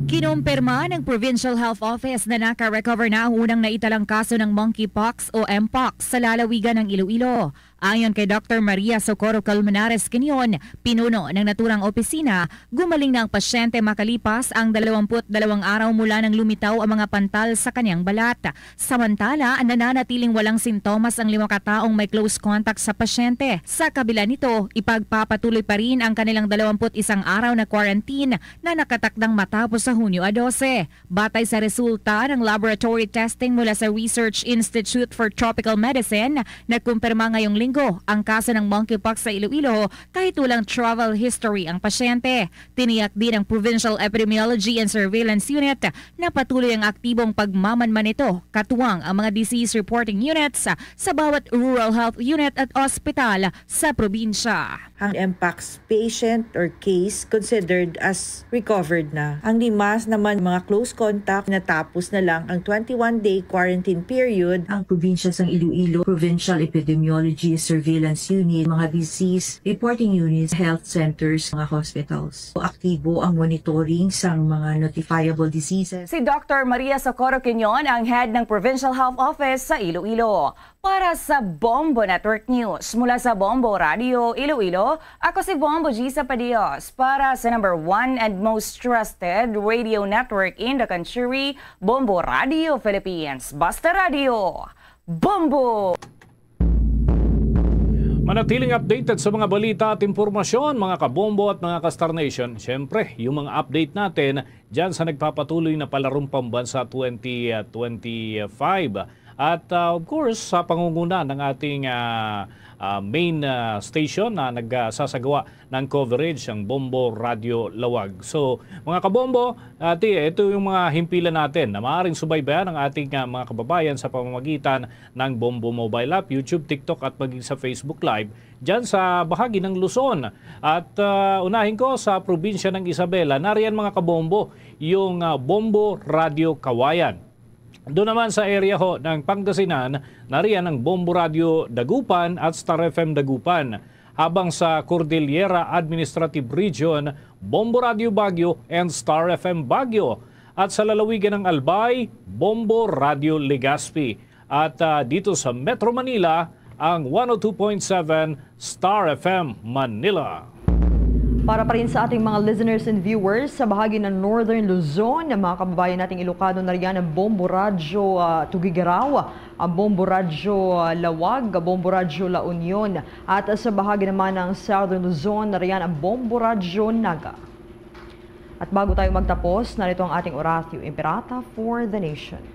Kinumpirma ng Provincial Health Office na naka-recover na ang unang naitalang kaso ng monkeypox o mpox sa lalawigan ng Iloilo. Ayon kay Doctor Maria Socorro Colmenares Quinion, pinuno ng naturang opisina, gumaling na ang pasyente makalipas ang dalawampu't dalawang araw mula nang lumitaw ang mga pantal sa kanyang balat. Samantala, nananatiling walang sintomas ang lima ka taong may close contact sa pasyente. Sa kabila nito, ipagpapatuloy pa rin ang kanilang dalawampu't isang araw na quarantine na nakatakdang matapos sa Hunyo a dose. Batay sa resulta ng laboratory testing mula sa Research Institute for Tropical Medicine, nagkumpirma ngayong linggo ang kaso ng monkeypox sa Iloilo kahit walang travel history ang pasyente. Tiniyak din ng Provincial Epidemiology and Surveillance Unit na patuloy ang aktibong pagmamanman nito, katuwang ang mga disease reporting units sa bawat rural health unit at ospital sa probinsya. Ang mpox patient or case considered as recovered na. Ang lima naman mga close contact, natapos na lang ang twenty-one day quarantine period. Ang probinsya sang Iloilo, Provincial Epidemiology Surveillance Unit, mga disease reporting units, health centers, mga hospitals. Aktibo ang monitoring sang mga notifiable diseases. Si Doctor Maria Socorro Quinion ang head ng Provincial Health Office sa Iloilo. Para sa Bombo Network News, mula sa Bombo Radio Iloilo, ako si Bombo Gisa Padios para sa number one and most trusted radio network in the country, Bombo Radio Philippines. Basta Radio, Bombo! Manatiling updated sa mga balita at impormasyon, mga kabombo at mga ka-Star Nation. Siyempre, yung mga update natin dyan sa nagpapatuloy na Palarong Pambansa twenty twenty-five. At, ah, of course, sa pangunguna ng ating, ah, ah, main, ah, station na nagsasagawa ng coverage, ang Bombo Radyo Lawag. So, mga kabombo, ati, ito yung mga himpilan natin na maaaring subaybayan ng ating, ah, mga kababayan sa pamamagitan ng Bombo Mobile App, YouTube, TikTok at maging sa Facebook Live dyan sa bahagi ng Luzon. At, ah, unahin ko sa probinsya ng Isabela, nariyan, mga kabombo, yung, ah, Bombo Radyo Kawayan. Doon naman sa area ho ng Pangasinan, nariyan ang Bombo Radyo Dagupan at Star F M Dagupan. Habang sa Cordillera Administrative Region, Bombo Radyo Baguio and Star F M Baguio. At sa lalawigan ng Albay, Bombo Radyo Legazpi. At, ah, dito sa Metro Manila, ang one oh two point seven Star F M Manila. Para pa rin sa ating mga listeners and viewers sa bahagi ng Northern Luzon, ang mga kababayan nating Ilocano, nariyan ang Bombo Radyo, ah, Tuguegarao, ang Bombo Radyo, ah, Lawag, ang Bombo Radyo La Union, at sa bahagi naman ng Southern Luzon, nariyan ang Bombo Radyo Naga. At bago tayo magtapos, narito ang ating Oratio Imperata for the Nation.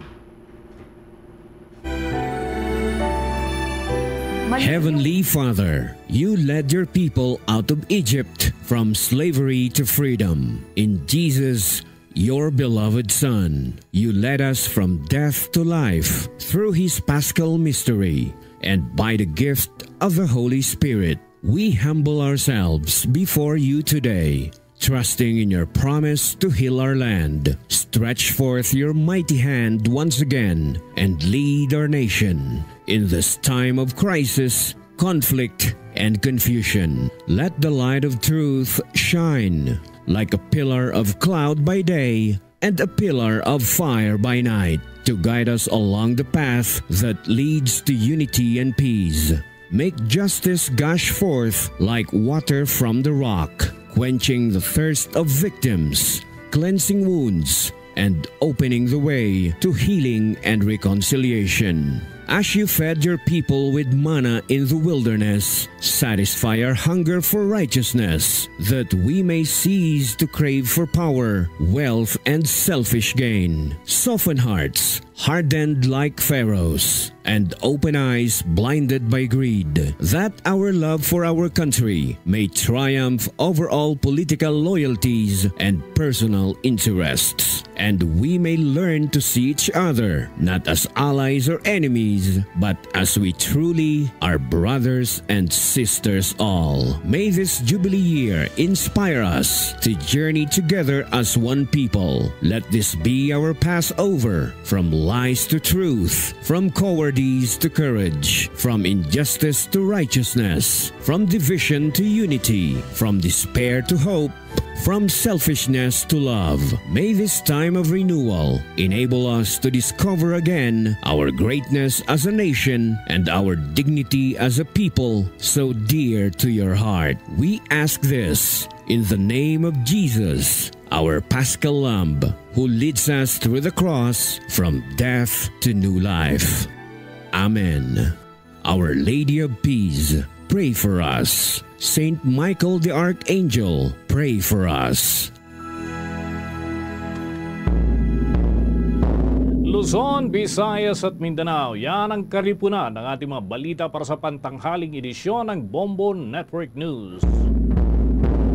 Heavenly Father, you led your people out of Egypt from slavery to freedom. In Jesus, your beloved Son, you led us from death to life through his paschal mystery and by the gift of the Holy Spirit. We humble ourselves before you today, trusting in your promise to heal our land. Stretch forth your mighty hand once again and lead our nation in this time of crisis, conflict, and confusion. Let the light of truth shine like a pillar of cloud by day and a pillar of fire by night to guide us along the path that leads to unity and peace. Make justice gush forth like water from the rock, quenching the thirst of victims, cleansing wounds, and opening the way to healing and reconciliation. As you fed your people with manna in the wilderness, satisfy our hunger for righteousness, that we may cease to crave for power, wealth, and selfish gain. Soften hearts hardened like Pharaoh's, and open eyes blinded by greed, that our love for our country may triumph over all political loyalties and personal interests, and we may learn to see each other not as allies or enemies, but as we truly are, brothers and sisters all. May this Jubilee year inspire us to journey together as one people. Let this be our Passover, from lies to truth, from cowardice to courage, from injustice to righteousness, from division to unity, from despair to hope, from selfishness to love. May this time of renewal enable us to discover again our greatness as a nation and our dignity as a people so dear to your heart. We ask this in the name of Jesus, our Paschal Lamb, who leads us through the cross from death to new life. Amen. Our Lady of Peace, pray for us. Saint Michael the Archangel, pray for us. Luzon, Visayas at Mindanao, yan ang kalipunan ng ating mga balita para sa pantanghaling edisyon ng Bombo Network News.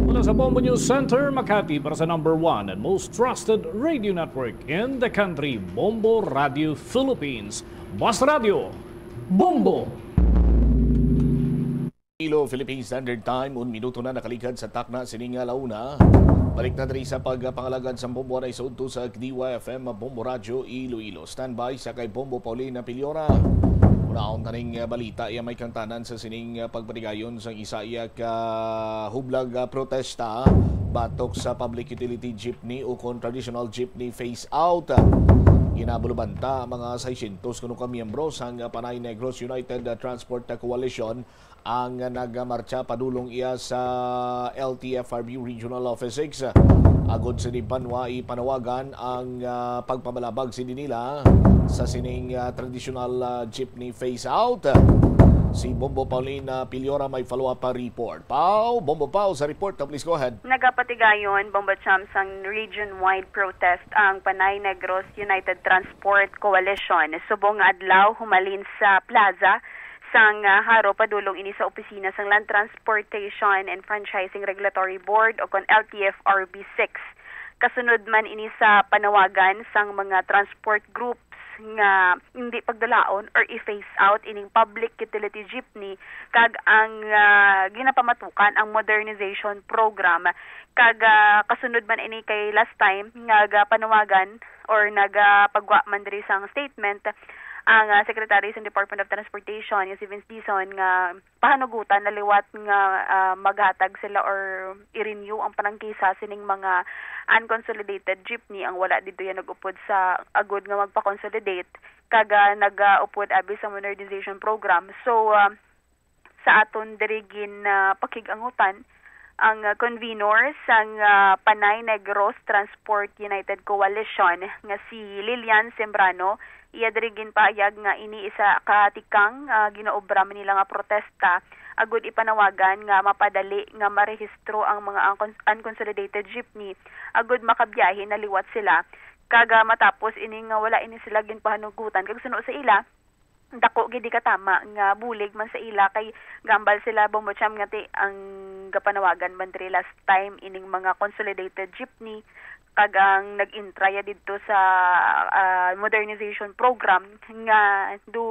Mula sa Bombo News Center, Makati, para sa number one and most trusted radio network in the country, Bombo Radio Philippines. Basta Radio, Bombo! Iloilo Philippine Standard Time, un minuto na nakaligad sa takna sining, ah, la una. Balik na diri sa pagpangalagad sa Bombo, anay sa udto sa D Y F M, Bombo Radyo Iloilo. Standby sa kay Bombo Paulina Piliora. Unahon kaning, ah, balita, iya may kantanan sa sining, ah, pagpatigayon sang isa iya ka hublag, ah, protesta batok sa public utility jeepney o kon traditional jeepney phase out. Ginabulubanta ang mga seiscientos kuno ka miyembro sang Panay Negros United, ah, Transport Coalition ang nagmartsa padulong iya sa L T F R B Regional Office six, agod sa di banwa ipanawagan ang, ah, pagpamalabag sini nila sa sining, ah, traditional, ah, jeepney phase out. Si Bombo Paulina Piliora may follow-up pa report. Pau, Bombo Pau sa report. Now, please go ahead. Nagapatigayon, Bombo Cham, sang region-wide protest ang Panay Negros United Transport Coalition subong nga adlaw humalin sa plaza sang ah, Jaro padulong ini sa opisina sang Land Transportation and Franchising Regulatory Board o kon L T F R B six. Kasunod man ini sa panawagan sang mga transport groups nga hindi pagdalaon or i-phase out ining public utility jeepney kag ang ah, ginapamatukan ang modernization program. Kag ah, kasunod man ini kay last time nga gapanawagan or nagapagwa man diri sang statement ang ah, Secretary sa Department of Transportation, nga si Vince Dizon, nga pahanugutan na liwat nga ah, maghatag sila or i-renew ang panangkisa sining mga unconsolidated jeepney ang wala didto yan nag-upod sa agud nga magpa-consolidate kag ah, nag-upod abi sa modernization program. So ah, sa aton diri gin ah, pakig-angutan ang ah, convenor sang ah, Panay Negros Transport United Coalition nga si Lilian Sembrano. Iya diri ginpahayag nga ini isa ka tikang ah, ginaobra man nila nga protesta agud ipanawagan nga mapadali nga marehistro ang mga uncon- unconsolidated jeepney agud makabiyahe na liwat sila kag ah, matapos ini nga wala ini sila ginpahanugutan kag suno sa ila dako gid di katama nga bulig man sa ila kay gambal sila Bombo Cham nga ti ang gapanawagan man diri last time ining mga consolidated jeepney kag ang nag-intraya didto sa ah, modernization program nga do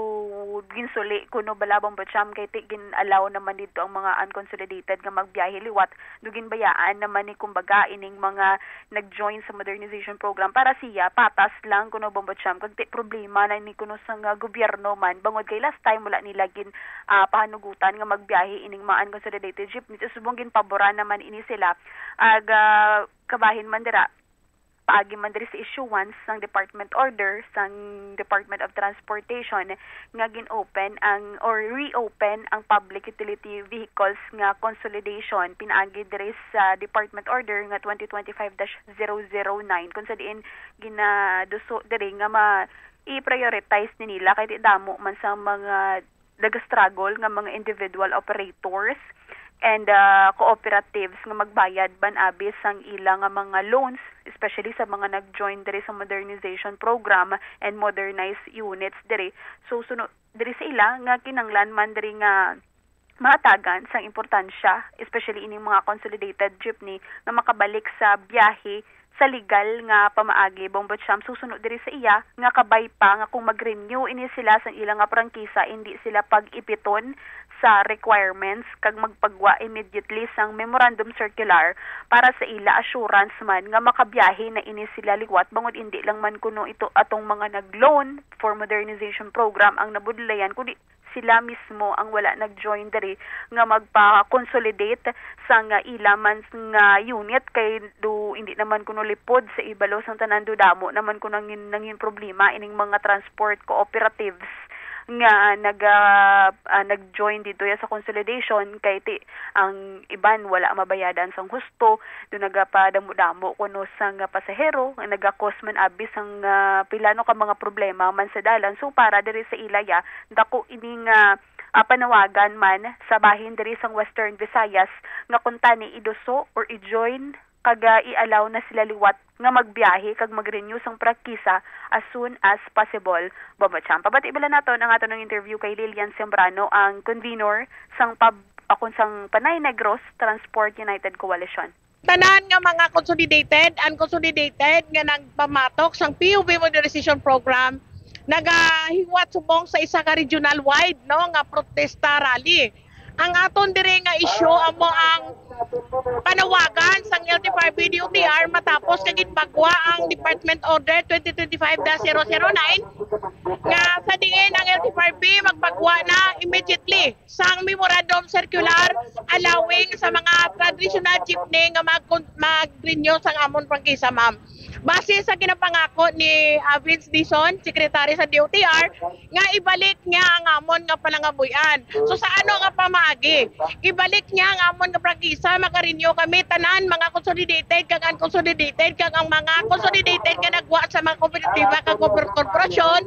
ginsuli kuno bala Bombo Cham kay ti gin-allow naman didto ang mga unconsolidated nga magbiyahe liwat do ginbayaan naman ni kumbaga ining mga nag-join sa modernization program para siya patas lang kuno Bombo Cham kag ti problema na ni kuno sa nga gobyerno man bangod kay last time wala nila gin ah, pahanugutan nga magbiyahe ining mga unconsolidated jeepneys subong ginpaboran naman ini sila ag ah, kabahin man dira paagi man diri sa issuance sang department order sang Department of Transportation nga gin-open ang or reopen ang public utility vehicles nga consolidation pinaagi diri sa department order nga twenty twenty-five dash zero zero nine kung sa diin ginaduso diri nga ma i-prioritize ni nila kay di damo man sa mga nagastruggle nga mga individual operators and ah, cooperatives nga magbayad ban abi sang ila nga mga loans, especially sa mga nag-join diri sa modernization program and modernized units diri. So suno diri sa ila nga kinanglan man diri nga mahatagan sang importansya, especially ining mga consolidated jeepney nga makabalik sa biyahe sa legal nga pamaagi, Bombo Cham, susuno diri sa iya nga kabay pa nga kung mag-renew ini sila sa ila nga prangkisa, indi sila pag-ipiton sa requirements kag magpagwa immediately sang memorandum circular para sa ila assurance man nga makabiyahe na ini sila liwat bangod indi lang man kuno ito atong mga nag-loan for modernization program ang nabudlayan kundi sila mismo ang wala nag-join diri nga magpa-consolidate sang ila man nga unit kay do hindi naman kuno lipod sa ibalo sang tanan do damo naman kuno nangin, nangin problema ining mga transport cooperatives nga naga ah, nag-join dito ya sa consolidation kay ti ang iban wala mabayadan sang husto do nagapadamo-damo kuno sang pasahero nga nagakos man abi sang ah, pila no ka mga problema man sa dalan so para diri sa ila ya dako ini nga ah, panawagan man sa bahin diri sang Western Visayas nga kuntani iduso or i-join kag ah, i-allow na sila liwat nga magbiyahe kag mag-renew sang prangkisa as soon as possible. Bombo Cham. Pabati bala naton ang aton nga interview kay Lilian Sembrano, ang convenor sang pub akon sang Panay Negros Transport United Coalition. Tanan nga mga consolidated, unconsolidated nga nagpamatok sang P U B modernization program nagahiwat subong sa isa ka regional wide no nga protesta rally. Ang aton diri nga isyu amo ang panawagan sang L T F R B D O T R matapos nga ginpagwa ang Department Order twenty twenty-five dash zero zero nine nga sa diin ang L T F R B magpagwa na immediately sang memorandum circular allowing sa mga traditional jeepney nga mag mag-renew sang amon prangkisa, ma'am. Base sa ginapangako ni ah, Vince Dizon, Secretary sa D O T R, nga ibalik niya ang amon nga panangabuhian. So sa ano nga pamaagi? Ibalik niya ang amon nga prangkisa, maka-renew kami tanan, mga consolidated kag unconsolidated kag ang mga consolidated nga nagwa sa mga kooperatiba kag kooper- korporasyon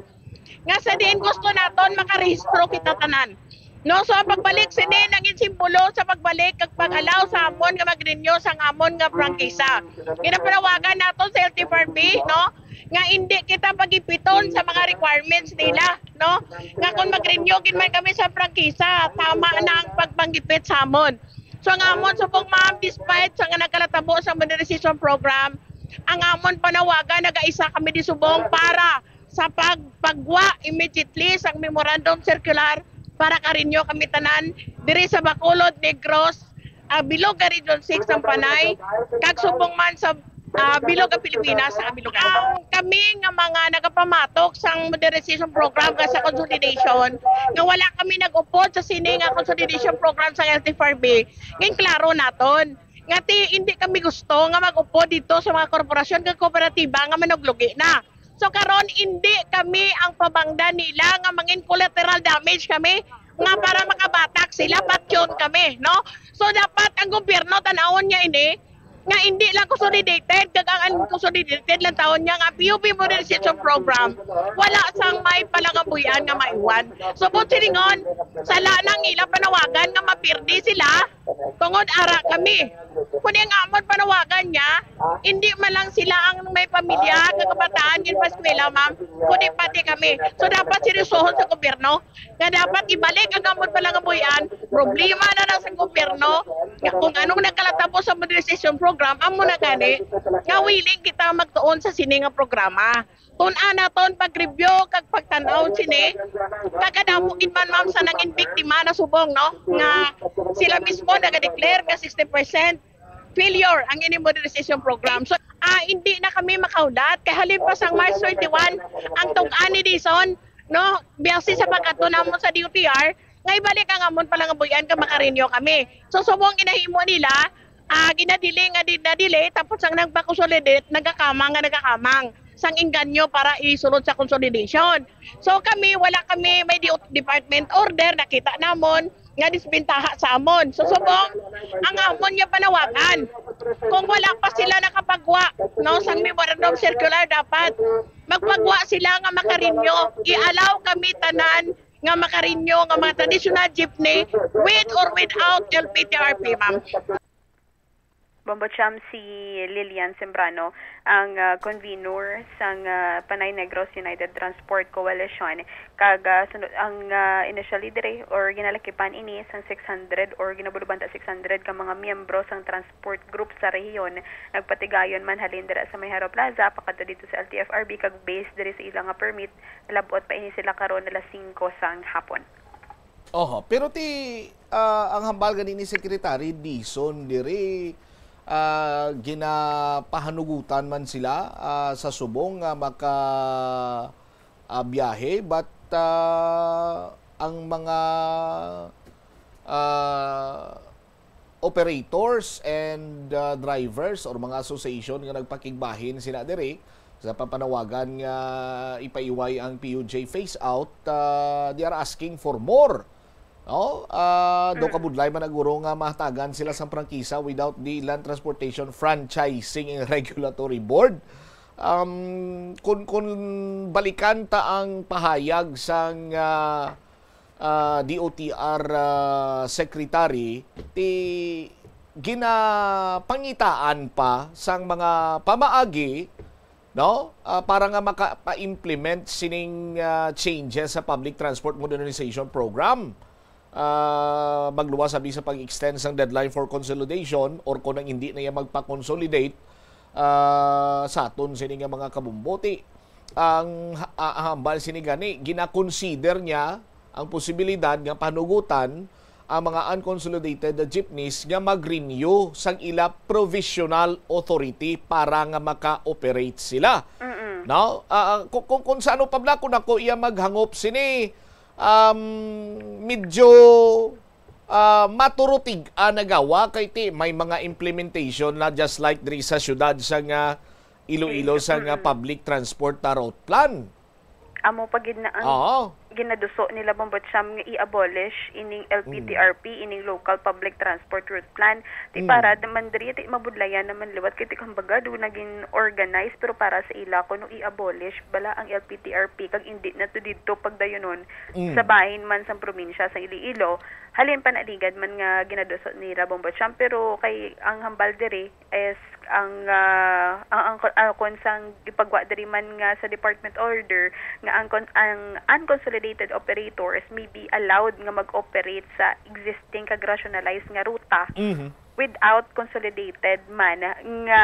nga sa diin gusto naton makarehistro kita tanan. No, so ang pagbalik sini nangin simbolo sa pagbalik kag pag-allow sa amon nga mag-renew sang amon nga prangkisa. Ginapanawagan naton sa L T F R B, no, nga indi kita pagipiton sa mga requirements nila, no, nga kung mag-renew gid man kami sa prangkisa, tama na ang pagpanggipit sa amon. So ang amon subong, ma'am, despite sa nga nagkalatabo sa modernization program, ang amon panawagan, nagaisa kami di subong para sa pagpagwa immediately sang memorandum circular para ka-renew kami tanan diri sa Bacolod, Negros, ah, bilog nga Region six sang Panay, kag subong man sa, ah, bilog nga Pilipinas sa aming lugar. Ang kami nga mga nagapamatok sang modernization program kag sa consolidation, nga wala kami nag-upod sa sini nga consolidation program sa L T F R B, nga klaro naton nga ti, hindi kami gusto nga mag-upod dito sa mga korporasyon kag kooperatiba nga manuglugi na. So karon, hindi kami ang pabangda nila nga mangin collateral damage kami nga para makabatak sila, patyon kami, no? So dapat ang gobyerno tanawon niya ini, nga hindi lang consolidated, kag ang unconsolidated lang tawon niya nga P U B modernization program, wala sang may palangabuhian nga maiwan. So, buot silingon, sala nang ila panawagan nga mapirdi sila, tungod ara kami. Kundi ang amon panawagan niya, hindi man lang sila ang may pamilya, kag kabataan, yun pa eskwela, ma'am, kundi pati kami. So, dapat seryosohon sa gobyerno nga dapat ibalik ang amon palangabuhian. Problema na lang sa gobyerno nga kung anong nagkalatabo sa modernization program, amo na gani nga willing kita magtuon sa sini nga programa. Tun-a naton pag-review kag pagtan-aw sini, kag kadamo gid man, ma'am, sa nangin biktima na subong, no, nga sila mismo naga-declare nga sixty percent failure ang ini modernization program. So, ah, hindi na kami makahulat kay halin pa sang March twenty-one ang tug-an ni Dison, no, biyasi sa pagkadto namon sa D O T R, nga ibalik ang amon palangabuhian kag maka-renew kami. So, subong ginahimo nila, ah, ginadili nga di-, nadili, tapos ang nagpa-consolidate, nagakamang nga nagakamang sang inganyo para isulod sa consolidation. So, kami, wala kami may di-, department order, nakita namon nga disbentaha sa amon. So, subong ang amon nga panawagan, kung wala pa sila nakapagwa, no, sang memorandum circular, dapat magpagwa sila nga maka-renew. I-allow kami tanan nga maka-renew nga mga traditional jeepney, with or without L P T R P, ma'am. Bombo Cham, si Lilian Sembrano, ang, ah, convener sang, ah, Panay Negros United Transport Coalition. Kag, ah, sunod, ang, ah, initially dire or ginalakipan ini sang six hundred or ginabulubanta six hundred ka mga miyembro sang transport group sa rehiyon. Nagpatigayon man halin dira sa May Haro Plaza pakadto dito sa L T F R B, kag based diri sa ila nga permit, nalab-ot pa ini sila karon alas singko sang hapon. Oho, pero ti, ah, ang hambal gani ni Secretary Dison diri, ah, ginapahanugutan man sila, ah, sa subong nga maka, ah, biyahe, but, ah, ang mga, ah, operators and, ah, drivers or mga association nga nagpakigbahin sila diri sa papanawagan nga ipaiway ang P U J phase out, ah, they are asking for more. No? Ah, daw Mm. kabudlay man naguro nga mahatagan sila sang prangkisa without the Land Transportation Franchising and Regulatory Board. Um, kung, kung balikan ta ang pahayag sang, ah, ah, D O T R, ah, secretary, ti ginapangitaan pa sang mga pamaagi, no? Ah, para nga maka-, pa-implement sining, ah, changes sa Public Transport Modernization Program. Ah, magluwas abi sa pag-extend sang deadline for consolidation or kung ang hindi na iya magpa-consolidate, ah, sa aton sini nga mga kabumbuti. Ang ha-, ah, hambal sini gani, gina-consider niya ang posibilidad nga panugutan ang mga unconsolidated jeepneys nga mag-renew sang ila provisional authority para nga maka-operate sila. Mm-mm. No? Ah, ah, kung, kung, kung sa ano pa bala, kung ako iya maghangop sini, um, medyo, ah, maturutig-a nagawa kay ti may mga implementation na just like diri sa syudad sa nga Iloilo sa nga Mm-mm. public transport na route plan. Amo pa gid na ang Oo. ginaduso nila, Bombo Cham, nga i-abolish ining L P T R P, ining Local Public Transport Route Plan. Ti Mm. para naman diri, ti mabudlayan naman liwat, kay ti kumbaga, do na gin-organize, pero para sa ila, kuno i-abolish bala ang L P T R P, kag indi na to didto pagdayunon Mm. sa bahin man sang probinsya sa Iloilo. Halin panaligad man nga ginaduso nila, Bombo Cham, pero kay ang hambal diri, is ang, ah, ang, ang, ang kon sang gipagwa diri man nga sa department order nga ang kon-, ang unconsolidated operators may be allowed nga mag-operate sa existing kag rationalized nga ruta Mhm. without consolidated man nga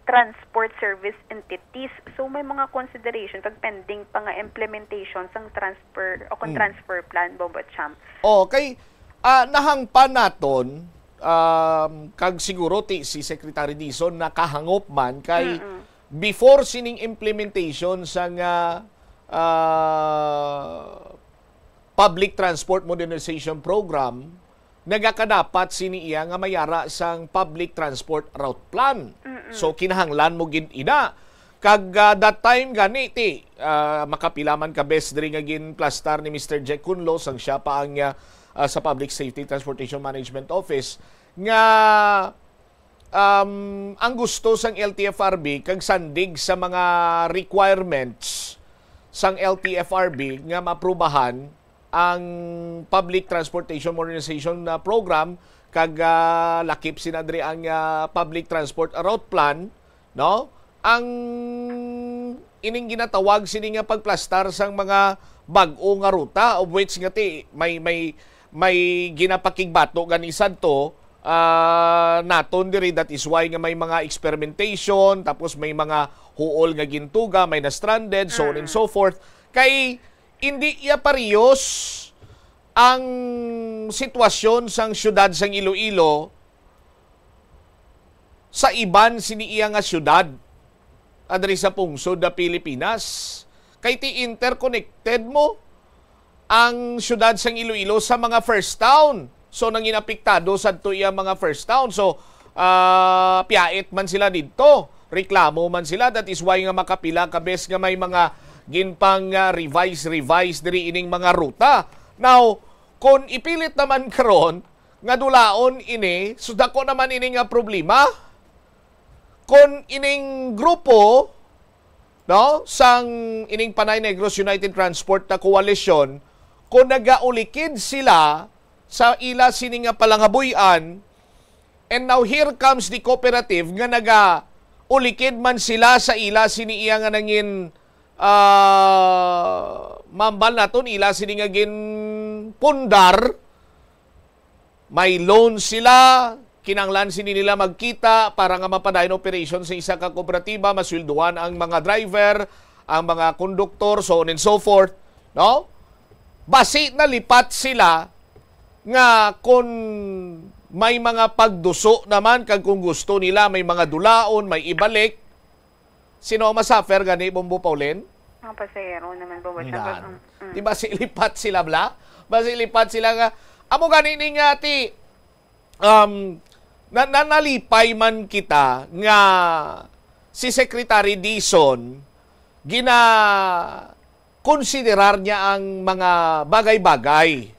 transport service entities. So, may mga consideration kag pending pa nga implementation sang transfer o kung Mm. transfer plan, Bombo Cham. Oh, kay, ah, nahangpan naton, um, kag siguro ti si Secretary Dizon nakahangop man kay Mm-mm. before sining implementation sang, ah, ah, Public Transport Modernization Program, nagakadapat sini iya nga mayara sang Public Transport Route Plan. Mm-mm. So, kinahanglan mo gid ina. Kag, ah, that time gani ti, ah, makapila man ka bes diri nga ginplastar ni Mister Jack Kunlo sang siya pa ang, ah, ah, sa Public Safety Transportation Management Office nga, um, ang gusto sang L T F R B kag sandig sa mga requirements sang L T F R B nga maaprubahan ang Public Transportation Modernization, ah, Program kag, ah, lakip sina diri ang, ah, Public Transport Route Plan, no? Ang ining ginatawag sini nga pagplastar sang mga bag-o nga ruta, of which nga ti may, may, may ginapakigbato gani sadto, ah, naton diri. That is why nga may mga experimentation, tapos may mga huol nga gintuga, may na-stranded, so on and Mm. so forth. Kay indi iya parehos ang sitwasyon sang siyudad sang Iloilo sa iban sini iya nga siyudad, ah, diri sa pungsod na Pilipinas. Kay ti interconnected mo ang siyudad sang Iloilo sa mga first town. So, nangin apektado sadto iya mga first town. So, ah, piyait man sila didto. Reklamo man sila. That is why nga makapila ka bes nga may mga ginpang, ah, revise, revise diri ining mga ruta. Now, kung ipilit naman karon nga dulaon ini, so dako naman ini nga problema. Kung ining grupo, no, sang ining Panay Negros United Transport na koalisyon, kung nagaulikid sila sa ila sini nga palangabuy-an, and now here comes the cooperative nga nagaulikid man sila sa ila sini iya nga nangin, ah, mambal naton, ila sini nga ginpundar, may loan sila, kinahanglan sini nila magkita para nga mapadayon operation sa isa ka kooperatiba, masweldohan ang mga driver, ang mga konduktor, so on and so forth, no? Basi nalipat sila nga kung may mga pagduso naman, kag kung gusto nila may mga dulaon, may ibalik, sino ang masuffer gani, Bombo Pauline? Ang pasahero naman, Bombo Cham. Yan. Mm. Di ba, silipat sila, bla? Ba, silipat sila nga, amo gani ni nga ti, um, na, na, nalipay man kita nga si Secretary Dizon gina-, konsiderar niya ang mga bagay-bagay.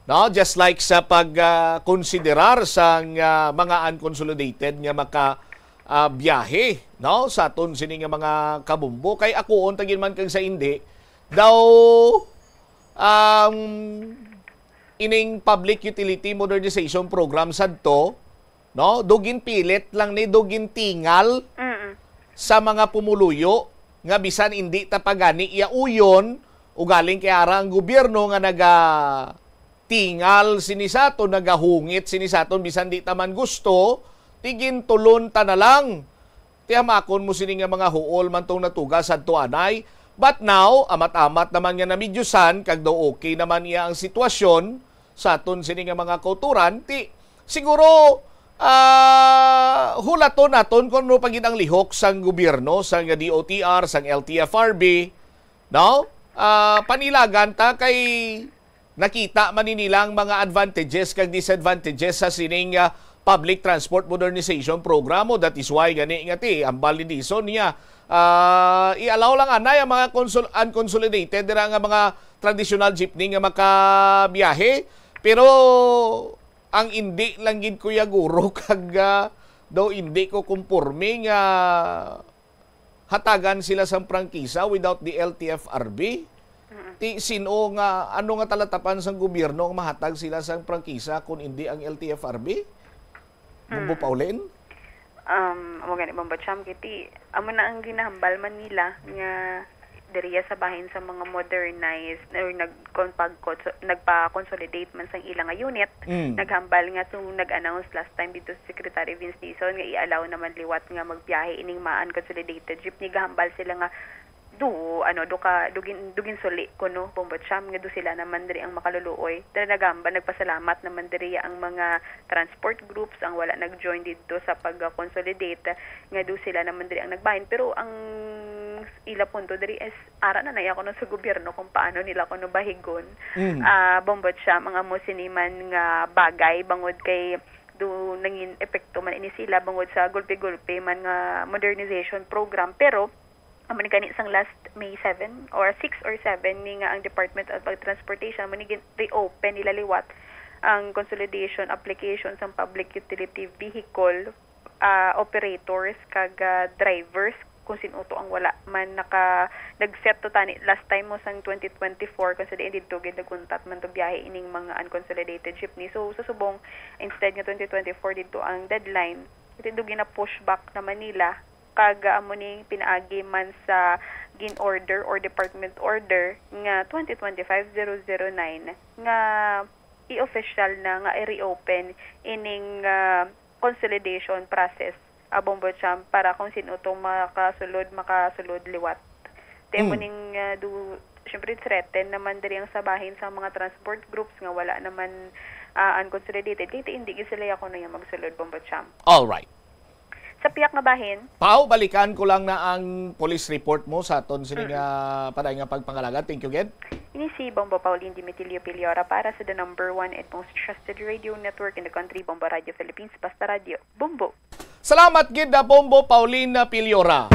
No? Just like sa pag, ah, konsiderar sang, ah, mga unconsolidated nga maka, ah, biyahe, no? Sa aton sini nga mga kabumbo. Kay akuon ta gid man kag sa indi, daw, um, ining Public Utility Modernization Program sadto, no? Do ginpilit lang ni, do gintingal Mm-mm. sa mga pumuluyo nga bisan indi ta pa gani iya uyon, ugaling kay ara ang gobyerno nga nagatingal sini sa aton, nagahungit sini sa aton, bisan di ta man gusto, ti gintulon ta na lang. Ti hamakon mo sini nga mga huol man tong natuga sadto anay. But now, amat-amat naman nga namidyusan, kag daw okay naman iya ang sitwasyon sa aton sini nga mga kauturan, ti siguro, ah, hulaton naton kung ano pa gid ang lihok sang gobyerno, sang D O T R, sang L T F R B, no? Ah, panilagan ta kay nakita man ni nila ang mga advantages kag disadvantages sa sining, ah, Public Transport Modernization Program, o that is why gani nga ti, ang Bali Dison niya, ah, i-allow lang anay ang mga consol-, unconsolidated dira nga mga traditional jeepney nga makabiyahe. Pero ang indi lang gid, Kuya Guro, kag, ah, daw indi ko kumporme nga hatagan sila sang prangkisa without the L T F R B? Mm. Ti sino nga, ano nga talatapan sang gobyerno ang mahatag sila sang prangkisa kun indi ang L T F R B? Bumbo Mm. Paulin? Um, amo gani, Bombo Cham, kiti, amo na ang ginahambal man nila nga diriya sa bahin sa mga modernized or nagkon-, pagkon-, nagpa-consolidate man sang ila nga unit, Mm. naghambal nga to, nag-announce last time dito si Secretary Vince Dizon nga i-allow naman liwat nga magbiyahe ining mga unconsolidated jeepney. Gahambal sila nga do, ano, do ka, do gin-, do ginsuli kuno, Bombo Cham, nga do sila naman diri ang makaluluoy. Dira nagamba, nagpasalamat naman diri ang mga transport groups ang wala nag-join didto sa pag-consolidate, nga do sila naman diri ang nagbahin. Pero ang ila punto diri is ara na naya kuno sa gobyerno kung paano nila kuno bahigon. Mm. Ah, Bombo Cham, ang amo sini man nga bagay, bangod kay do nangin epekto man ini sila bangod sa gulpi-gulpi man nga modernization program. Pero amo ni gani sang last May seven or six or seven ni nga ang Department of Transportation amo ni gin-, reopen nila liwat ang consolidation application sang public utility vehicle, ah, operators kag, ah, drivers kung sin-o to ang wala man naka, nag-set to tani last time mo sang twenty twenty-four, kung sa diin didto gid nag-untat man to biyahe ining mga unconsolidated jeepney. So sa subong, instead nga twenty twenty-four didto ang deadline, ito do gina-push back naman nila. Kag, ah, amo ni pinaagi man sa gin-order or department order nga twenty twenty-five zero zero nine nga i-official na nga i-reopen ining, ah, consolidation process, ah, Bombo Cham, para kung sin-o to makasulod, makasulod liwat. Ti amo Mm. ning, ah, do, syempre, threaten naman diri ang sa bahin sa mga transport groups nga wala naman, ah, unconsolidated. Kay ti indi gid sila ya kuno ya magsulod, Bombo Cham. All right. Sa piyak nga bahin. Pao, balikan ko lang na ang police report mo sa aton sini Mm. nga paday nga pagpangalagad. Thank you, Ged. Ini si Bombo Pauline Dimitilio Piliora para sa the number one and most trusted radio network in the country, Bombo Radio Philippines. Basta radyo, Bombo. Salamat gid na Bombo Pauline Piliora.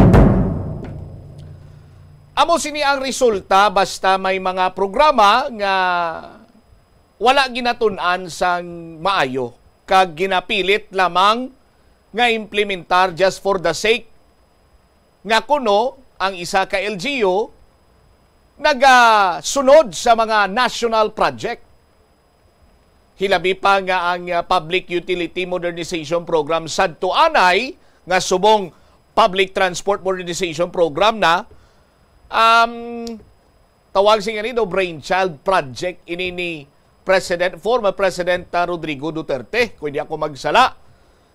Amo sini ang resulta basta may mga programa nga wala ginatun-an sang maayo kag ginapilit lamang nga implementar just for the sake nga kuno ang isa ka L G U nagasunod sa mga national project. Hilabi pa nga ang, ah, Public Utility Modernization Program sadto anay nga subong Public Transport Modernization Program na, um, tawag sini nga ni daw brainchild project ini ni President, former President, ah, Rodrigo Duterte, kung di ako magsala,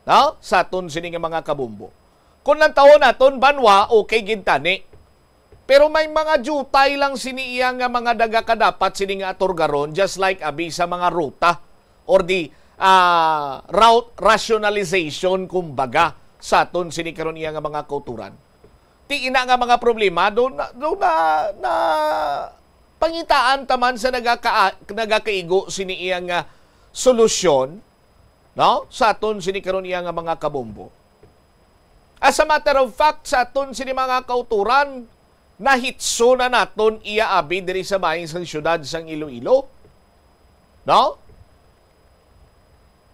no? Sa aton sini nga mga kabombo. Kung lantawon naton, banwa, okay gid tani. Pero may mga diutay lang sini iya nga mga daga ka dapat sini nga atorgaron, just like abi sa mga ruta or the, ah, route rationalization, kumbaga, sa aton sini karon iya nga mga kauturan. Ti ina nga mga problema, do na, do na, na pangitaan ta man sa nagaka-, nagakaigo sini iya nga solusyon, no? Sa aton sini karon iya nga mga kabombo. As a matter of fact, sa aton sini mga kauturan, nahitso na naton iya abi diri sa bahin sang siyudad sang Iloilo. No?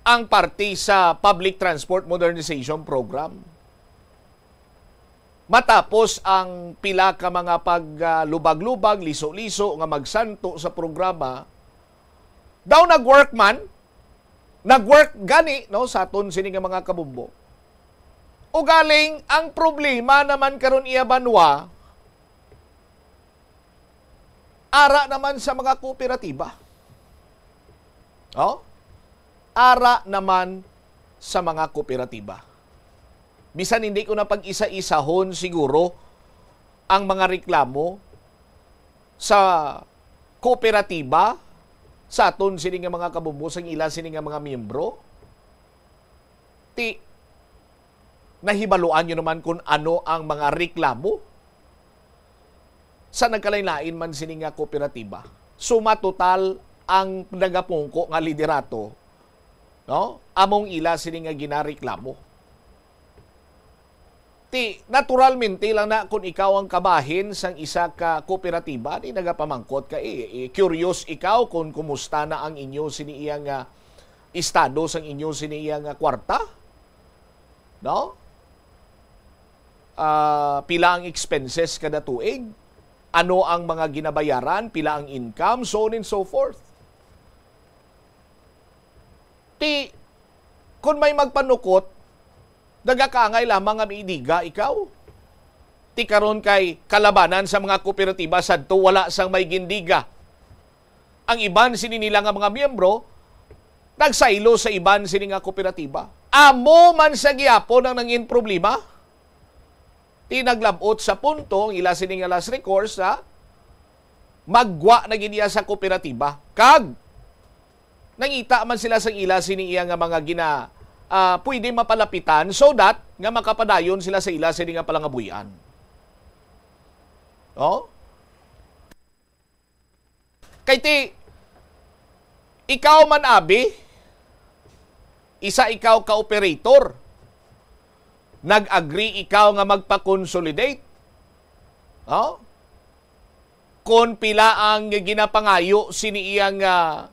Ang parte sa Public Transport Modernization Program. Matapos ang pila ka mga pag, ah, lubag-lubag, liso-liso nga magsanto sa programa, daw nag-work man, nag-work gani, no, sa aton sini nga mga kabombo. Ugaling, ang problema naman karon iya banwa, ara naman sa mga kooperatiba. Oh? Ara naman sa mga kooperatiba. Bisan hindi ko na pag-isa-isahon siguro ang mga reklamo sa kooperatiba sa aton sini nga mga kabombo, sang ila sini nga mga miyembro. Ti, nahibaluan nyo naman kung ano ang mga reklamo sa nagkalain-lain man sini nga kooperatiba. Suma total ang nagapungko nga liderato, No? Among ila sini nga ginareklamo. Ti, naturalmente lang na kung ikaw ang kabahin sang isa ka kooperatiba, di nagapamangkot ka, eh, eh, curious ikaw kung kumusta na ang inyo sini iya nga estado sang inyo sini iya nga kwarta? No? Ah, pila ang expenses kada tuig? Ano ang mga ginabayaran? Pila ang income? So on and so forth. Ti, kun may magpanukot, nagakaangay lamang nga miidiga ikaw. Ti karon kay kalabanan sa mga kooperatiba sadto wala sang may gindiga. Ang iban sini nila nga mga miyembro nagsaylo sa iban sini nga kooperatiba. Amo man sa gihapon ang nangin problema. Ti naglab-ot sa punto ang ila sini nga last recourse, ha? Maggwa na gid iya sa kooperatiba. Kag nangita man sila sang ila sini iya nga mga gina, ah, pwede mapalapitan so that nga makapadayon sila sa ila sini nga palangabuhian. Oh? Kay ti, ikaw man, abi, isa ikaw ka operator, nag-agree ikaw nga magpa-consolidate. Oh? Kon pila ang ginapangayo sini iyang, ah,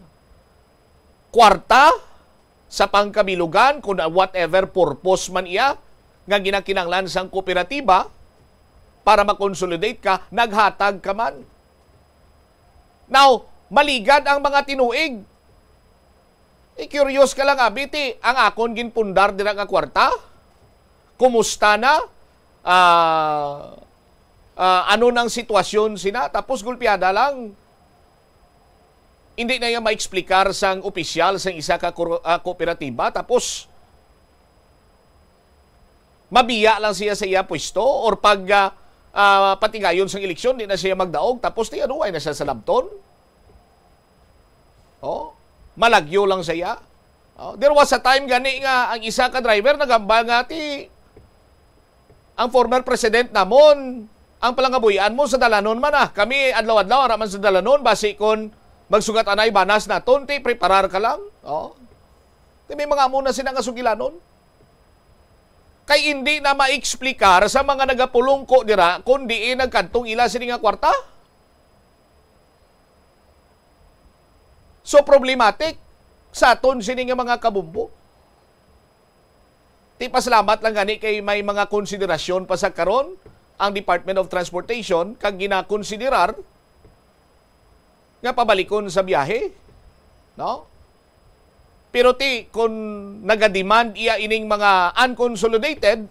kwarta sa pangkabilugan, kon whatever purpose man iya nga ginakinahanglan sang kooperatiba para ma-consolidate ka, naghatag ka man. Now, maligad ang mga tinuig. I-curious ka lang, abi, ti, ang akon ginpundar dira nga kwarta? Kumusta na? Ah, ah, ano nang sitwasyon sina? Tapos gulpiada lang, hindi na iya maeksplikar sang opisyal sang isa ka kor-, ah, kooperatiba. Tapos, mabiya lang siya sa iya pwesto, or pag, ah, ah, patigayon sang eleksyon, di na siya magdaog, tapos tiyanuway na siya sa labton. Oh, malagyo lang siya. Oh, there was a time gani nga ang isa ka driver nagamba nga ti ang former president namon, ang palangabuhian mo sa dalanon man, ah. Kami adlaw-adlaw ara man sa dalanon, basi kon magsugat anay banas naton, ti preparar ka lang. Oh. Ti may mga amo na sina nga sugilanon. Kay indi na maeksplikar sa mga nagapulungko dira kung diin nagkadtong ila sini nga kwarta. So, problematic sa aton sini nga mga kabumbo. Ti pasalamat lang gani kay may mga konsiderasyon pa sa karon ang Department of Transportation kag ginakonsiderar nga pabalikon sa biyahe, no? Pero ti, kung nagademand iya ining mga unconsolidated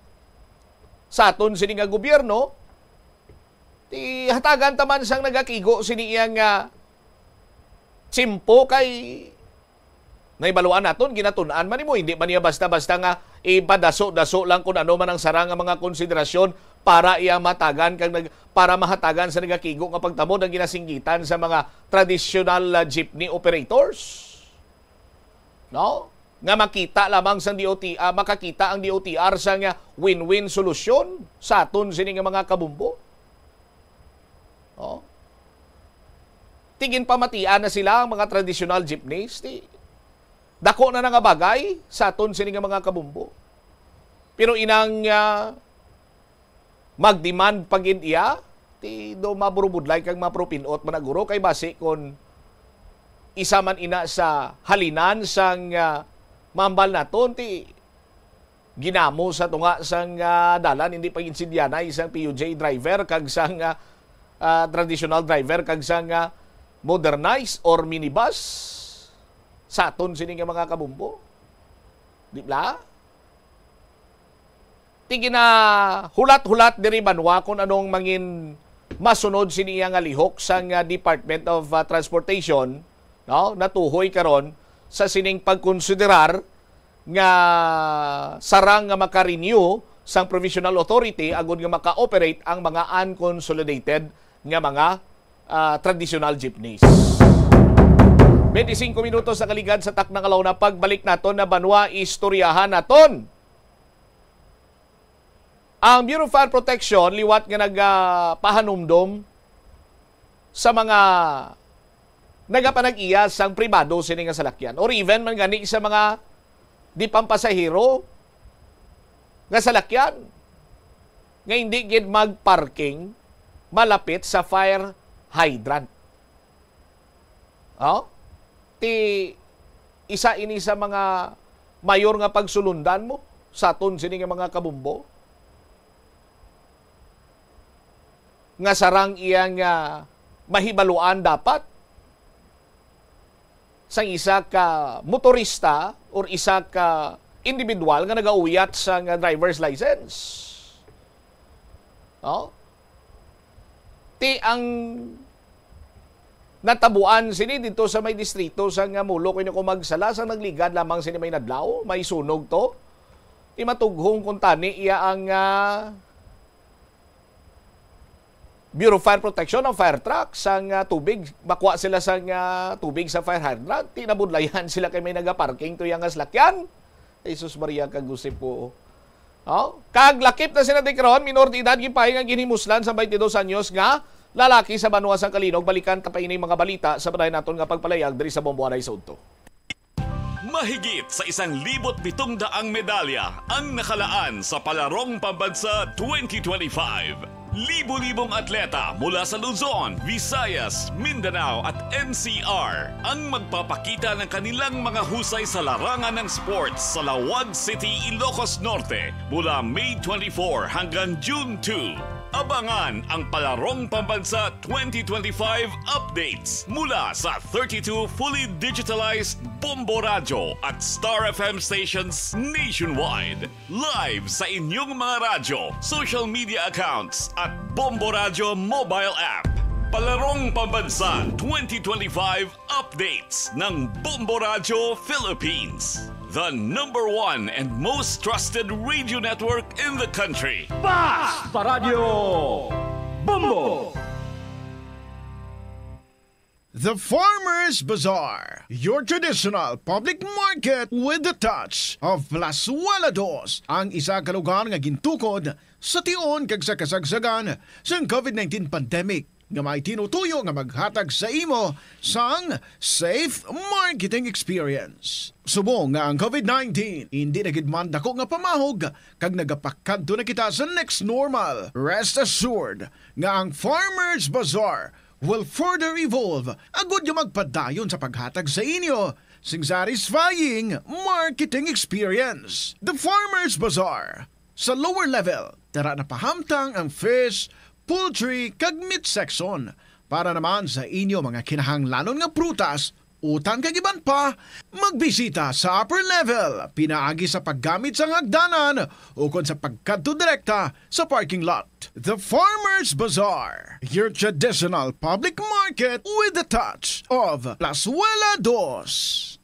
sa aton sini nga gobyerno, ti hatagan ta man sang nagakigo sini iya nga tiyempo, kay nahibaluan naton, ginatun-an man nimo, hindi man niya basta-basta nga ipadaso-daso lang kung ano man ang sarang nga mga konsiderasyon para iya mahatagan kag nag-, para mahatagan sa nagakigo nga pagtamod ang ginasinggitan sa mga traditional, ah, jeepney operators. No? Nga makita lamang sang D O T, ah, makakita ang D O T R sa nga win-win solusyon sa aton sini nga mga kabumbo. Oh. Ti ginpamatian na sila ang mga traditional jeepneys. Ti dako na na nga bagay sa aton sini nga mga kabumbo. Pero inang, ah, mag-demand pa gid iya, ti do maburubudlay kag maprupinot man na guro, kay basi kon isa man ina sa halinan sang, ah, mambal naton, ti ginamo sa tunga sang, ah, dalan, hindi pag-insidyanay sang P U J driver kag sang, ah, ah, traditional driver kag sang, ah, modernized or minibus sa aton sini nga mga kabumbo. Di ba? Ti ginahulat-hulat diri banwa kung anong mangin masunod sini iya nga lihok sang, ah, Department of, ah, Transportation, no? Natuhoy karon sa sining pagkonsiderar nga sarang nga maka-renew sang provisional authority agud nga maka-operate ang mga unconsolidated nga mga, ah, traditional jeepneys. Twenty-five minutos sa kaligad sa takna nga launa. Pagbalik naton na banwa, istoryahan naton ang Bureau of Fire Protection liwat nga nagapahanumdom sa mga nagapanag-iya sang pribado sini nga salakyan, or even man gani sa mga di pampasahero nga salakyan nga hindi gid magparking malapit sa fire hydrant. Oh? Ti isa ini sa mga mayor nga pagsulundan mo sa aton sini nga mga kabumbo nga sarang iya nga mahibaluan dapat sang isa ka motorista or isa ka individual nga nagauyat sang driver's license. No? Ti ang natabuan sini dito sa may distrito sa nga Mulo, kung ko magsala, sa nagligad lamang sini may nadlaw, may sunog to. Ti matughong kung tani iya ang, ah, Bureau of Fire Protection ang fire truck sang, ah, tubig. Makuha sila sang, ah, tubig sa fire hydrant. Ti nabudlayan sila kay may nagaparking to iya nga salakyan. Jesus Maria, kagusip ko. Oh, kag lakip na sila di karon, minor de edad, ginpahinga, ginhimuslan sa twenty-dos anyos nga lalaki sa banwa sang Calinog. Balikan ta pa ining mga balita sa padayon naton nga pagpalayag diri sa Bombo Anay sa udto. Mahigit sa isang libot pitong daang medalya ang nakalaan sa Palarong Pambansa twenty twenty-five. Libo-libong atleta mula sa Luzon, Visayas, Mindanao at N C R ang magpapakita ng kanilang mga husay sa larangan ng sports sa Laoag City, Ilocos Norte, mula May twenty-four hanggang June two. Abangan ang Palarong Pambansa twenty twenty-five updates mula sa thirty-two fully digitalized Bombo Radyo at Star F M stations nationwide. Live sa inyong mga radyo, social media accounts at Bombo Radyo mobile app. Palarong Pambansa twenty twenty-five updates ng Bombo Radyo Philippines. The number one and most trusted radio network in the country. Basta Radyo Bombo! The Farmers Bazaar, your traditional public market with the touch of Plazuela Dos, ang isa ka lugar nga gintukod sa tion kag sa kasagsagan sang covid nineteen pandemic, nga may tinutuyo nga maghatag sa imo sang safe marketing experience. Subong nga ang covid nineteen hindi na gid man dako nga pamahog kag nagapakadto na kita sa next normal, rest assured nga ang Farmers Bazaar will further evolve agud nga magpadayon sa paghatag sa inyo sing satisfying marketing experience. The Farmers Bazaar. Sa lower level, dira napahamtang ang fish, poultry, kag meat section. Para naman sa inyo mga kinahanglanon nga prutas, utan kag iban pa, magbisita sa upper level pinaagi sa paggamit sang hagdanan ukon sa pagkadto direkta sa parking lot. The Farmers Bazaar, your traditional public market with the touch of Plazuela Dos.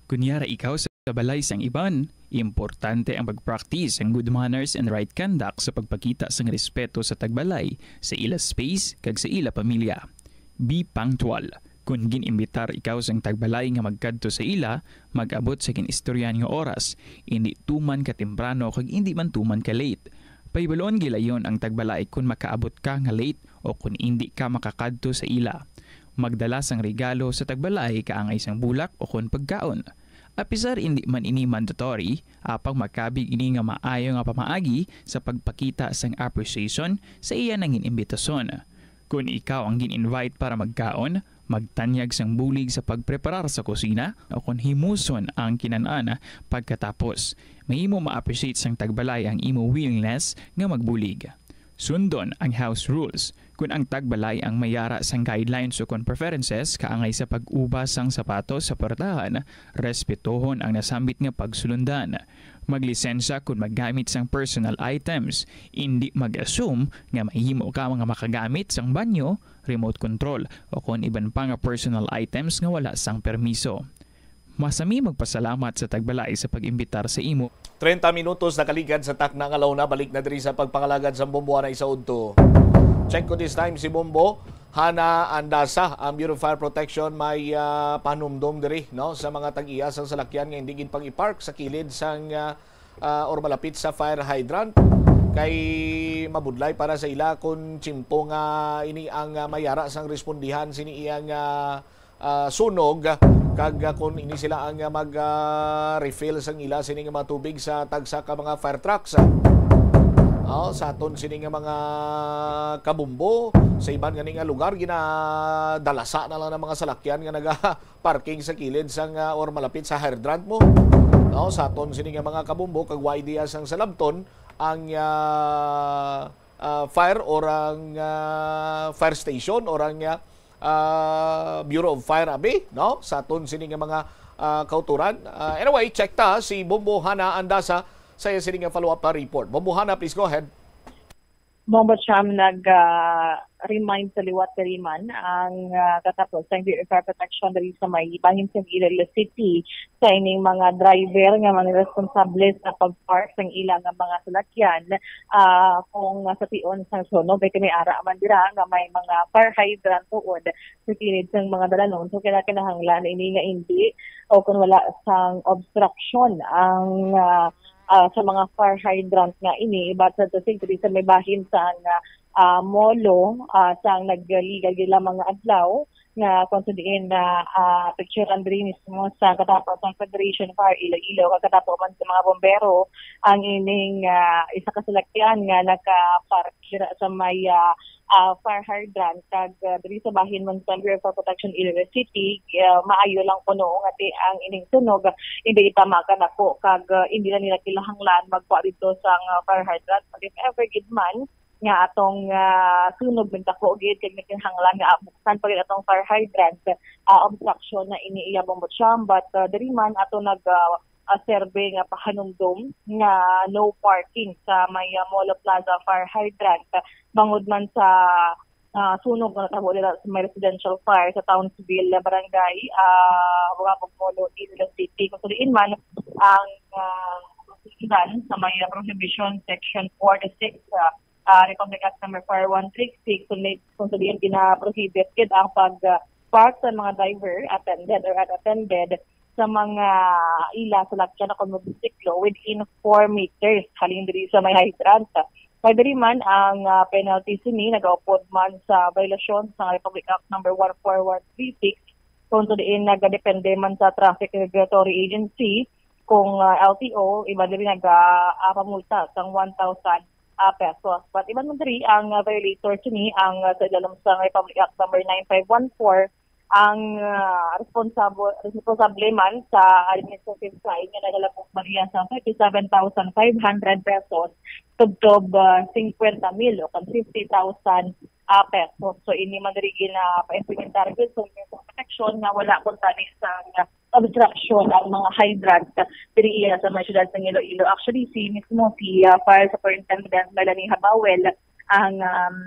Kunyara ikaw sa balay sang iban, importante ang pag-practice sang good manners and right conduct sa pagpakita sang respeto sa tagbalay, sa ila space, kag sa ila pamilya. Be punctual. Kon gin-imbitar ikaw sang tagbalay nga magkadto sa ila, mag-abot sa gin-istoryahan nga oras, indi tuman ka temprano kag indi man tuman ka late. Pahibaluon gilayon ang tagbalay kon makaabot ka nga late o kon indi ka makakadto sa ila. Magdala sang regalo sa tagbalay kaangay sang bulak o kon pagkaon. Apisar indi man ini mandatory, apang makabig ini nga maayo nga pamaagi sa pagpakita sang appreciation sa iya nangin imbitason. Kon ikaw ang gin-invite para magkaon, magtanyag sang bulig sa pagpreparar sa kusina, o kon himuson ang kinan-an pagkatapos. Mahimo ma-appreciate sang tagbalay ang imo willingness nga magbulig. Sundon ang house rules. Kon ang tagbalay ang mayara sang guidelines ukon preferences kaangay sa pag-ubas sang sapatos sa puertahan, respetohon ang nasambit nga pagsulundan. Maglisensya kon maggamit sang personal items. Indi mag-assume nga mahimo ka nga makagamit sang banyo, remote control, o kon iban pa nga personal items nga wala sang permiso. Masami magpasalamat sa tagbalay sa pag-imbitar sa imo. Treinta minutos nakaligad sa takna nga launa, balik na diri sa pagpangalagad sa Bombo Anay sa udto. Check ko this time si Bombo. Hana Andasa, ang Bureau of Fire Protection may, ah, panumdom diri, no, sa mga tag-iya sang salakyan nga hindi gid pag-i-park sa kilid sang, ah, ah, or malapit sa fire hydrant, kay mabudlay para sa ila kon tiyempo nga ini ang, ah, mayara sang respondihan sini iya nga, ah, sunog, kag, ah, kung ini sila ang, ah, mag, ah, refill sang ila sini nga mga tubig sa tagsa ka mga fire trucks. Oh, sa aton sini nga mga kabumbo, sa iban nga nga lugar, ginadalasa na lang ng mga salakyan nga naga-parking sa kilid sang, ah, or malapit sa hydrant mo. No, sa aton sini nga mga kabumbo, kag wa idea sang salabton ang, ah, ah, fire or ang, ah, fire station or ang, ah, ah, Bureau of Fire, abi, no? Sa aton sini nga mga, ah, kauturan. Ah, anyway, check ta si Bombo Hana Andasa sa iya sini nga follow-up, ah, report. Bombo Hana, please go ahead. Bombo Cham, nag, ah, remind sa liwat diri man ang, ah, katapos sa Bureau of Fire Protection diri sa may bahin sa Iloilo City sa ining mga driver nga mga responsable sa pag-park sang ilang mga salakyan, ah, kung sa tion sang sunog, kay may ara man dira nga may mga fire hydrant tuod sa kilid sang mga dalanon. So, kinakinahanglan ini nga hindi o kung wala sang obstruction ang, ah, ah, sa mga fire hydrant nga ini, but sa tusig diri sa may bahin sang, ah, Molo, ah, sang nagligad gid lamang nga adlaw, nga kung sa diin na, ah, picturean diri mismo sa katapos sang Federation Fire Iloilo, kag katapos man sa mga bombero ang ining, ah, isa ka salakyan nga naka-park dira sa may, ah, ah, fire hydrant, kag, ah, diri sa bahin man sa Bureau of Fire Protection Iloilo City, ah, maayo lang kuno nga ti ang ining sunog hindi itama kanako, kag, ah, hindi na nila kinahanglan magkuha dito sa, ah, fire hydrant. But if ever gid man nga atong, ah, sunog nagdako gid kag nagkinahanglan nga buksan pa gid atong fire hydrant, ah, obstruction na ini iya, Bombo Cham, but, ah, diri man ato nag, ah, ah, survey nga pahanumdom nga no parking sa may, ah, Molo Plaza fire hydrant, bangod man sa, ah, sunog nga natabo dira sa may residential fire sa Townsville Barangay, ah, Buangpog, Molo, Iloilo City. Kung sa diin man ang, ah, sa may, ah, Prohibition Section forty-six, ah, ah, Republic Act Number four one three six, kung may, kung sa diin gina-prohibit gid ang pag, ah, park sa mga driver, attended or unattended, sa mga ila, salakyan o kon motorsiklo within four meters halin diri sa may hydrant. Kag diri man ang, ah, penalty sini nagaupod man sa violasyon sa Republic Act Number one four one three six, kung sa diin nagadepende man sa Traffic Regulatory Agency, kung, ah, L T O, iban diri naga, ah, pamulta sang one thousand, ah, pesos. But iban man diri ang, ah, violator sini ang, ah, sa ilalom sang Republic Act Number nine five one four, ang, ah, responsable, responsable man sa administrative fine nga nagalabog bariya sa thirty-seven thousand five hundred pesos tubtob, ah, fifty thousand, ah, pesos. So, ini man diri gina-, pa-implementar gid sa Ministry of Protection nga wala kuntani sang obstruction ang mga hydrant diri iya sa may siyudad sa Iloilo. Actually, si mismo si, ah, Fire Superintendent Melanie Habawel, ang, um,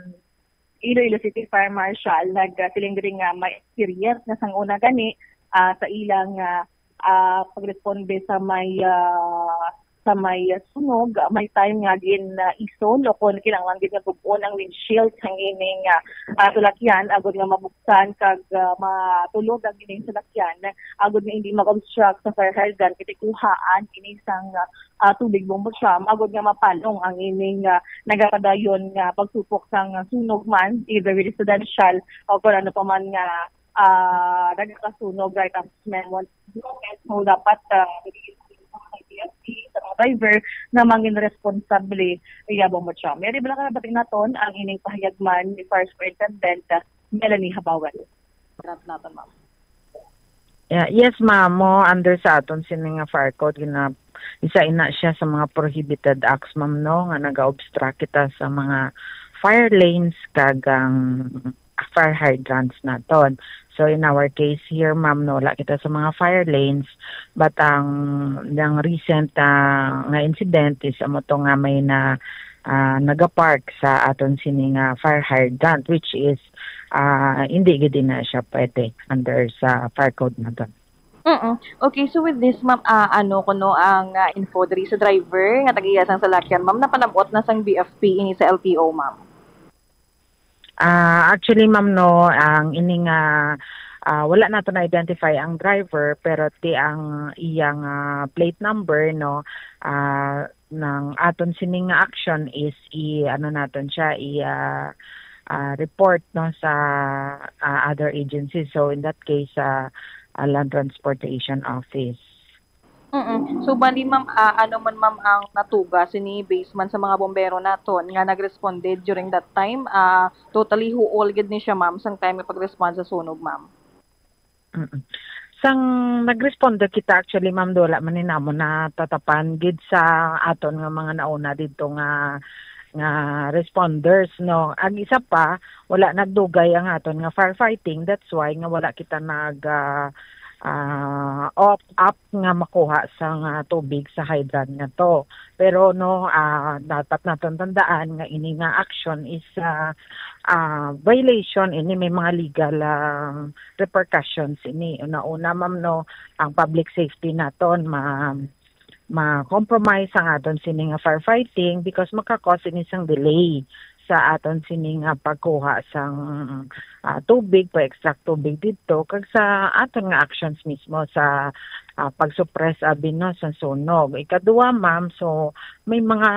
Iloilo City Fire Marshal, nagsiling diri nga may experience na sang una gani, ah, sa ilang, ah, ah, pagresponde sa may, ah, sa may, ah, sunog. May time nga gin, ah, isol o kon kinahanglan gid nga gub-on ang windshield sang ining, ah, ah, salakyan agod nga mabuksan kag, ah, matulod ang ining salakyan agod nga hindi mag-obstruct sa fire hydrant, kay kuhaan ini sang, ah, ah, tubig, Bombo Cham, agod nga mapalong ang ining, ah, nagapadayon nga pagsupok sang sunog man, either residential o kung ano pa man nga, ah, nagakasunog right after memon. So, dapat, ah, sa mga driver na mangin responsable, iya, Bombo Cham. Yari bala ka nabating naton ang ining pahayag man ni Fire Superintendent, ah, Melanie Habawal. Salamat naton, ma'am. Yeah, yes, ma'am. Mo under sa aton sini nga fire code, gina, isa ina siya sa mga prohibited acts, ma'am, no, nga naga-obstruct kita sa mga fire lanes kag ang fire hydrants naton. So, in our case here, ma'am, no, wala kita sa mga fire lanes, but ang, ang recent, ah, nga incident is amo to nga may na, ah, nagapark sa aton sini nga fire hydrant, which is, ah, hindi gid na siya pwede under sa fire code naton. Mm. Okay, so with this, ma'am, ah, ano kuno ang, ah, info diri sa driver nga tagiya sang salakyan, ma'am? Napalabot na sang B F P ini sa L T O, ma'am? Ah, actually, ma'am, no, ang ini nga, ah, wala nato na-identify ang driver, pero ti ang iyang, ah, plate number, no, ah, nang aton sining nga action is i-, ano naton siya, i-, ah, ah, report, no, sa, ah, other agencies. So, in that case, sa, ah, Land Transportation Office. Mm. So, bali, ma'am, ah, ano man, ma'am, ang natuga sini based man sa mga bombero naton nga nag-responded during that time? Ah, totally huol gid ni siya, ma'am, sang time nga pag-respond sa sunog, ma'am? Mm. Sang nag-responde kita, actually, ma'am, wala man ni namon natatapan gid sa aton nga mga nauna didto nga, nga responders, no. Ang isa pa, wala nagdugay ang aton nga firefighting. That's why nga wala kita nag, ah, ah, op-, up nga makuha sang, ah, tubig sa hydrant nga to. Pero, no, ah, dapat naton tandaan nga ini nga action is, ah, ah, violation ini, may mga legal, ah, repercussions ini. Una-una, ma'am, no, ang public safety naton ma-, ma-compromise ang aton sini nga firefighting because maka-cause ini sang delay sa aton sini nga pagkuha sang, ah, tubig, pa-extract tubig didto, kag sa aton nga actions mismo sa, ah, pag-suppress, abi, no, sa sunog. Ikaduha, ma'am, so may mga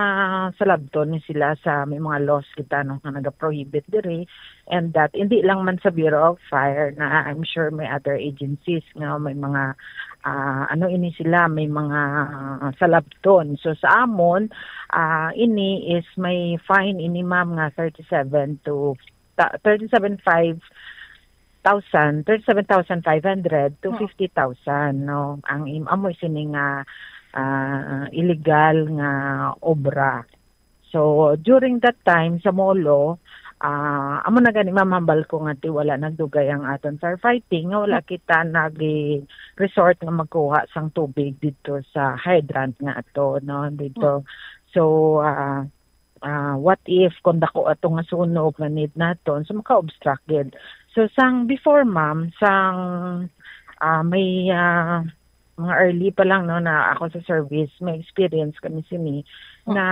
salabton ni sila sa, may mga laws kita, no, nga naga-prohibit diri, and that hindi lang man sa Bureau of Fire, na I'm sure may other agencies nga may mga, ah, ano ini sila, may mga, ah, salabton. So sa amon, ah, ini is may fine ini, ma'am, nga thirty-seven to ta-, thirty-seven five thousand, thirty-seven thousand five hundred to Oo. fifty thousand, no? Ang im-, amo sini nga, ah, illegal nga obra. So, during that time sa Molo, ah, amo na gani, ma'am, hambal ko nga ti wala nagdugay ang aton firefighting, nga wala kita nag-resort nga magkuha sang tubig didto sa hydrant nga ato, no, didto. So, ah, ah, what if kung dako ato nga sunog nga need naton, so maka-obstruct gid. So, sang before, ma'am, sang, ah, may, ah, mga early pa lang, no, na ako sa service, may experience kami sini Oh. na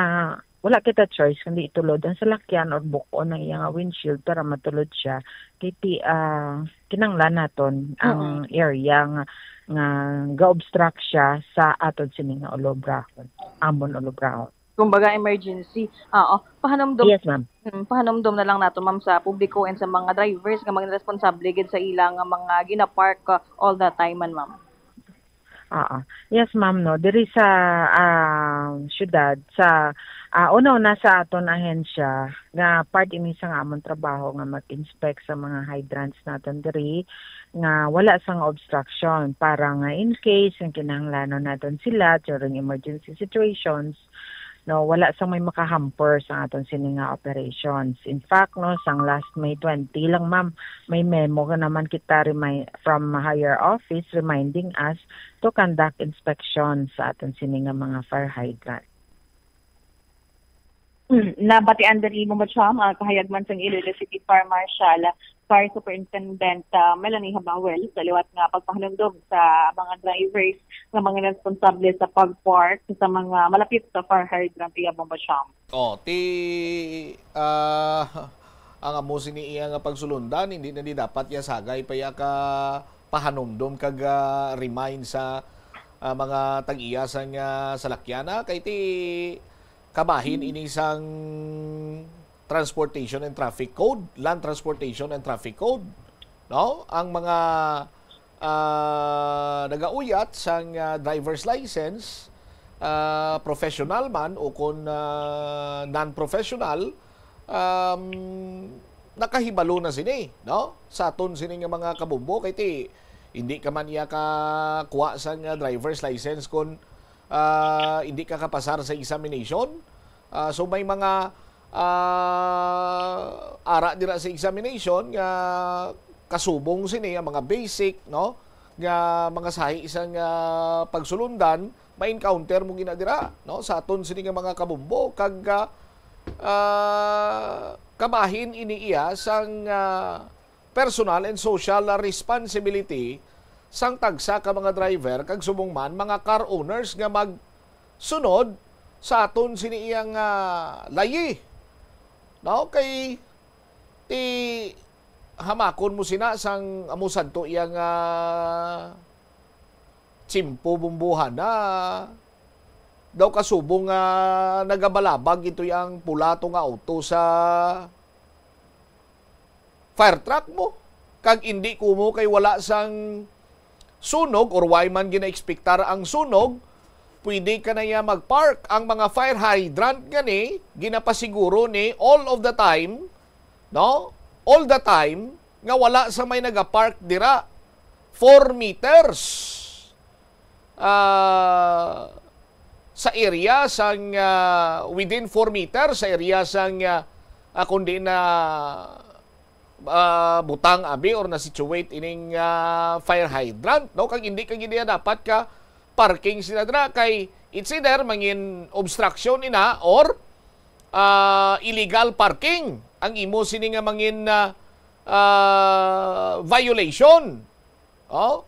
wala kita choice kundi itulod ang salakyan or bukon ang iyang windshield para matulod siya. Kay ti, ah, kinanglan naton ang Mm-mm. area nga, nga ga-obstruct siya sa aton sini nga olobrahon, amon olobrahon. Kumbaga, emergency. Oo. Pahanumdom, Yes, ma'am. mm, pahanumdom na lang nato, ma'am, sa publiko and sa mga drivers nga mga responsable gid sa ila nga mga ginapark, uh, all the time man, ma'am. Oo. Yes, ma'am, no. Diri sa, ah, syudad, sa, ah, una-una sa aton ahensya, nga part ini sa nga amon trabaho nga mag-inspect sa mga hydrants naton diri, nga wala sang obstruction para nga in case nga kinahanglanon naton sila during emergency situations, no, wala sang may makahamper sa aton sini nga operations. In fact, no, sang last May twenty lang, ma'am, may memo ka naman kita remind from higher office reminding us to conduct inspection sa aton sini nga mga fire hydrant. Hmm, nabatian diri mo, Ma'am, ang kahayag man sang Iloilo City Fire Marshal, Fire Superintendent, ah, Melanie Habawel, sa liwat nga pagpahanumdom sa mga drivers nga mga responsable sa pag-park sa mga malapit sa fire hydrant, iya, Ma'am. Oh, ti, ah, ang amo sini iya nga pagsulundan, hindi na di dapat iya sagay pa iya ka pahanumdom kag, ah, remind sa, ah, mga tag-iya sang, ah, salakyan, ah, kay ti kabahin ini sang Transportation and Traffic Code, Land Transportation and Traffic Code, no? Ang mga, ah, nagauyat sang, ah, driver's license, ah, professional man o kon, ah, non-professional, um, nakahibalo na sini, no? Sa aton sini nga mga kabombo, kay ti, hindi ka man iya ka kuha sang, ah, driver's license kon, ah, hindi ka kapasar sa examination. Ah, so may mga, ah, ara dira sa examination nga kasubong sini ang mga basic, no, nga mga sahi sang, ah, pagsulundan, ma-encounter mo gina dira, no, sa aton sini nga mga kabombo kag, ah, ah, kabahin ini iya sang, ah, personal and social responsibility sang tagsa ka mga driver kag subong man mga car owners nga magsunod sa aton sini iyang, ah, layi. No, kay ti hamakon mo sina sang amo sadto iyang, ah, tsimpo bumbuhan na daw kasubong nga nagabalabag ito ang pula to nga auto sa fire truck mo, kag indi kumo kay wala sang sunog or way man ginaekspektar ang sunog, pwede ka na iya mag-park. Ang mga fire hydrant gani, ginapasiguro ni all of the time, no? All the time nga wala sa may nagapark dira. Four meters, ah, sa area sang, ah, within four meters sa area sang, ah, ah, kundi na, ah, butang abi or na-situate ining, ah, fire hydrant, no? Kag hindi ka gid dapat ka parking sila dira kay it's either mangin obstruction ina or, ah, illegal parking ang imo sini nga mangin, ah, ah, violation. Oh?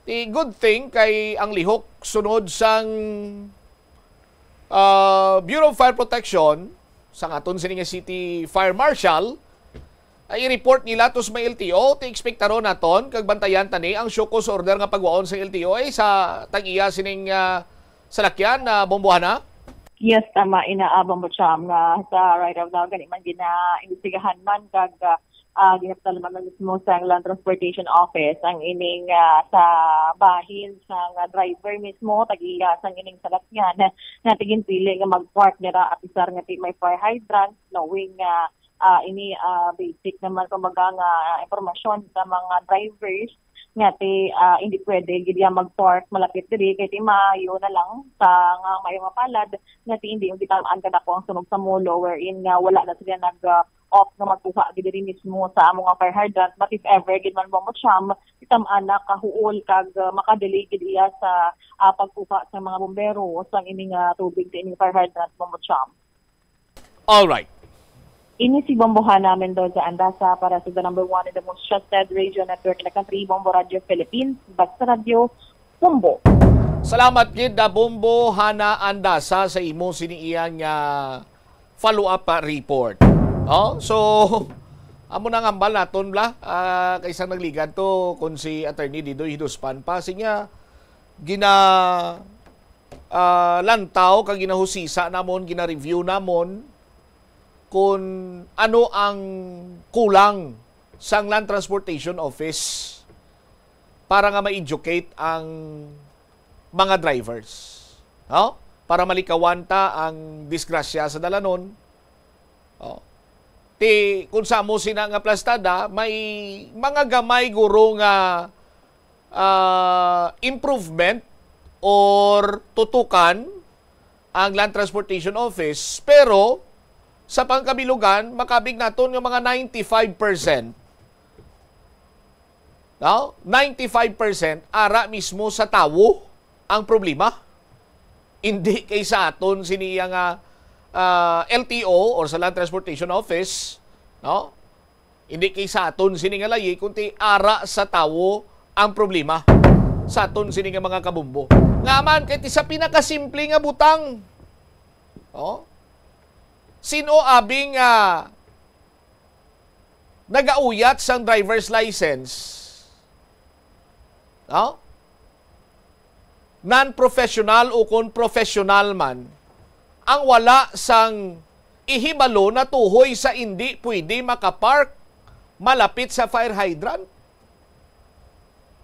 Ti good thing kay ang lihok sunod sang, ah, Bureau of Fire Protection, sang aton sini nga City Fire Marshal, ay i-report nila to sa may L T O. Ti ekspektaron naton kag bantayan tani ang show cause order nga pagwaon sa L T O ay sa tag-iya sining, ah, salakyan na bombohana. Yes, tama ina, ah, Bombo Cham, nga sa right of now gani man gina-imbestigahan man kag, ah, ah, ginapataluman man mismo sa Land Transportation Office ang ining, ah, sa bahin sang driver mismo tag-iya sang ining salakyan nga tiginpili nga mag-park nira apisar nga ti may fire hydrant, knowing nga, ah, ini, ah, basic naman kumbaga nga, ah, impormasyon sa mga drivers nga ti, ah, hindi pwede gid ya mag-park malapit diri kay ti maayo na lang sa nga maayo nga palad nga ti hindi mo gitamaan kadako ang sunog sa molo wherein nga wala na sila nag, ah, opt nga magkuha gid diri mismo sa amo nga fire hydrant. But if ever gid man mo mo siyam, itam-ana kahuol kag, ah, makadelay gid iya sa, ah, pagkuha sa mga bombero sang ini nga tubig sa ining fire hydrant mo mo siyam. All right. Ini si Bombohana Mendoza Andasa para sa the number one and the most trusted radio network in the country, Bombo Radio Philippines, Basta Radio, Bombo. Salamat gid na Bombo Hana Andasa sa imo sini iyang, ah, follow-up, ah, report. Oh, so amo na ang hambal naton bla, ah, kaysa nagligad to kung si Attorney Didoy Hiduspan pa siya gina ah, lantaw kag ginahusisa namon, gina-review namon kung ano ang kulang sang Land Transportation Office para nga ma-educate ang mga drivers, no? Para malikawan ta ang disgrasya sa dalanon. Oh. Ti, kung sa amo sina nga plastada, may mga gamay guro nga, ah, improvement or tutukan ang Land Transportation Office, pero sa pangkabilugan, makabig naton nga mga ninety-five percent, no? Ninety-five percent ara mismo sa tawo ang problema. Hindi kay sa aton sini iya nga, ah, L T O or sa Land Transportation Office, no? Hindi kay sa aton sini nga layi, kundi ara sa tawo ang problema sa aton sini nga mga kabumbo. Nga man, kay ti sa pinakasimple nga butang, oh, sino abi nga nagauyat sang driver's license, no? Non-professional o kon professional man, ang wala sang ihibalo natuhoy sa indi pwede makapark malapit sa fire hydrant.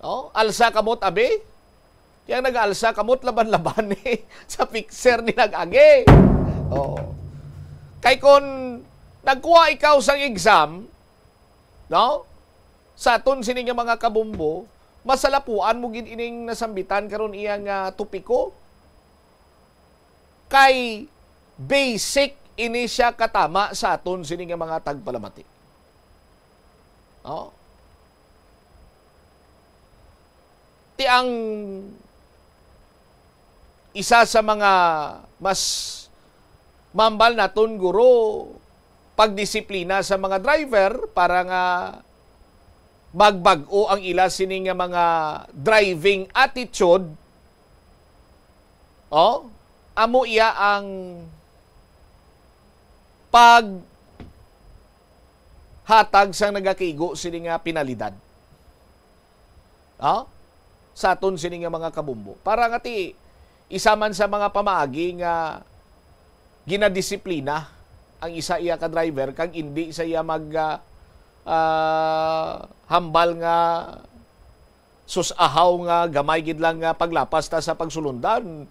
No? Alsa kamot abi. Kaya nag-alsa kamot laban-laban ni sa fixer ni nag-agi. Oh. Kay kon nagkuha ikaw sang exam, no? Sa aton sini nga mga kabumbo, masalapuan mo gid ining nasambitan karon iya nga topiko. Kay basic ini siya katama sa aton sini nga mga tagpalamati. No? Ti ang isa sa mga mas mambal naton, guro, pagdisiplina sa mga driver para nga magbag-o ang ila sini nga mga driving attitude. Oh, amo iya ang paghatag sang nagakigo sini nga penalidad, ha? Sa aton sini nga mga kabumbo. Para nga ti, isa man sa mga pamaagi nga ginadisiplina ang isa iya ka driver kag indi sa iya mag, ah, ah, hambal nga sus-ahaw nga gamay gid lang nga paglapas ta sa pagsulundan.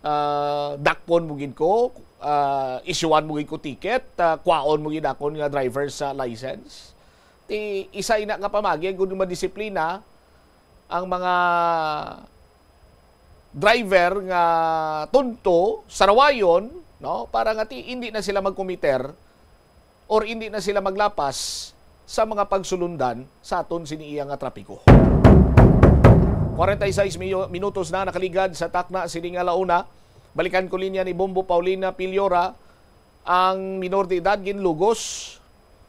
Ah, dakpon mo gid ko, ah, isyuan mo gid ko ticket, ah, kwaon mo gid akon nga driver's, ah, license. Ti isa ina ka pamagi gud madisiplina ang mga driver nga tunto, sarawayon, no, para nga ti hindi na sila magkumiter or hindi na sila maglapas sa mga pagsulundan sa aton sini iya nga trapiko. Kwarenta y seis miyo-, minutos na nakaligad sa takna sini nga launa. Balikan ko linya ni Bombo Paulina Piliora. Ang minor de edad ginlugos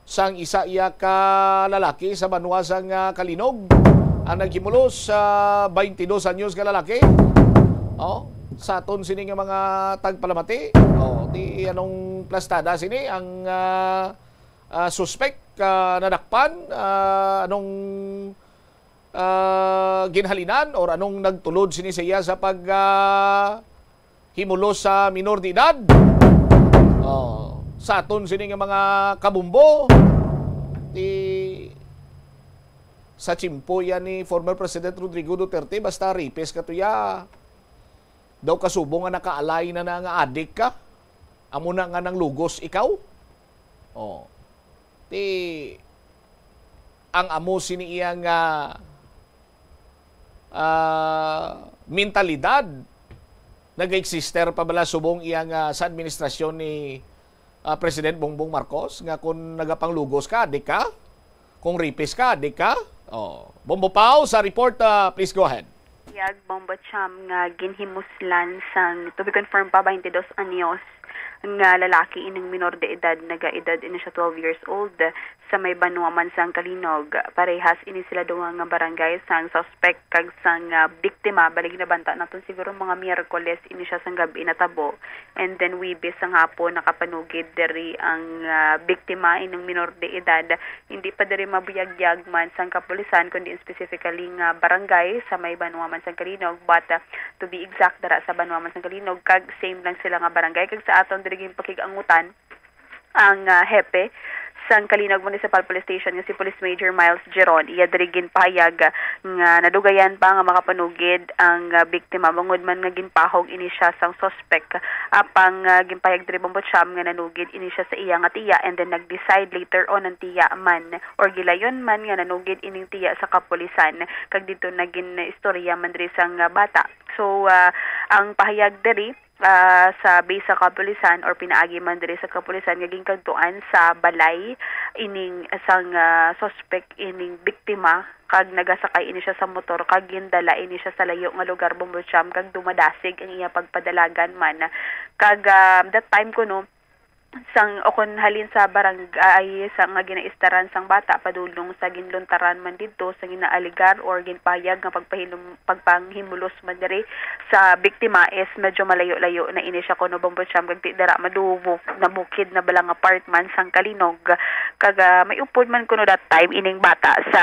sang isa iya ka lalaki sa banwa sang, ah, Calinog, ang naghimulos sa twenty-dos anyos nga lalaki. Oh, sa aton sini nga mga tagpalamati, oh, di anong plastada sini ang, ah, ah, suspek, ah, nadakpan, ah, anong, ah, ginhalinan or anong nagtulod sini sa iya sa pag, ah, himulos sa minor de edad? Oh, sa aton sini nga mga kabumbo, ti sa tiyempo yan ni former President Rodrigo Duterte, basta rapist ka tuya, daw kasubong nga nakaalay na na nga adik ka, amo na nga nanglugos ikaw. Oh. Ti ang amo sini iya nga, ah, mentalidad nag-exister pa bala subong iya nga sa administrasyon ni, ah, President Bongbong Marcos nga kung nagapanglugos ka, di ka? Kung rapist ka, di ka? Oh. Bombo Pao sa report, ah, please go ahead. Yag Bombo Cham nga ginhimuslan sang to be confirmed pa twenty-dos anyos nga lalaki ining minor de edad, nagaedad ini siya twelve years old, sa may banwa man sang Calinog. Parehas ini sila duha nga barangay sang suspect kag sang, ah, biktima. Bali, ginabanta naton siguro mga Miyerkules ini siya sang gab-i natabo. And then Webes sang hapon nakapanugid diri ang, ah, biktima, ining minor de edad. Hindi pa diri mabuyagyag man sang kapulisan, kundi specifically nga barangay sa may banwa man sang Calinog. But, ah, to be exact, dara sa banwa man sang Calinog, kag same lang sila nga barangay. Kag sa aton diri ginpakig-angutan ang, ah, hepe sang Calinog Municipal Police Station nga si Police Major Miles Geron. Iya diri ginpahayag, ah, nga nadugayan pa nga makapanugid ang, ah, biktima bangod man nga ginpahog ini siya sang suspek. Apang, ah, ginpahayag diri, Bombo Cham, nga nanugid ini siya sa iya nga tiya, and then nag-decide later on ang tiya man or gilayon man nga nanugid ining tiya sa kapulisan, kag didto nagin istorya man diri sang, ah, bata. So, ah, ang pahayag diri, ah, sa base sa kapulisan or pinaagi man diri sa kapulisan nga ginkadtuan sa balay ining sang, ah, suspek ining biktima, kag nagasakay ini siya sa motor kag gindala ini siya sa layo nga lugar, Bombo Cham, kag dumadasig ang iya pagpadalagan man. Kag, ah, that time kuno, sang, o kon halin sa barangay sa nga ginaistaran sang bata padulong sa ginluntaran man didto sa ginaaligar or ginpahayag nga pagpahilum-, pagpanghimulos man diri sa biktima is medyo malayo-layo na ini siya kuno, Bombo Cham, kag ti dira madubok na bukid na bala nga part man sang Calinog. Kag, ah, may upod man kuno that time ining bata sa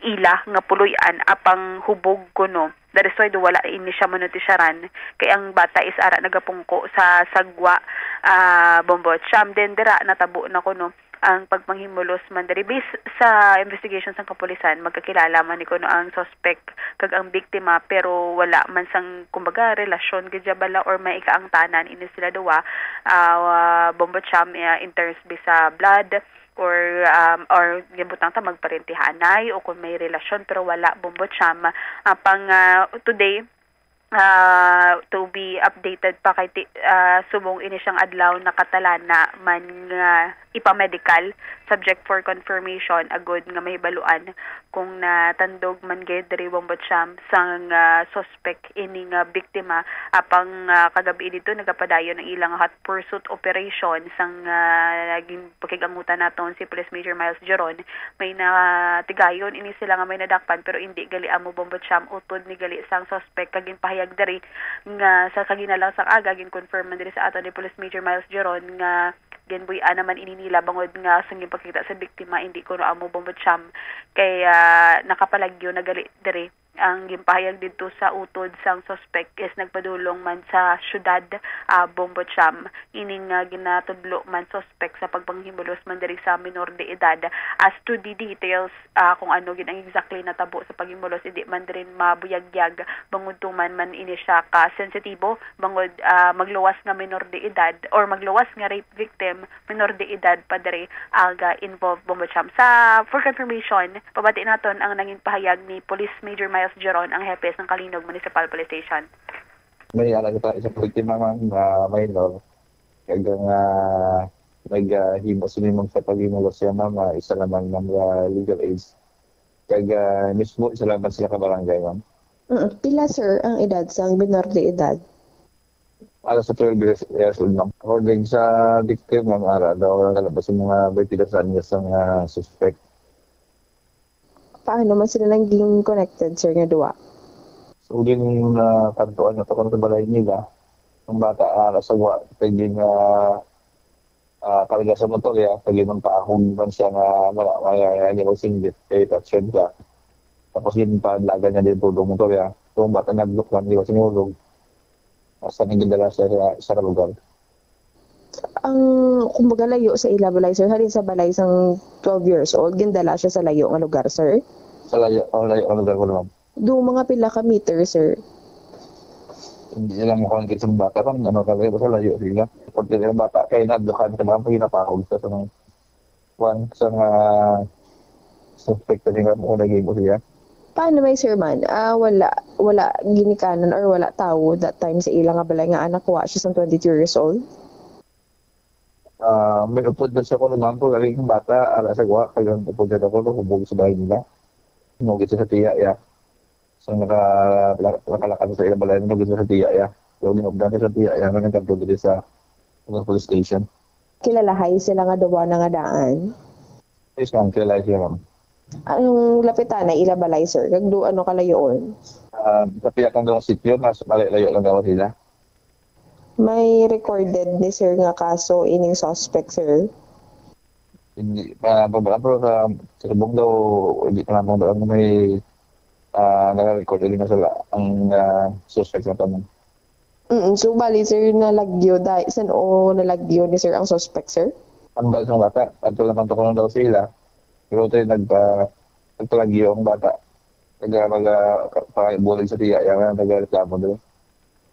ila nga puloy-an, apang hubog kuno. That is why do wala ini siya manutisyaran, kay ang bata is ara nagapungko sa sagwa, ah, Bombo Cham. Then dira natabo na kuno ang pagpanghimulos man diri. Based sa investigation sang kapulisan, magkakilala man ni kuno ang suspect kag ang biktima, pero wala man sang, kumbaga, relasyon gid siya bala or may ikaangtanan ini sila duwa, ah, Bombo Cham, eh, in terms bi sa blood or, um, or gibutang ta magparentihanay o kung may relasyon, pero wala, Bombo Cham. Apang, ah, today, ah, to be updated pa kay ti-, ah, subong ini siyang adlaw nakatalana man nga ipamedical, subject for confirmation, agud nga mahibaluan kung natandog man gid diri, Bombo Cham, sang, ah, suspect ini nga biktima. Apang, ah, kagabi dito nagapadayon ang ilang hot pursuit operation sang, ah, naging pakig-angutan naton si Police Major Miles Geron. May natigayon ini sila nga may nadakpan, pero indi gali amo, Bombo Cham, utod ni gali sang suspect kag ginpahayag diri nga sa kaginalang sang aga gin-confirm man diri sa aton ni Police Major Miles Geron nga ginbuy-an naman ini nila bangod nga sang ginpakita sa biktima, indi kuno amo, Bombo Cham, kay, ah, nakapalagyo na gali diri ang ginpahayag didto sa utod sang suspect is nagpadulong man sa siyudad, ah, Bombo Cham. Ining, ah, ginatudlo man suspect sa pagpanghimulos man diri sa minor de edad. As to the details, ah, kung ano gid ang exactly natabo sa paghimulos, hindi man diri mabuyagyag bangod tuman man ini siya ka sensitibo, bangod, ah, magluwas nga minor de edad or magluwas nga rape victim, minor de edad pa diri ang, ah, involved, Bombo Cham. Sa, for confirmation, pabati naton ang nangin pahayag ni Police Major Miles Geron, ang hepe sang Kalinog Municipal Police Station. May ala kita isa ka biktima man nga minor. Kag ang, ah, nag, ah, himo sini man sa paghimulos siya, ma'am, ah, isa naman ng, ah, legal age. Kag, ah, mismo isa lang man sila ka barangay, ma'am. Mm. Pila, sir, ang edad sang minor de edad? Ala sa twelve years, years old, ma'am. According sa victim, ma'am, ara daw kalabas yung mga twenty-two anyos ang, ah, suspect. Paano man sila naging connected, sir, nga duwa? So, din na kantuan na to kung sa balay nila. Ang bata, ah, nasa wa, pwede nga, ah, karga sa motor, ya, pwede man paahog man siya nga, wala, wala, wala, wala, singgit, kay touch siya. Tapos, yun, padlagan niya din todo motor, ya. So, ang bata, nagduklan, di ba, sinulog. Basta nagdala siya sa, sa lugar. Ang, kumbaga, layo sa ila balay, sir, halin sa balay sang twelve years old, gindala siya sa layo nga lugar, sir? Sa layo, oh, layo nga lugar ko, ma'am. Do mga pila ka meter, sir? Hindi lang mo kung kitang bata, kung ano ka layo, sa layo sila. Pag yung bata, kaya nadlakan ka lang, pag napahog sa, sa, kwan, sa nga suspect na nga mo naging siya. Paano may, sir, man? Ah, wala, wala ginikanan or wala tawo that time sa ila nga balay nga anak, wa siya sang twenty-two years old? Ah, may upod na siya ko naman po, galing yung bata, ala sa gawa, kaya upod na ako, hubog sa bahay nila. Nugit siya sa tiya, ya. So, naka-, nakalakad sa ilang balay, nugit siya sa tiya, ya. So, ginugdan siya sa tiya, ya, nga nagkadto diri sa, sa police station. Kilalahay sila nga duwa na nga daan? Yes, ma'am, kilalahay siya, ma'am. Anong lapitan na ila balay, sir? Kag do, ano kalayoon? Ah, sa pila kang dalawang sityo, mas malayo-layo lang daw sila. May recorded ni sir nga kaso ining suspect, sir? Hindi pa, pa, pa, pero sa, sa subong daw, hindi pa naman daw may, ah, naka-record, hindi na sila ang, ah, suspect na tanong. Mm, so, bali, sir, nalagyo, dahil, san o nalagyo ni sir ang suspect, sir? Ang bal sang bata, adto naman to ko daw sila. Pero tayo nagpa-, nagpalagyo ang bata. Taga, mga, pa-, bulig sa tiya, yan ang nagreklamo doon.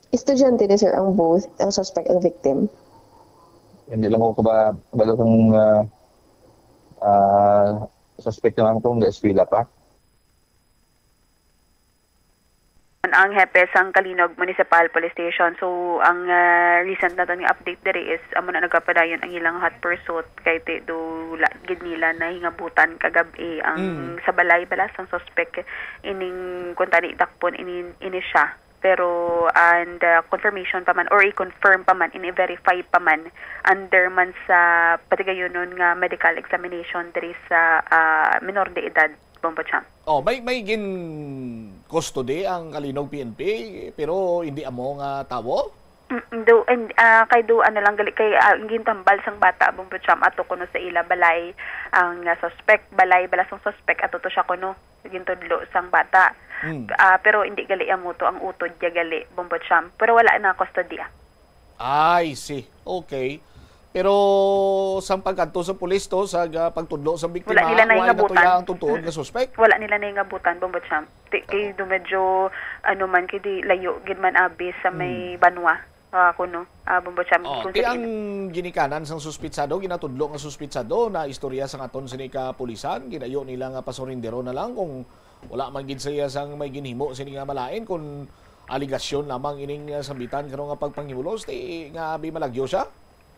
Estudyante ni sir ang both, ang suspect, ang victim? Hindi lang ko kaba-, balo kung, ah, ah, suspect naman kung eskwela pa. Ang hepe sang Kalinog Municipal Police Station. So, ang, ah, recent naton nga update diri is amo na nagapadayon ang ilang hot pursuit kay ti-, do la-, gid nila nahingabutan kagab-i ang Mm. sa balay bala sang suspect ining kuntani dakpon ini, ini siya. Pero, and, ah, confirmation pa man or i-confirm pa man, ini-verify pa man under man sa patigayonon nga medical examination diri sa, ah, minor de edad, Bombo Champ. Oh, may, may gin-custody ang Kalinog P N P, pero hindi amo nga tawo? Mm, do, and, ah, kay do, ano lang gali, kay, ah, ang gintambal sang bata, Bombo Champ, ato kuno sa ila balay ang, ah, suspect, balay bala sang suspect, ato to siya kuno, gintudlo sang bata. Mm. Ah, pero hindi gali amo to ang utod niya gali, Bombo Champ. Pero wala na custody, ah. I see. Okay. Pero sang pagkadto sa pulis to, sa ga-, pagtudlo sa biktima, Wala nila wala na nahingabutan. to ya ang tungtuon nga suspect? Wala nila nahingabutan, Bombo Champ. Ti-, kay Oo. do medyo, ano man, kay di layo gid man abi sa may Hmm. banwa. Ah, kuno, ah, Bombo Champ, Oh, kung ti sa ang ginikanan sang suspitsado, ginatudlo nga suspitsado na istorya sang aton sini ka pulisan, ginayo nila nga pasurindero na lang kung wala man gid siya sang may ginhimo sini nga malain, kung aligasyon lamang ining, ah, sambitan karon nga pagpanghimulos, ti nga abi malagyo siya?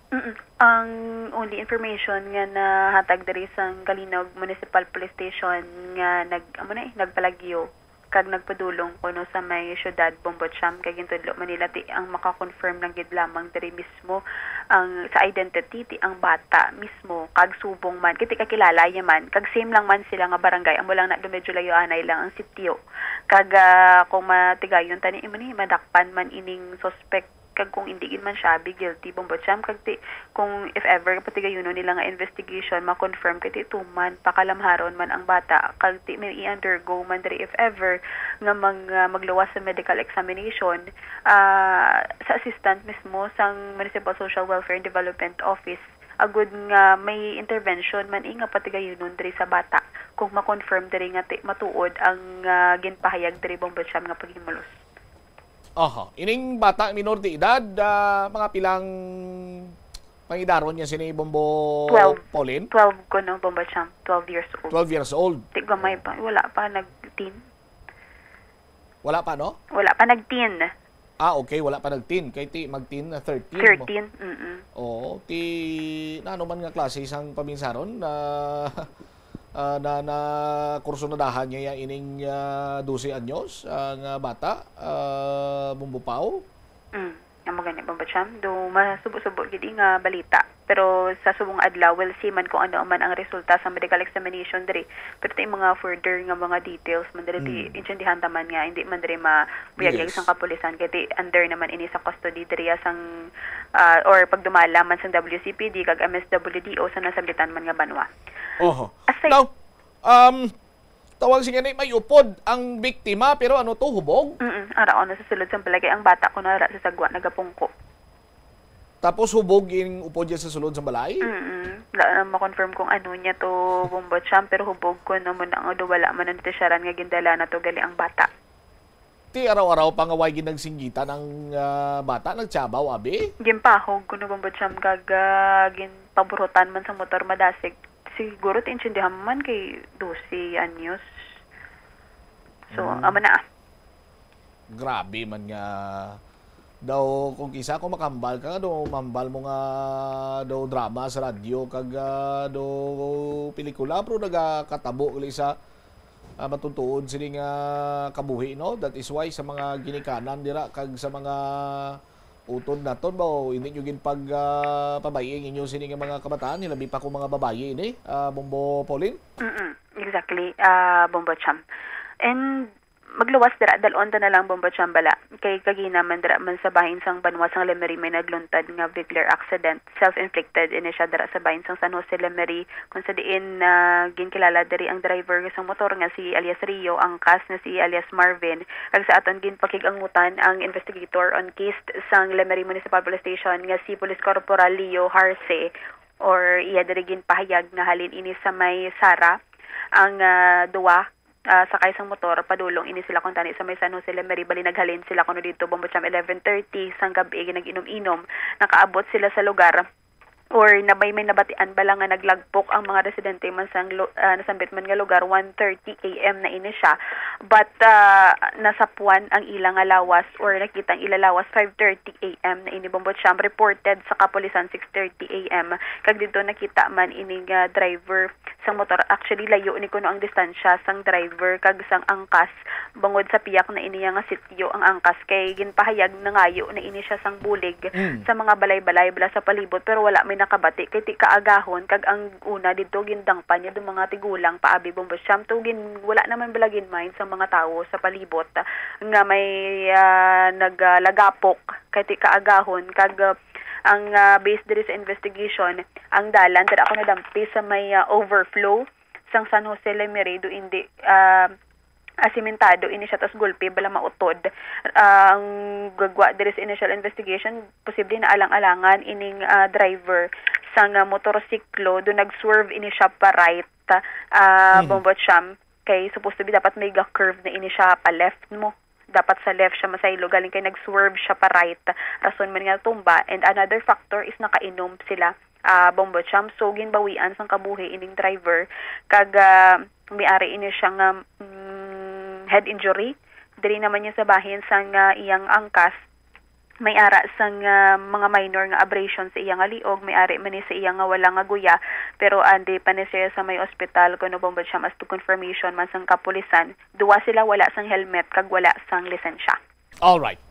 Mm-mm. Ang only information nga nahatag diri sang Kalinog Municipal Police Station nga nag-, amo na eh, nagpalagyo kag nagpadulong kuno sa may syudad, Bombo Champ, kay gintudlo man nila ti ang maka-confirm lang gid lamang diri mismo ang sa identity ti ang bata mismo kag subong man, kay ti kakilala niya man, kag same lang man sila nga barangay, amo lang na do medyo layo-anay lang ang sitio. Kag, ah, kung matigayon tani, imo ni madakpan man ining suspect Kag kung hindi gid man siya, be guilty, Bombo Cham. Kag ti, kung if ever patigayunon nila nga investigation, ma-confirm kay ti tuman, pakalamharon man ang bata. Kag ti may i-undergo man diri if ever nga mag, ah, magluwas sa medical examination, ah, sa assistant mismo sang Municipal Social Welfare and Development Office, agud nga may intervention man, eh, nga patigayunon diri sa bata kung ma-confirm diri nga ti-, matuod ang, ah, ginpahayag diri, Bombo Cham, nga paghimulos. Aha, ining bata minor de edad, ah, mga pilang pangidaron niya sini, Bombo Twelve. Pauline? Twelve ko, no, Bombo Cham. Twelve years old. Twelve years old. Ti gamay pa. Wala pa nag-teen. Wala pa, no? Wala pa nag-teen. Ah, okay. Wala pa nag-teen. Kay ti mag-teen na thirteen mo. Thirteen, mm-mm. Oo. Ti, na ano man nga klase sang paminsaron na, ah, na, na kursunadahan niya ining, ah, dose anyos, ah, nga bata, ah, Bombo Pau? Mm. Amo gani, Bombo Cham. Do masubo-subo gid nga balita. Pero sa subong adlaw, we'll see man kung ano man ang resulta sa medical examination diri. Pero ti mga further nga mga details man diri, ti Mm. intindihan ta man nga hindi man diri mabuyagyag Yes. sang kapulisan. Kay ti under naman ini sa custody diri sang, ah, or pagdumala man sang W C P D kag M S W D O sa nasambitan man nga banwa. Oho. Aside Now, um, tawag sini, may upod ang biktima, pero ano to, hubog? Mm-mm. Ara, ano, sa sulod sang balay, kay ang bata ko na ara sa sagwa nagapungko. Tapos hubog in upod niya sa sulod sa balay? Mm-mm. Wala na ma-confirm kung ano niya to, Bombo Cham, pero hubog ko na mo na nga do, wala man ang tisyaran nga gindala na to gali ang bata. Ti araw-araw pa nga way ginagsinggitan ang, ah, bata, nagtiyabaw, abi? Ginpahog ko no, Bombo Cham, kag, ah, ginpaburutan man sa motor madasig. Siguro ti intindihan man kay dose anyos. So, Hmm. amo na, ah. Grabe man nga daw, kung kisa, kung makahambal ka nga daw, mahambal mo nga daw drama sa radyo kag, ah, daw pelikula, pero nagakatabo gali sa, ah, matutuod sini nga kabuhi, no? That is why sa mga ginikanan dira kag sa mga utod naton ba, o hindi nyo gin pag, ah, pabay-i ang inyo sini nga mga kabataan, hilabi pa kung mga babayi ini, ah, Bombo Pauline? Mm-mm, exactly, ah, Bombo Cham. And magluwas dira, dalon ta na lang, Bombo Cham, bala. Kay kagina man dira man sa bahin sang banwa sang Lemery may nagluntad nga vehicular accident. Self-inflicted ini siya dira sa bahin sang San Jose Lemery, kung sa diin, ah, ginkilala diri ang driver sang motor nga si alias Rio, angkas nga si alias Marvin. Kag sa aton ginpakig-angutan ang investigator on case sang Lemery Municipal Police Station nga si Police Corporal Leo Harce, or iya diri ginpahayag nga halin ini sa may Sara ang, ah, duwa, ah, sakay sang motor, padulong ini sila kuntani sa may San Jose Lemery. Bali, naghalin sila kuno didto, Bombo Cham, eleven thirty sang gab-i, nag-inom-inom. Nakaabot sila sa lugar, or na may, may nabatian bala nga naglagpok ang mga residente man sang lu-, ah, nasambit man nga lugar, one thirty A M na ini siya. But, ah, nasapuan ang ila nga lawas, or nakita ang ila lawas, five thirty A M na ini, Bombo Cham, reported sa kapulisan, six thirty A M. Kag didto nakita man ini nga driver sang motor. Actually, layo ni kuno ang distansya sang driver kag sang angkas, bangod sa piyak na ini nga sityo ang angkas, kay ginpahayag nangayo na ini siya sang bulig Mm. sa mga balay-balay bala sa palibot, pero wala may nakabati kay ti kaagahon, kag ang una didto gindangpan niya do mga tigulang paabi, Bombo Cham, to gin-, wala naman bala gin-mind sa mga tawo sa palibot nga may, ah, nagalagapok kay ti kaagahon, kag, ah, ang, ah, base diri sa investigation, ang dalan dira ako nadampi sa may, ah, overflow sang San Jose Lemery, do indi, ah, asementado ini siya, tas gulpi bala mautod. Ang gagwa diri sa initial investigation, posible na alang-alangan ining, ah, driver sang, ah, motorsiklo, do nag-swerve ini siya pa right, ah, Mhm. Bombo Cham, kay supposed to be dapat may ga-curve na ini siya pa left mo. Dapat sa left siya masaylo, galing kay nag-swerve siya pa right, rason man nga natumba. And another factor is nakainom sila, ah, Bombo Cham. So, ginbawian sang kabuhi ining driver, kag, ah, may ari ini siya nga, mm, head injury. Diri naman niya sa bahin sang, ah, iyang angkas, may ara sang, ah, mga minor nga abrasion sa iya nga liog, may ari man ni sa iya nga wala nga guya, pero andi pa ni siya sa may ospital, kuno, Bombo Cham, as to confirmation man sang kapulisan. Duwa sila wala sang helmet kag wala sang lisensya. Alright.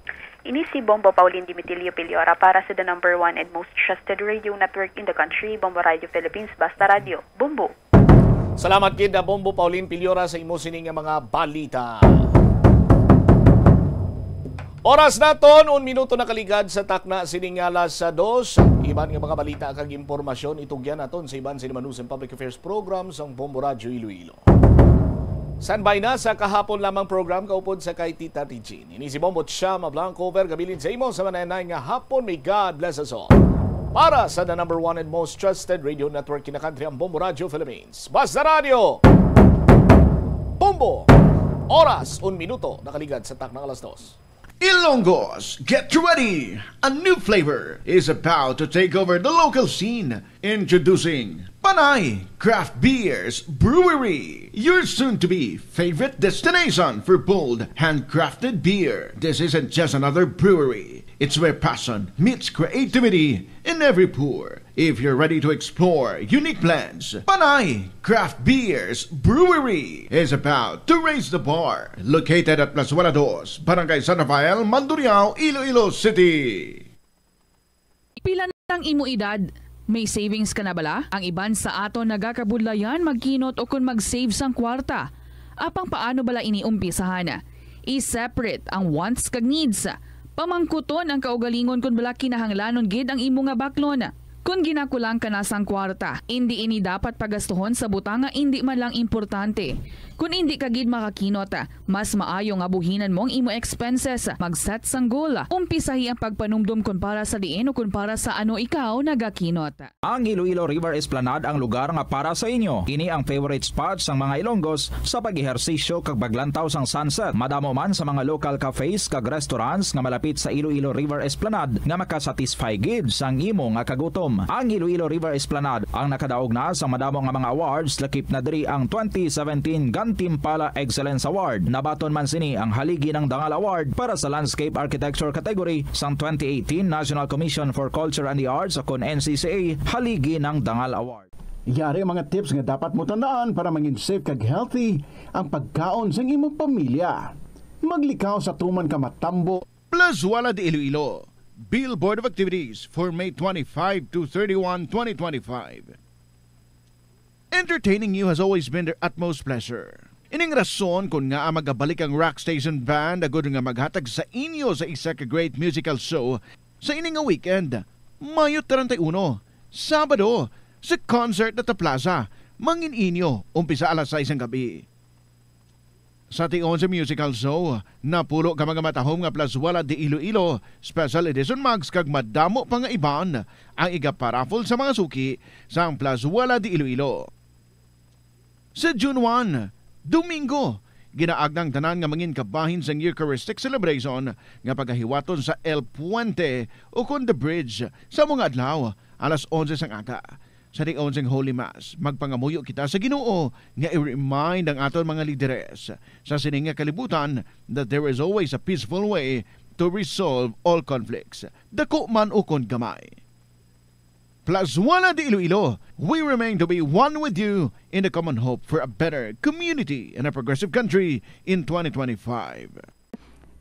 Ini si Bombo Pauline Dimitilio Piliora para sa the number one and most trusted radio network in the country, Bombo Radio Philippines, Basta Radio. Bombo! Salamat gid, ah, Bombo Pauline Piliora, sa imo sini nga mga balita. Oras naton, un minuto nakaligad sa takna sining alas sa dos. Iban nga mga balita kag impormasyon itugyan naton sa iban sini Manusen Public Affairs Program sang Bombo Radyo Iloilo. Standby na sa kahapon lamang program kaupod sa kay Tita Regine. Ini si Bombo Chama Blanco, over gabilin sa imo sa mananay nga hapon. May God bless us all. Para sa the number one and most trusted radio network in the country, ang Bombo Radyo Philippines. Basta Radyo! Bombo! Oras, un minuto nakaligad sa takna alas dos. Ilonggos, get ready! A new flavor is about to take over the local scene. Introducing Panay Craft Beers Brewery, your soon-to-be favorite destination for bold, handcrafted beer. This isn't just another brewery. It's where passion meets creativity in every pour. If you're ready to explore unique blends, Panay Craft Beers Brewery is about to raise the bar. Located at Plazuela Dos, Barangay San Rafael, Mandurriao, Iloilo City. Pila na ang imo edad? May savings ka na bala? Ang iban sa aton nagakabudlayan magkinot ukon mag-save sang kwarta. Apang paano bala ini umpisahan? I-separate ang wants kag needs. Pamangkuton ang kaugalingon kon bala kinahanglanon gid ang imo nga baklon. Kon ginakulang ka na sang kwarta, indi ini dapat pagastuhon sa butang nga indi man lang importante. Kon indi ka gid makakinot, mas maayo nga buhinan mo ang imo expenses. Mag-set sang goal. Umpisahi ang pagpanumdom kon para sa diin o kon para sa ano ikaw nagakinot. Ang Iloilo River Esplanade ang lugar nga para sa inyo. Ini ang favorite spot sang mga Ilonggos sa pag-ehersisyo kag paglantaw sang sunset. Madamo man sa mga local cafes kag restaurants nga malapit sa Iloilo River Esplanade nga makasatisfy gid sang imo nga kagutom. Ang Iloilo River Esplanade ang nakadaog na sa madamo nga mga awards, lakip na diri ang twenty seventeen Gantimpala Excellence Award. Nabaton man sini ang Haligi ng Dangal Award para sa Landscape Architecture category sang twenty eighteen National Commission for Culture and the Arts, o kon N C C A, Haligi ng Dangal Award. Yari ang mga tips nga dapat mo tandaan para mangin safe kag healthy ang pagkaon sang imong pamilya. Maglikaw sa tuman ka matambo. Plazuela de Iloilo, Billboard of Activities for May twenty-five to thirty-one, twenty twenty-five. Entertaining you has always been their utmost pleasure. Ining rason kon ngaa magabalik ang Rock Station Band agud nga maghatag sa inyo sa isa ka great musical show sa ini nga weekend, Mayo treinta y uno, Sabado, sa Concert at the Plaza, mangin inyo, umpisa alas sais sang gabi. Sa tion sa musical show, napulo ka mga matahom nga Plazuela de Iloilo Special Edition mugs kag madamo pa nga iban ang igaparaffle sa mga suki sang Plazuela de Iloilo. Sa June one, Domingo, ginaagda ang tanan nga mangin kabahin sang Eucharistic celebration nga pagahiwaton sa El Puente o kon The Bridge sa mga adlaw, alas onse sang aga. Sa tion sang Holy Mass, magpangamuyo kita sa Ginoo nga i-remind ang aton mga lideres sa sini nga kalibutan that there is always a peaceful way to resolve all conflicts, dako man ukon gamay. Plazuela de Iloilo, we remain to be one with you in the common hope for a better community and a progressive country in twenty twenty-five.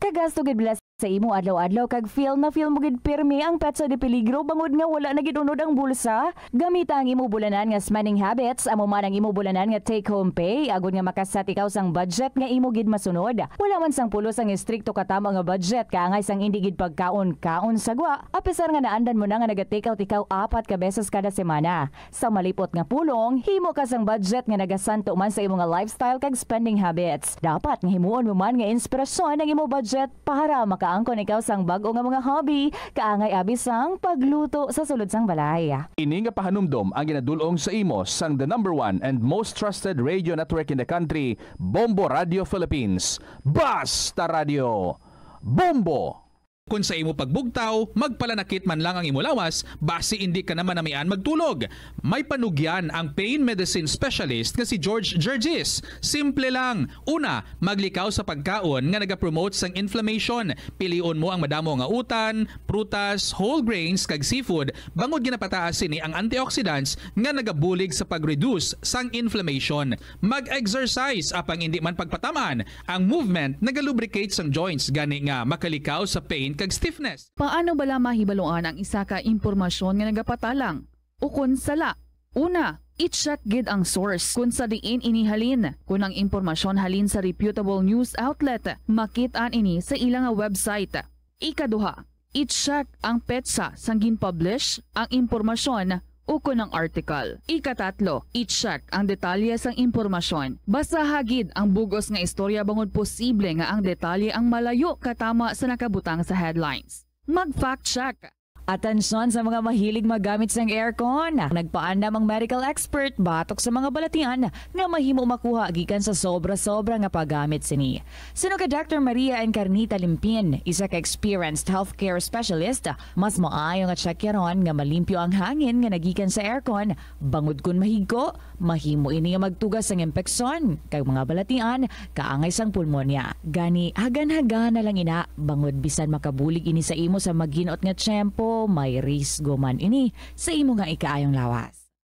Kagasto gid bala sa imo adlaw-adlaw kag feel na feel mo gid pirmi ang petsa de peligro bangod nga wala na gid unod ang bulsa? Gamita ang imo bulanan nga spending habits, amo man ang imo bulanan nga take-home pay, agod nga makaset ikaw sang budget nga imo gid masunod. Wala man sang pulos ang estrikto katamo nga budget, kaangay sang indi gid pagkaon-kaon sa gwa, apisar nga naandan mo na nga naga-take out ikaw apat ka beses kada semana. Sa malipot nga pulong, himo ka sang budget nga nagasanto man sa imo nga lifestyle kag spending habits. Dapat nga himuon mo man nga inspirasyon ang imo budget para makaangkon ikaw sang bag-o nga mga hobby, kaangay abi sang pagluto sa sulod sang balay. Ini nga pahanumdom ang ginadul-ong sa imo sang the number one and most trusted radio network in the country, Bombo Radio Philippines. Basta Radio! Bombo! Kon sa imo pagbugtaw, magpalanakit man lang ang imo lawas, basi indi ka na manamian magtulog. May panugyan ang pain medicine specialist nga si George Gergis. Simple lang. Una, maglikaw sa pagkaon nga nagapromote sang inflammation. Pilion mo ang madamo nga utan, prutas, whole grains, kag seafood, bangod ginapataas sini ang antioxidants nga nagabulig sa pag-reduce sang inflammation. Mag-exercise, apang indi man pagpataman, ang movement nagalubricate sang joints, gani nga makalikaw sa pain kag stiffness. Paano bala mahibaluan ang isa ka impormasyon nga nagapatalang ukon sala? Una, i-check gid ang source kon sa diin ini halin. Kon ang impormasyon halin sa reputable news outlet, makit-an ini sa ila nga website. Ikaduha, i-check ang petsa sang gin-publish ang impormasyon ukon ang article. Ikatatlo, i-check ang detalye sang impormasyon. Basaha gid ang bug-os nga istorya bangod posible nga ang detalye ang malayo katama sa nakabutang sa headlines. Mag-fact check. Atensyon sa mga mahilig maggamit sang aircon. Nagpaandam ang medical expert batok sa mga balatian nga mahimo makuha gikan sa sobra-sobra nga paggamit sini. Suno kay Doctor Maria Encarnita Limpin, isa ka experienced healthcare specialist, mas maayo nga tsakyaron nga malimpyo ang hangin nga nagikan sa aircon, bangod kon mahigko, mahimo ini nga magtuga sang impeksyon kag mga balatian kaangay sang pulmonya. Gani, hagan-hagana lang ina, bangod bisan makabulig ini sa imo sa maginot nga tiyempo, may risgo man ini sa imo nga ikaayong lawas.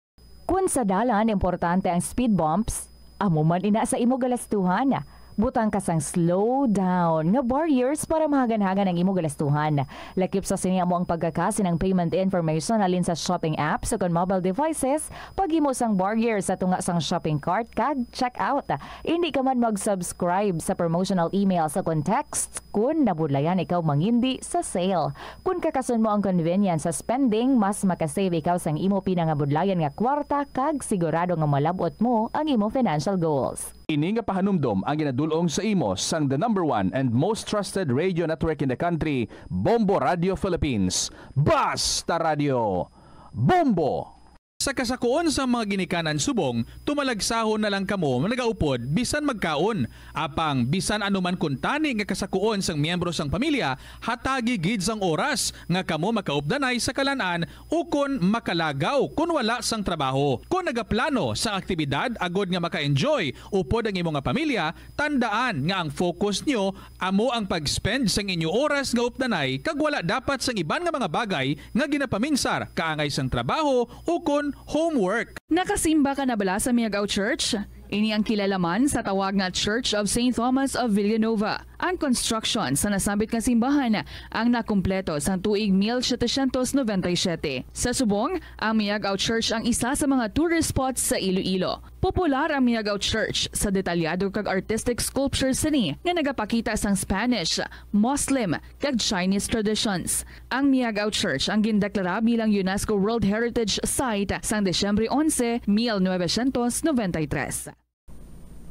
Kon sa dalan importante ang speed bumps, amo man ina sa imo galastuhan. Butang ka sang slow down nga barriers para mahagan-hagan ang imo galastuhan. Lakip sa sini amo ang pagkaka sang payment information halin sa shopping apps ukon mobile devices, paghimo sang barrier sa tunga sang shopping cart kag checkout. Indi ka man mag-subscribe sa promotional emails ukon texts kon nabudlayan ikaw mangindi sa sale. Kon kakason mo ang convenience sa spending, mas makasave ikaw sang imo pinangabudlayan nga kwarta kag sigurado nga malab-ot mo ang imo financial goals. Ini nga pahanumdom ang ginadul-ong sa imo sang the number one and most trusted radio network in the country, Bombo Radio Philippines. Basta Radio, Bombo! Sa kasakuon sang mga ginikanan subong, tumalagsahon na lang kamo nga nagaupod bisan magkaon. Apang bisan ano man kuntani nga kasakuon sang miyembro sang pamilya, hatagi gid sang oras nga kamo makaupdanay sa kalan-an ukon makalagaw kon wala sang trabaho. Kon nagaplano sang aktibidad agod nga maka-enjoy upod ang imo nga pamilya, tandaan nga ang focus nyo amo ang pag-spend sang inyo oras nga updanay kag wala dapat sang iban nga mga bagay nga ginapaminsar kaangay sang trabaho ukon homework. Nakasimba ka na bala sa Miag-ao Church? Ini ang kilala man sa tawag nga Church of Saint Thomas of Villanova. Ang construction sa nasambit nga simbahan ang nakumpleto sang tuig mil setecientos noventa y siete. Sa subong, ang Miag-ao Church ang isa sa mga tourist spots sa Iloilo. Popular ang Miag-ao Church sa detalyado kag artistic sculptures sini nga nagapakita sang Spanish, Muslim, kag Chinese traditions. Ang Miag-ao Church ang gindeklara bilang UNESCO World Heritage Site sang Disyembre onse, mil novecientos noventa y tres.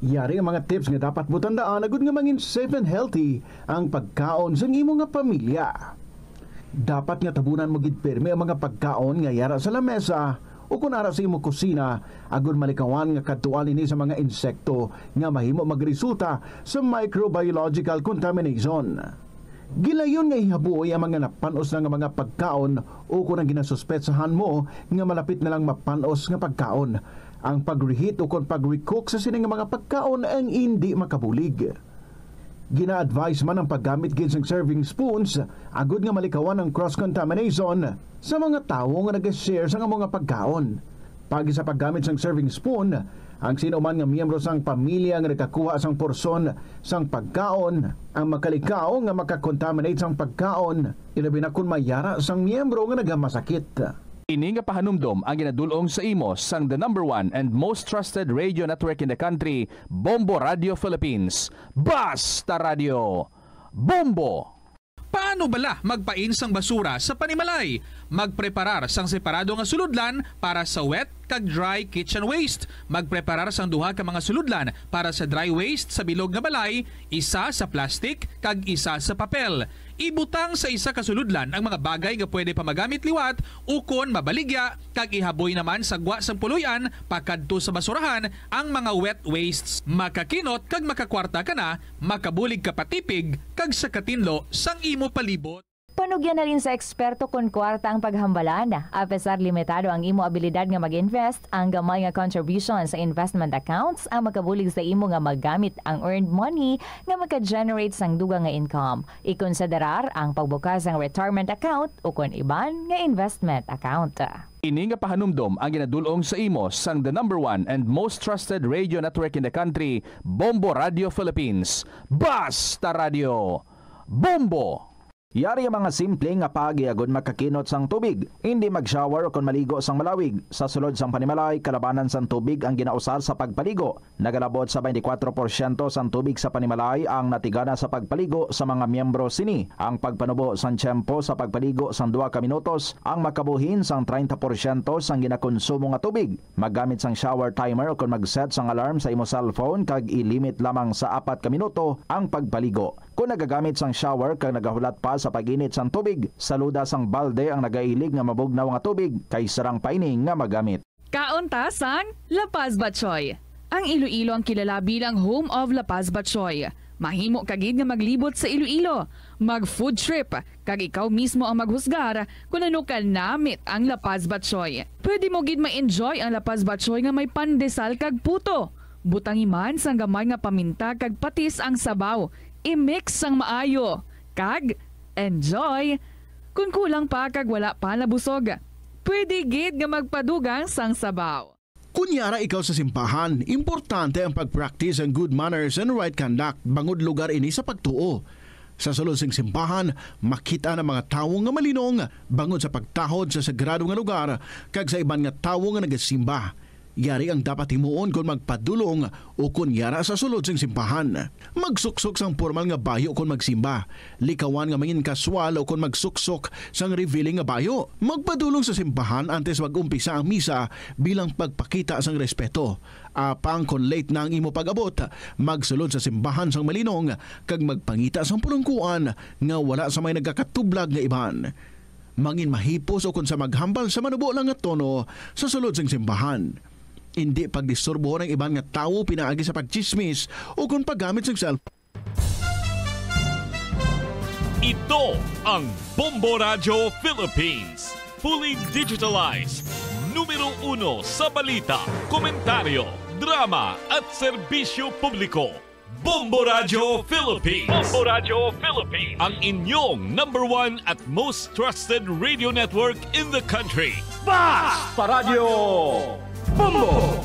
Yari ang mga tips nga dapat mo tandaan agud nga mangin safe and healthy ang pagkaon sang imo nga pamilya. Dapat nga tabunan mo gid pirmi ang mga pagkaon nga yara sa lamesa o kon ara sa imo kusina, agud malikawan nga kadtuan ini sa mga insekto nga mahimo magresulta sa microbiological contamination. Gilayon nga ihabuoy ang mga napan-os na nga mga pagkaon o kon ang ginasuspetsahan mo nga malapit na lang mapan-os nga pagkaon. Ang pag-reheat o kon pag-recook sa sini nga mga pagkaon ang indi makabulig. Gina-advise man ang paggamit gid sang serving spoons agud nga malikawan ang cross-contamination sa mga tawo nga nag-share sang amo nga pagkaon. Paagi sa paggamit sang serving spoon, ang sino man nga miyembro sang pamilya nga nagkakuha sang porsyon sang pagkaon ang makalikaw nga makakontaminate sang pagkaon, ilabi na kon may yara sang miyembro nga nagamasakit. Ini nga pahanumdom ang ginadul-ong sa imo sang the number one and most trusted radio network in the country, Bombo Radio Philippines. Basta Radio, Bombo! Paano bala magpain sang basura sa panimalay? Magpreparar sang separado nga sulodlan para sa wet kag dry kitchen waste. Magpreparar sang duha ka mga sulodlan para sa dry waste sa bilog nga balay, isa sa plastic kag isa sa papel. Ibutang sa isa ka sulodlan ang mga bagay nga pwede pa magamit liwat ukon mabaligya, kag ihaboy naman sa gwa sang puloy-an pakadto sa basurahan ang mga wet wastes. Makakinot kag makakwarta ka na, makabulig ka patipig, kag sa katinlo sang imo palibot. Panugyan halin sa eksperto kon kwarta ang paghambalan. Apesar limitado ang imo abilidad nga mag-invest, ang gamay nga contribution sa investment accounts ang makabulig sa imo nga magamit ang earned money nga maka-generate sang dugang nga income. Ikonsiderar ang pagbukas sang retirement account ukon iban nga investment account. Ini nga pahanumdom ang ginadul-ong sa imo sang the number one and most trusted radio network in the country, Bombo Radio Philippines. Basta Radio, Bombo! Yari ang mga simple nga paagi agud makakinot sang tubig. Hindi mag-shower o kon maligo sang malawig. Sa sulod sang panimalay, kalabanan sang tubig ang ginausar sa pagpaligo. Nagalabot sa twenty-four porsyento sang tubig sa panimalay ang natigana sa pagpaligo sa mga miyembro sini. Ang pagpanubo sang tiyempo sa pagpaligo sang duha ka minutos ang makabuhin sang treinta porsyento sang ginakonsumo nga tubig. Maggamit sang shower timer o kon mag-set sang alarm sa imo cellphone kag i-limit lamang sa apat ka minuto ang pagpaligo. Kon nagagamit sang shower kag nagahulat pa sa pag-init sang tubig, saluda sang balde ang nagailig nga mabugnaw nga tubig kay sarang pa ini nga magamit. Kaon ta sang La Paz Batchoy. Ang Iloilo ang kilala bilang home of La Paz Batchoy. Mahimo ka gid nga maglibot sa Iloilo, mag-food trip, kag ikaw mismo ang maghusgar kon ano ka namit ang La Paz Batchoy. Pwede mo gid ma-enjoy ang La Paz Batchoy nga may pandesal kag puto. Butangi man sang gamay nga paminta kag patis ang sabaw. I-mix sang maayo. Kag enjoy! Kon kulang pa kag wala pa nabusog, pwede gid nga magpadugang sang sabaw. Kon yara ikaw sa simbahan, importante ang pag-practice ang good manners and right conduct, bangod lugar ini sa pagtuo. Sa sulod sing simbahan, makit-an ang mga tawo nga malinong bangod sa pagtahod sa sagrado nga lugar kag sa iban nga tawo nga nagasimba. Yari ang dapat himuon kon magpadulong o kon yara sa sulod sing simbahan. Magsuksok sang pormal nga bayo kon magsimba. Likawan nga mangin-kaswal o kon magsuksok sang revealing nga bayo. Magpadulong sa simbahan antes mag-umpisa ang misa bilang pagpakita sang respeto. Apang kon late na ang imo pag-abot, magsulod sa simbahan sang malinong kag magpangita sang pulungkuan nga wala sa may nagakatublag nga iban. Mangin mahipos o kon sa maghambal sa manubo lang nga tono sa sulod sing simbahan. Indi pagdisturbohon ang iban nga tawo pinaagi sa pagtsismis o kon paggamit sang cellphone. Ito ang Bombo Radyo Philippines. Fully digitalized. Numero uno sa balita, komentaryo, drama at serbisyo publiko. Bombo Radyo Philippines. Bombo Radyo Philippines. Ang inyong number one at most trusted radio network in the country. Basta Radyo Bombo!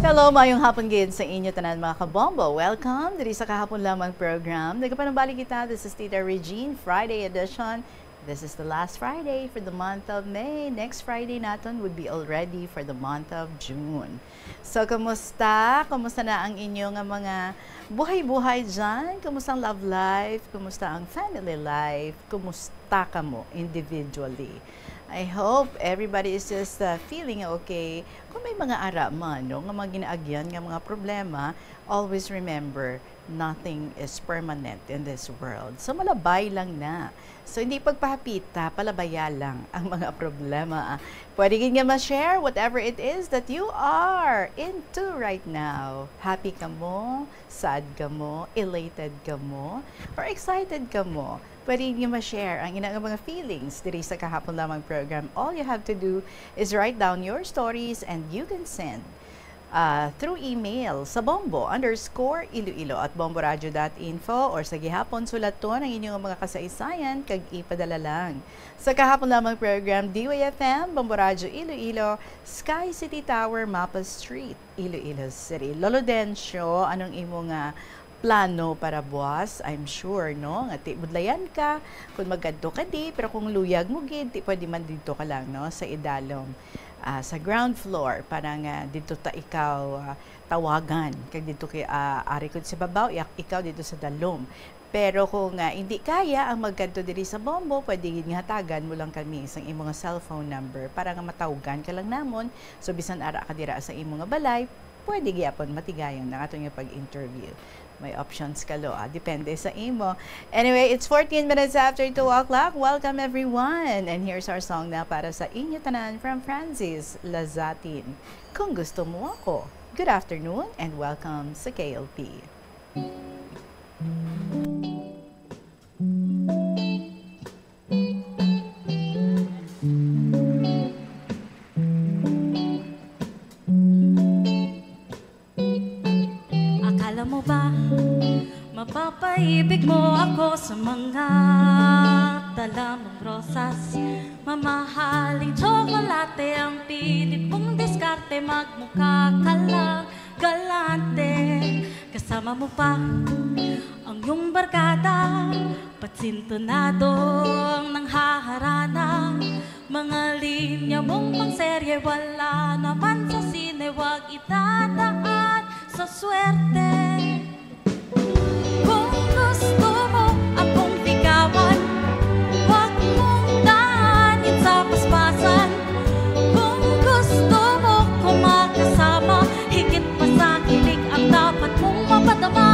Hello, mayong hapon gid sa inyo tanan, mga kabombo. Welcome diri sa Kahapon Lamang program. Nagapanambali kita, this is Tita Regine, Friday edition. This is the last Friday for the month of May. Next Friday naton would be already for the month of June. So, kumusta? Kumusta na ang inyo nga mga buhay-buhay dyan? Kumusta ang love life? Kumusta ang family life? Kumusta kamo individually? I hope everybody is just, uh, feeling okay. Kung may mga ara man, no, nga mga ginaagyan nga mga problema, always remember, nothing is permanent in this world. So, malabay lang na. So, hindi pagpahapita, palabaya lang ang mga problema. Pwede gid nga ma-share whatever it is that you are into right now. Happy ka mo, sad ka mo, elated ka mo, or excited ka mo. Pwede gid nga ma-share ang ina nga mga feelings diri sa Kahapon Lamang program. All you have to do is write down your stories and you can send, ah, through email sa bombo underscore iloilo at bomboradio dot info, or sa gihapon, sulaton ang inyong mga kasaysayan kag ipadala lang sa Kahapon Lamang program, D Y F M, Bombo Radyo Iloilo, Sky City Tower, Mapa Street, Iloilo City. Lolo Dencio, anong imo nga plano para buwas? I'm sure, no, nga ti budlayan ka kung magkadto ka di, pero kung luyag mo gid, ti pwede man didto ka lang, no, sa idalom, ah, sa ground floor, para nga didto ta ikaw, ah, tawagan. Kag didto kay, ah, ari ko sa babaw, yak-, ikaw didto sa dalom. Pero kung, ah, hindi kaya ang magkadto diri sa Bombo, pwede gid nga hatagan mo lang kami sa imo nga cellphone number para nga matawgan ka lang namon. So, bisan ara ka dira sa imo nga balay, pwede gyapon matigayon ang ato nga pag-interview. May options ka, lo, ah. Depende sa imo. Anyway, it's fourteen minutes after two o'clock. Welcome, everyone. And here's our song na para sa inyo tanan from Francis Lazatin. Kung gusto mo ako. Good afternoon and welcome sa K L P. Akala mo ba mapapaibig mo ako sa mga dala mong rosas? Mamahaling tsokolate ang pinili mong diskarte, magmukha ka lang galante kasama Amo pa ang iyong barkada, patsintonadong nanghaharana. Mga linya mong pangserye, wala naman sa sine, wag itadaan sa swerte. Kung gusto mo akong ligawan, wag mong daanin sa paspasan. Kung gusto mo ko makasama, higit pa sa kilig ang dapat mong mapadama.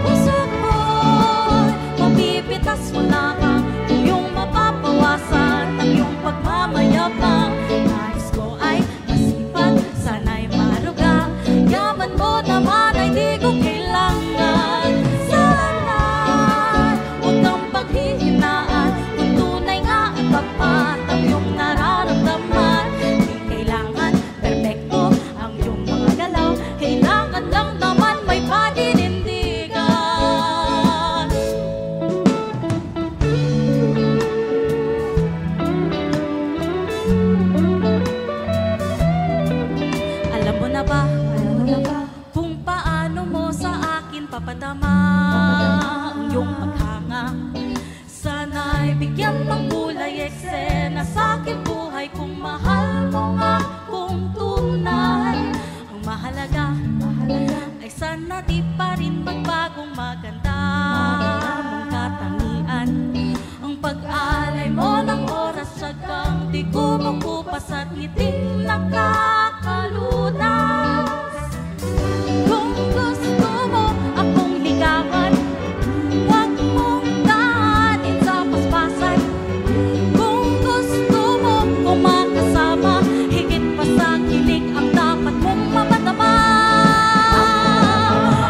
Puso ko'y mapipitas mo lamang, kung iyong mapapawasan ang iyong pagmamayabang. Nais ko ay masipag, sana'y maruga. Yaman mo naman ay di ko kailangan. Sana'y huwag kang paghihinaan, kung tunay nga at tapat ang iyong nararamdaman. Di kailangan perpekto ang iyong mga galaw, kailangan lang naman may paninindigan. Alam mo na ba, alam mo na ba, kung paano mo sa akin papadama ang iyong paghanga? Sana'y bigyan ng kulay eksena sa aking buhay, kung mahal mo nga kung tunay. Ang mahalaga, mahalaga ay sana di pa rin magbagong maganda mong katangian. Ang pag-alay mo ng oras, siyang di kumukupas at ngiting nakakalunas. Kung gusto mo akong ligawan, wag mong daanin sa paspasan. Kung gusto mo ko makasama, higit pa sa kilig ang dapat mong mapadama.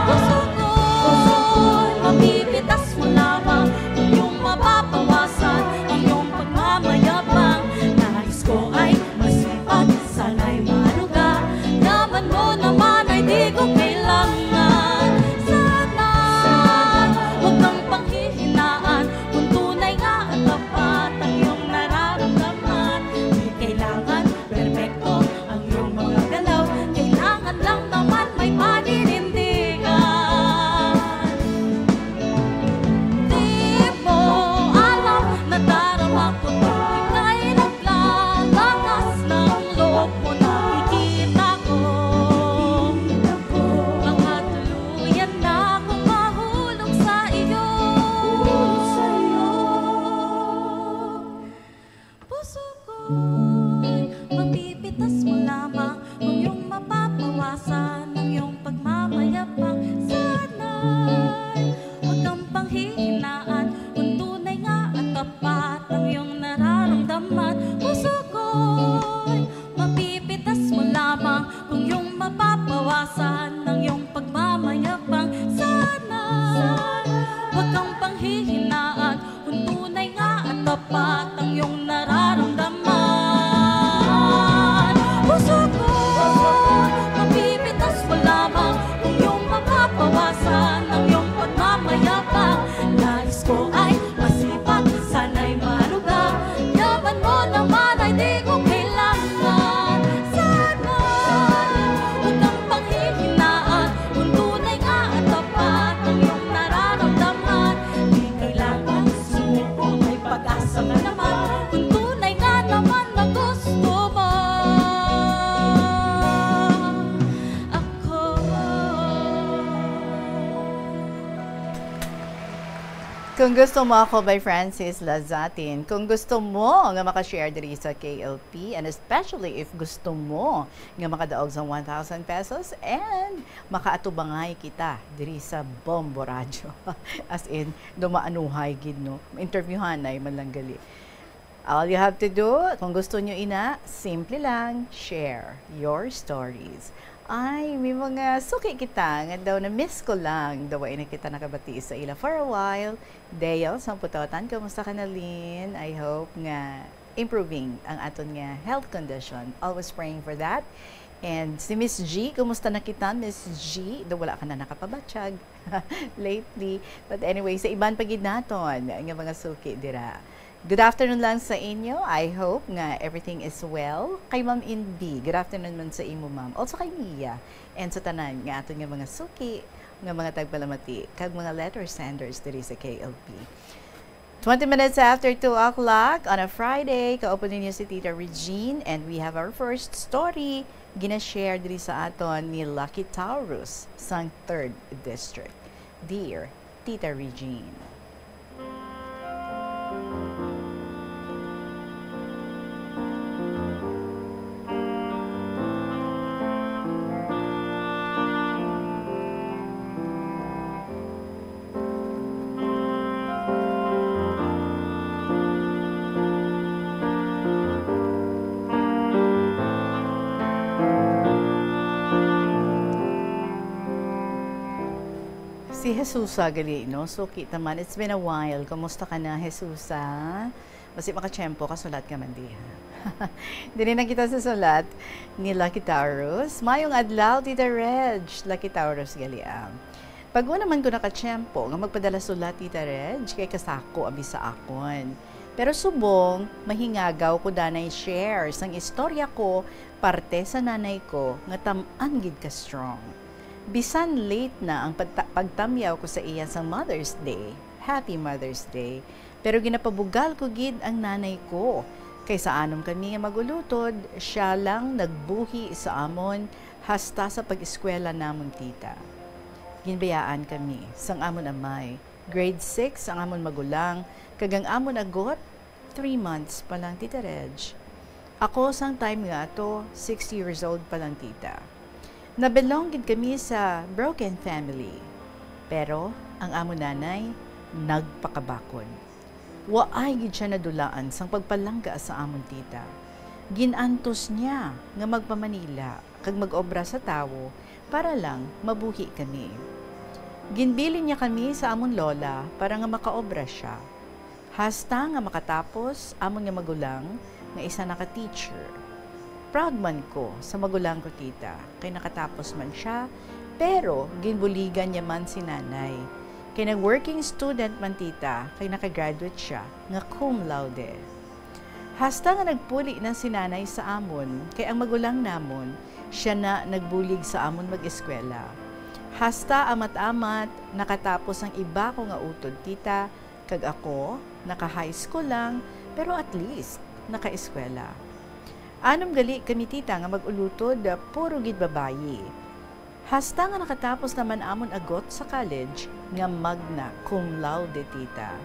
Puso ko'y mapipitas mo lamang, kung iyong mapapawasan ang iyong pagmamayabang. Nais ko ay masipag, sana'y maruga. Yaman mo naman ay di ko kailangan. Sana huwag kang panghihinaan, kung tunay nga at tapat ang iyong nararamdaman. Di kailangan perpekto ang iyong mga galaw, kailangan lang naman may paninindigan. Di mo alam, nadarama ko tuwing ika'y naglalangas ng loob mo, nakikita ko. Baka tuluyan na akong mahulog sa iyo. Puso ko'y mapipitas mo lamang, kung iyong mapapawasan ang iyong pagmamayabang. Sana'y huwag kang panghihinaan, kung tunay nga at tapat ang iyong nararamdaman. Puso ko'y mapipitas mo lamang, kung iyong mapapawasan ang iyong pagmamayabang. Sana'y huwag kang panghihinaan, kung tunay nga at tapat ang iyong nararamdaman. Puso ko, mapipitas mo lamang, kung iyong mapapawasan ang iyong pagmamayabang. Nais ko ay masipag, sana'y maruga. Yaman mo naman ay di ko kailangan. Sana huwag kang panghihinaan, kung tunay nga at tapat ang iyong nararamdaman. Di kailangan sumuko, may pag-asa ka naman, kung tunay nga naman na gusto mo ako. Kung Gusto Mo Ako by Francis Lazatin. Kung gusto mo nga maka-share diri sa K L P, and especially if gusto mo nga makadaog sa one thousand pesos and makaatubangay kita diri sa Bombo Radyo. As in, dumaanuhay gid, no? Interviewhanay man lang gali. All you have to do, kung gusto nyo ina, simple lang, share your stories. Ay, may mga suki kita nga daw na-miss ko lang. Daw ay na kita nakabati sa ila for a while. Dale, sa Putotan, kumusta ka na, Lin? I hope nga improving ang aton nga health condition. Always praying for that. And si Miss G, kumusta na kita, Miss G? Daw wala ka na nakapabatyag lately. But anyway, sa iban pa gid naton nga mga suki dira. Good afternoon lang sa inyo. I hope nga everything is well. Kay Ma'am Inbi, good afternoon man sa imo, ma'am. Also kay Mia, and sa tanan nga aton nga mga suki, nga mga tagpalamati, kag mga letter senders diri sa K L P. Twenty minutes after two o'clock on a Friday, kaupo ninyo si Tita Regine, and we have our first story gina-share diri sa aton ni Lucky Taurus sang Third District. Dear Tita Regine. Si Jesusa gali, no? Suki ta man. It's been a while. Kumusta ka na, Jesusa? Basi makatiyempo ka, sulat ka man diha. Diri na kita sa sulat ni Lucky Taurus. Mayong adlaw, Tita Reg. Lucky Taurus gali, ah. Pag-una man ko nakatiyempo nga magpadala sulat, Tita Reg, kay kasako abi sa akon. Pero subong, mahingagaw ko danay share sang istorya ko parte sa nanay ko nga tam-an gid ka strong. Bisan late na ang pagta-, pagtamyaw ko sa iya sang Mother's Day, Happy Mother's Day, pero ginapabugal ko gid ang nanay ko. Kay sa anom kami nga mag-ulutod, siya lang nagbuhi sa amon hasta sa pag-eskwela namon, tita. Ginbayaan kami sang amon amay. Grade six ang amon magulang, kag ang amon agot, three months pa lang, Tita Reg. Ako, sang time nga ato, six years old pa lang, tita. Nabelong gid kami sa broken family. Pero ang amon nanay nagpakabakod. Waay gid sia nadulaan sang pagpalangga sa amon tita. Gin-antos niya nga magpa-Manila kag mag-obra sa tawo para lang mabuhi kami. Ginbilin niya kami sa amon lola para nga makaobra sia. Hasta nga makatapos amon nga magulang nga isa na ka teacher. Proud man ko sa magulang ko, tita, kay nakatapos man sia, pero ginbuligan niya man si nanay. Kay nag-working student man, tita, kay nakagraduate sia nga cum laude. Hasta nga nagpuli na si nanay sa amon, kay ang magulang namon, sia na nagbulig sa amon mag-eskwela. Hasta amat-amat, nakatapos ang iba ko nga utod, tita, kag ako, naka-high school lang, pero at least, naka-eskwela. Anom gali kami, tita, nga mag-ulutod, puro gid babayi. Hasta nga nakatapos naman amon agot sa college nga magna cum laude, tita.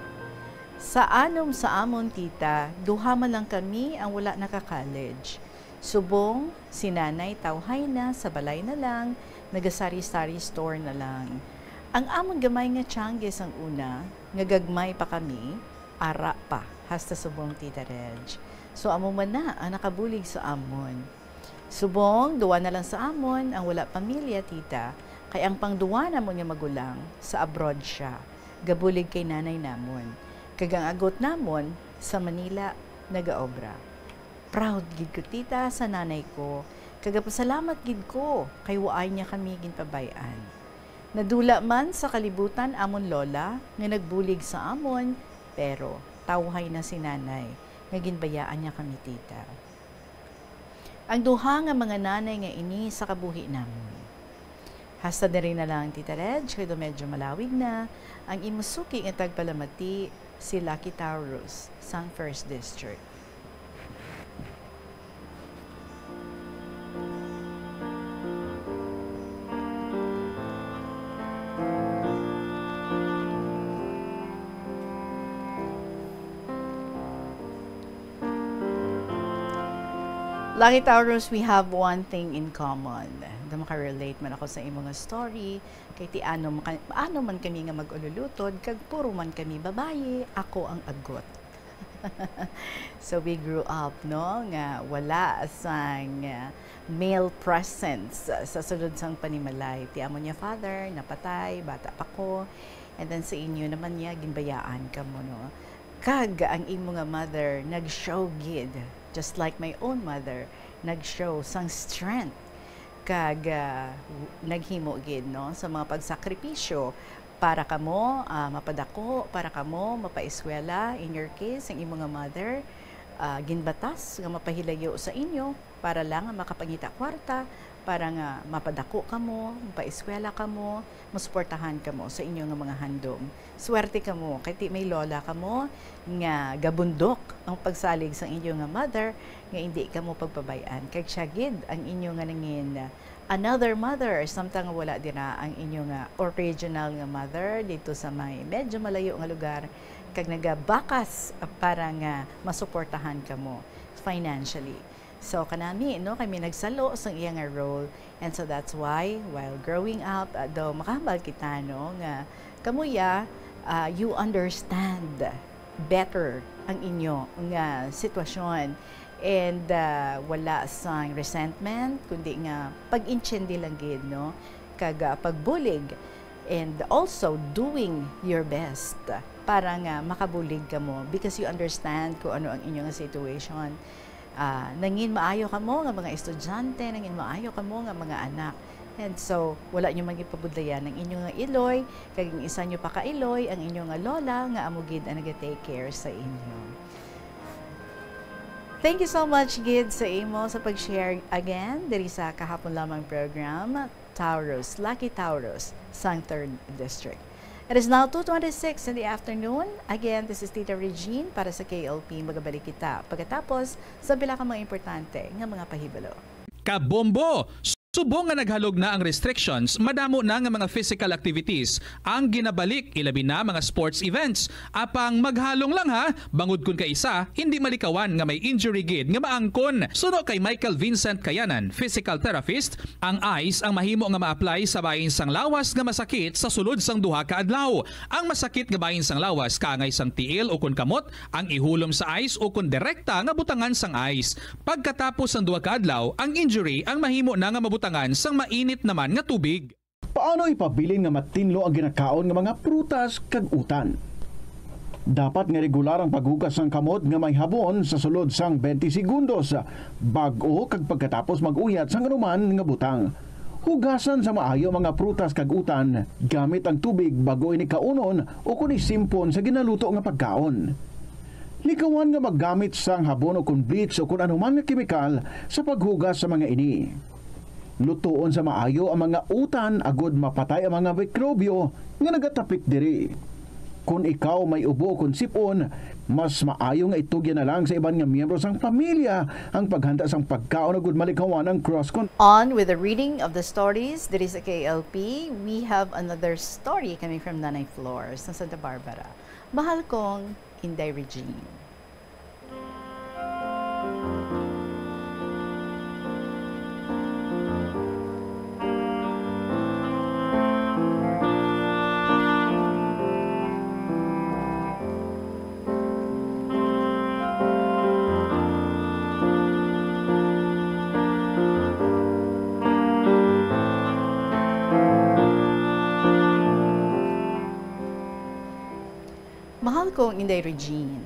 Sa anom sa amon, tita, duha man lang kami ang wala naka-college. Subong, si nanay tawhay na, sa balay na lang, nagasari-sari store na lang. Ang amon gamay nga tiyangge sang una, nga gagmay pa kami, ara pa, hasta subong, Tita Reg. So, amo man na ang nakabulig sa amon. Subong, duwa na lang sa amon ang wala pamilya, tita, kay ang pangduwa namon nga magulang sa abroad sia, gabulig kay nanay namon, kag ang agot namon sa Manila nagaobra. Proud gid ko, tita, sa nanay ko, kag gapasalamat gid ko kay waay niya kami ginpabay-an. Nadula man sa kalibutan amon lola nga nagbulig sa amon, pero tawhay na si nanay nga ginbayaan niya kami, tita. Ang duha nga mga nanay nga ini sa kabuhi namon. Hasta diri na lang, Tita Reg, kay daw medyo malawig na ang imo suki nga tagpalamati, si Lucky Taurus, sang First District. Lucky Taurus, we have one thing in common. Daw maka-relate man ako sa imo nga story, kay ti ano maka-, ano man kami nga mag-ululutod, kag puro man kami babayi, ako ang agot. So we grew up, no, nga wala sang, uh, male presence sa sulod sang panimalay. Ti amo niya father, napatay, bata pa ko. And then sa inyo naman niya, ginbayaan kamo, no? Kag ang imo nga mother nag-show gid, just like my own mother, nag-show sang strength kag, ah, naghimo gid, no, sa mga pagsakripisyo para kamo, ah, mapadako, para kamo mapaeskwela, in your case, ang imo nga mother, ah, ginbatas nga mapahilayo sa inyo para lang nga makapangita kwarta, para nga mapadako kamo, mapaeskwela kamo, masuportahan kamo sa inyo nga mga handom. Swerte kamo, kay ti may lola kamo nga gabundok ang pagsalig sa inyo nga mother, nga indi kamo pagpabay-an. Kag siya gid ang inyo nga nangin, ah, another mother, samtang wala dira ang inyo nga original nga mother dito sa may medyo malayo nga lugar, kag nagabakas para nga masuportahan kamo financially. So, kanami, no, kami nagsalo sa iya nga role. And so that's why, while growing up, ah, daw makahambal kita, no, nga kamuya, ah, you understand better ang inyo nga sitwasyon. And, ah, wala sang resentment, kundi nga pag-intindi lang gid, no, kag, ah, pagbulig. And also doing your best para nga makabulig kamo because you understand kung ano ang inyo nga situation. Ah, nangin maayo kamo nga mga estudyante, nangin maayo kamo nga mga anak. And so, wala nyo magipabudlayan ang inyo nga iloy, kag ang isa nyo pa ka iloy, ang inyo nga lola, nga amo gid ang naga-take care sa inyo. Thank you so much gid sa imo sa pag-share again diri sa kahapon lamang program, Taurus, Lucky Taurus, sang third District. It is now two twenty-six in the afternoon. Again, this is Tita Regine para sa K L P. Magabalik kita pagkatapos sa pila ka mga importante nga mga pahibalo. Kabombo! Subong nga naghalog na ang restrictions, madamo na nga mga physical activities ang ginabalik, ilabi na mga sports events. Apang maghalong lang ha, bangod kun kaisa, hindi malikawan nga may injury gid nga maangkon. Suno kay Michael Vincent Kayanan, physical therapist, ang ice ang mahimo nga ma-apply sa bahin sang lawas nga masakit sa sulod sang duha ka adlaw. Ang masakit nga bahin sang lawas kaangay sang tiil ukon kamot ang ihulom sa ice ukon direkta nga butangan sang ice. Pagkatapos sang duha ka adlaw, ang injury ang mahimo na nga mabutangan sang mainit naman nga tubig. Paano ipabilin nga matinlo ang ginakaon nga mga prutas kag utan? Dapat nga regular ang paghugas sang kamot nga may habon sa sulod sang twenty segundos, bag-o kag pagkatapos mag-uyat sang anuman nga butang. Hugasan sa maayo ang mga prutas kag utan gamit ang tubig bag-o ini kaunon ukon isimpon sa ginaluto nga pagkaon. Likawan nga maggamit sang habon ukon bleach ukon anuman nga kemikal sa paghugas sa mga ini. Lutoon sa maayo ang mga utan agod mapatay ang mga mikrobyo nga nagatapik diri. Kon ikaw may ubo kon sip-on, mas maayo nga itugyan na lang sa iban nga miyembro sang pamilya ang paghanda sang pagkaon agud malikawan ang cross con- On with the reading of the stories diri sa K L P, we have another story coming from Nanay Flor sa Santa Barbara. Mahal kong Inday Regine. Mahal kong Inday Regine,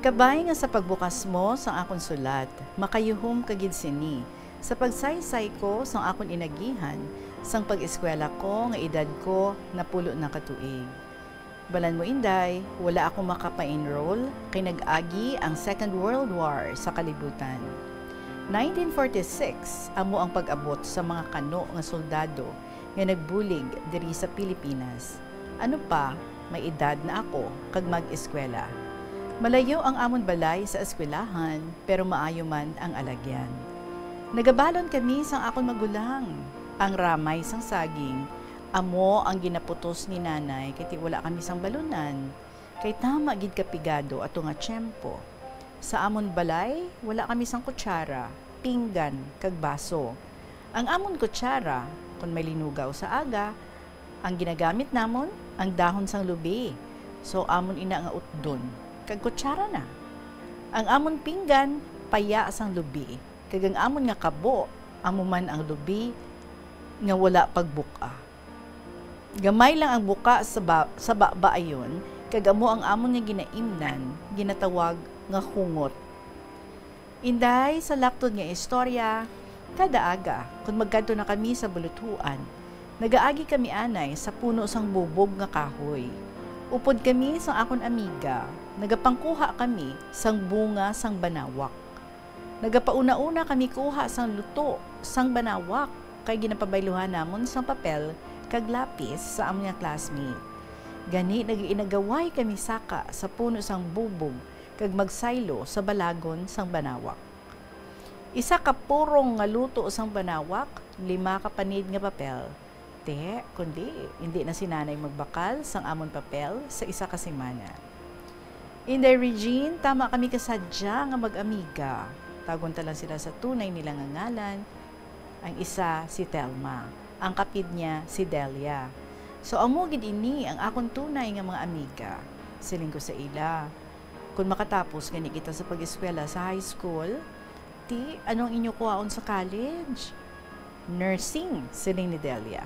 kabay nga sa pagbukas mo sang akon sulat, makayuhom ka gid sini sa pagsaysay ko sang akon inagihan sang pag-eskwela ko nga edad ko napulo na ka tuig. Balan mo, Inday, wala ako makapa-enroll kay nag-agi ang Second World War sa kalibutan. Nineteen forty-six amo ang pag-abot sa mga kano nga soldado nga nagbulig diri sa Pilipinas. Ano pa, may edad na ako kag mag-eskwela. Malayo ang amon balay sa eskwelahan, pero maayo man ang alagyan. Nagabalon kami sang akon magulang. Ang ramay sang saging amo ang ginaputos ni Nanay kay ti wala kami sang balunan, kay tama gid ka pigado ato nga tiyempo. Sa amon balay, wala kami sang kutsara, pinggan, kag baso. Ang amon kutsara, kon may linugaw sa aga, ang ginagamit namon, ang dahon sang lubi. So, amon ina nga utdon, kag kutsara na. Ang amon pinggan, paya sang lubi, kag ang amon nga kabo, amo man ang lubi nga wala pagbuka. Gamay lang ang buka sa ba-, sa babaayon, kag amo ang amon nga ginaimnan, ginatawag nga hungot. Inday, sa laktod nga istorya, kada aga, kon magkadto na kami sa buluthuan, Nagaagi kami anay sa puno sang bubog nga kahoy. Upod kami sang akon amiga, nagapangkuha kami sang bunga sang banawak. Nagapauna-una kami kuha sang luto sang banawak, kay ginapabayluhan namon sang papel kag lapis sa amon nga classmate. Gani, nagainagaway kami saka sa puno sang bubog kag magsaylo sa balagon sang banawak. Isa ka purong nga luto sang banawak, lima ka panid nga papel. Ti, kundi indi na si Nanay magbakal sang amon papel sa isa ka semana. Inday Regine, tama kami kasadya nga mag-amiga. Tagon ta lang sila sa tunay nila nga ngalan. Ang isa si Telma, ang kapid niya si Delia. So, amo gid ini ang akon tunay nga mga amiga, siling ko sa ila. Kung makatapos gani kita sa pag-eskwela sa high school, ti, ano ang inyo kuhaon sa college? Nursing, siling ni Delia.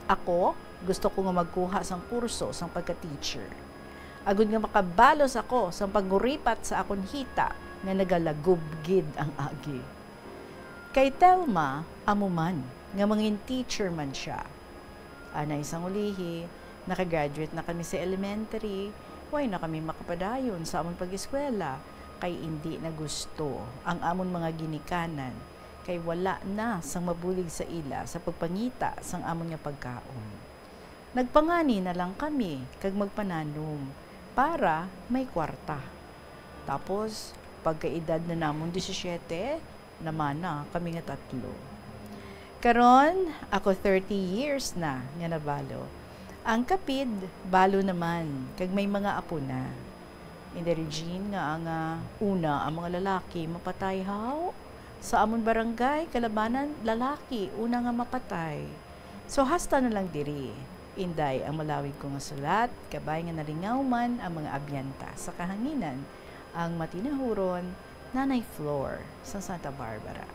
Ako, gusto ko nga magkuha sang kurso sang pagka-teacher, agud nga makabalos ako sang paguripat sa akon hita nga nagalagob gid ang agi. Kay Telma, amo man nga mangin teacher man sia. Anay sang ulihi, nakagraduate na kami sa elementary, way na kami makapadayon sa amon pag-eskwela, kay indi na gusto ang amon mga ginikanan, kay wala na sang mabulig sa ila sa pagpangita sang amon nga pagkaon. Nagpangani na lang kami kag magpananom para may kwarta. Tapos, pagkaedad na namon disisyete, namana kami nga tatlo. Karon, ako thirty years na nga nabalo. Ang kapid, balo naman, kag may mga apo na. Inday Regine, nga ang, ah, una ang mga lalaki mapatay, haw? Sa amon barangay, kalabanan, lalaki, una nga mapatay. So, hasta na lang diri. Inday ang malawig ko nga sulat, kabay nga nalingaw man ang mga abyanta sa kahanginan, ang matinahuron, Nanay Flor sa Santa Barbara.